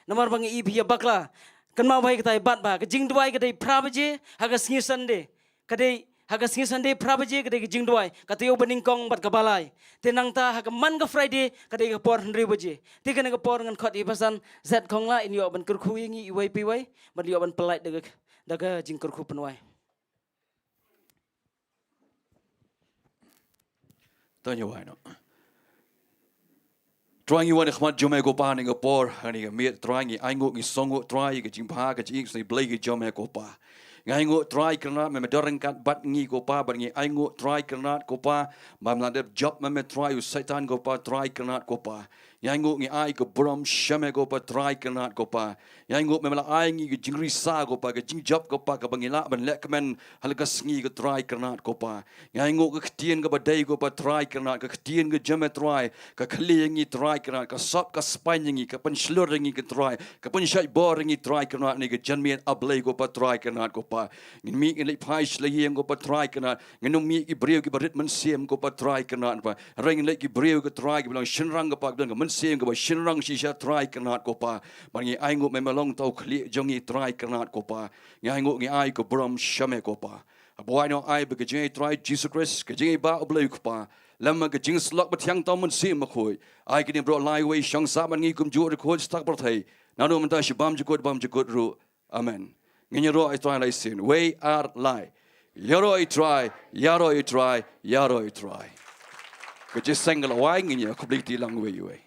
Namar ba ngi ïohi ïa bakla, Kynmaw bha ïa kata, bad ba ka jingduwai ka dei phra baje ha ka sngi Sunday. Ka dei ha ka sngi Sunday phra baje ka dei ka jingduwai. Ka taïew ba nyngkong bad kaba lai. Te nangta ha ka man ka Friday ka dei ka por hynriew baje. Te kane ka por ngan khot ïa i Pastor Zed Khongla, in ïoh ban kyrkhu ïa ngi iwei pa iwei, ban ïoh ban pyllait da ka, da ka jingkyrkhu pynwai. To ngin ïa wai noh. Trai, ngi wan ha khmat jong me ko Pa ha kane ka por, ha kane ka miet Trai, ngi ainguh, ngi sngewnguh Trai ïa ka jingbha, ka jingïeit, ka jingïeit Blei ka jong me ko Pa. Ngi ainguh Trai Kynrad, me me don ryngkat bad ngi ko Pa, bad ngi ainguh Trai Kynrad ko Pa, ba me la dep jop me me Trai, u Soitan ko Pa, Trai Kynrad ko Pa. Ngi ainguh, ngi ai ka burom sha me ko Pa, Trai Kynrad ko Pa. Ngi ainguh me me la ai ngi ka jingrisa ko Pa, ka jingjop ko Pa, kaba ngi lah ban leh kmen ha la ka sngi ko Trai Kynrad ko Pa. Ngi ainguh ka ktien kaba dei ko Pa, Trai Kynrad, ka ktien ka jong me Trai, ka khlieh ïa ngi Trai Kynrad, ka sop ka spaiñ ïa ngi, ka pynshlur ïa ngi ko Trai, ka pynshait bor ïa ngi Trai Kynrad, ha kane ka janmiet A Blei ko Pa, Trai Kynrad ko Pa. Ngin mih ngin leit phai sha la ïing ko Pa, Trai Kynrad, ngin ym mih ki briew kiba rit mynsiem ko Pa, Trai Kynrad Pa. Hynrei ngin leit ki briew ko Trai kiba long shynrang ko Pa, kiba long ka mynsiem kaba shynrang shisha Trai Kynrad ko Pa. Bad ngi ainguh me me long uta u khlieh jong ngi Trai Kynrad ko Pa. Ngi ainguh, ngi ai ka burom sha me ko Pa. Haba wai noh, ai ba ka jingïeit Trai Jisu Khrist, ka jingïeit U Blei U Kpa, lem bad ka jingïasyllok bathiang uta u Mynsiem Bakhuid, ai kine baroh lai wei shong sah bad ngi kumjuh riewkhuid sha kata ka pyrthei, naduh mynta sha bymjukut bymjukut ruh. Amen. Ngin ïaroh ïa U Trai lai sien. Wei ar lai. Ïaroh ïa U Trai, ïaroh ïa U Trai, ïaroh ïa U Trai. Ka jingïaseng ka la wai, ngin ïakhublei kti lang uwei uwei.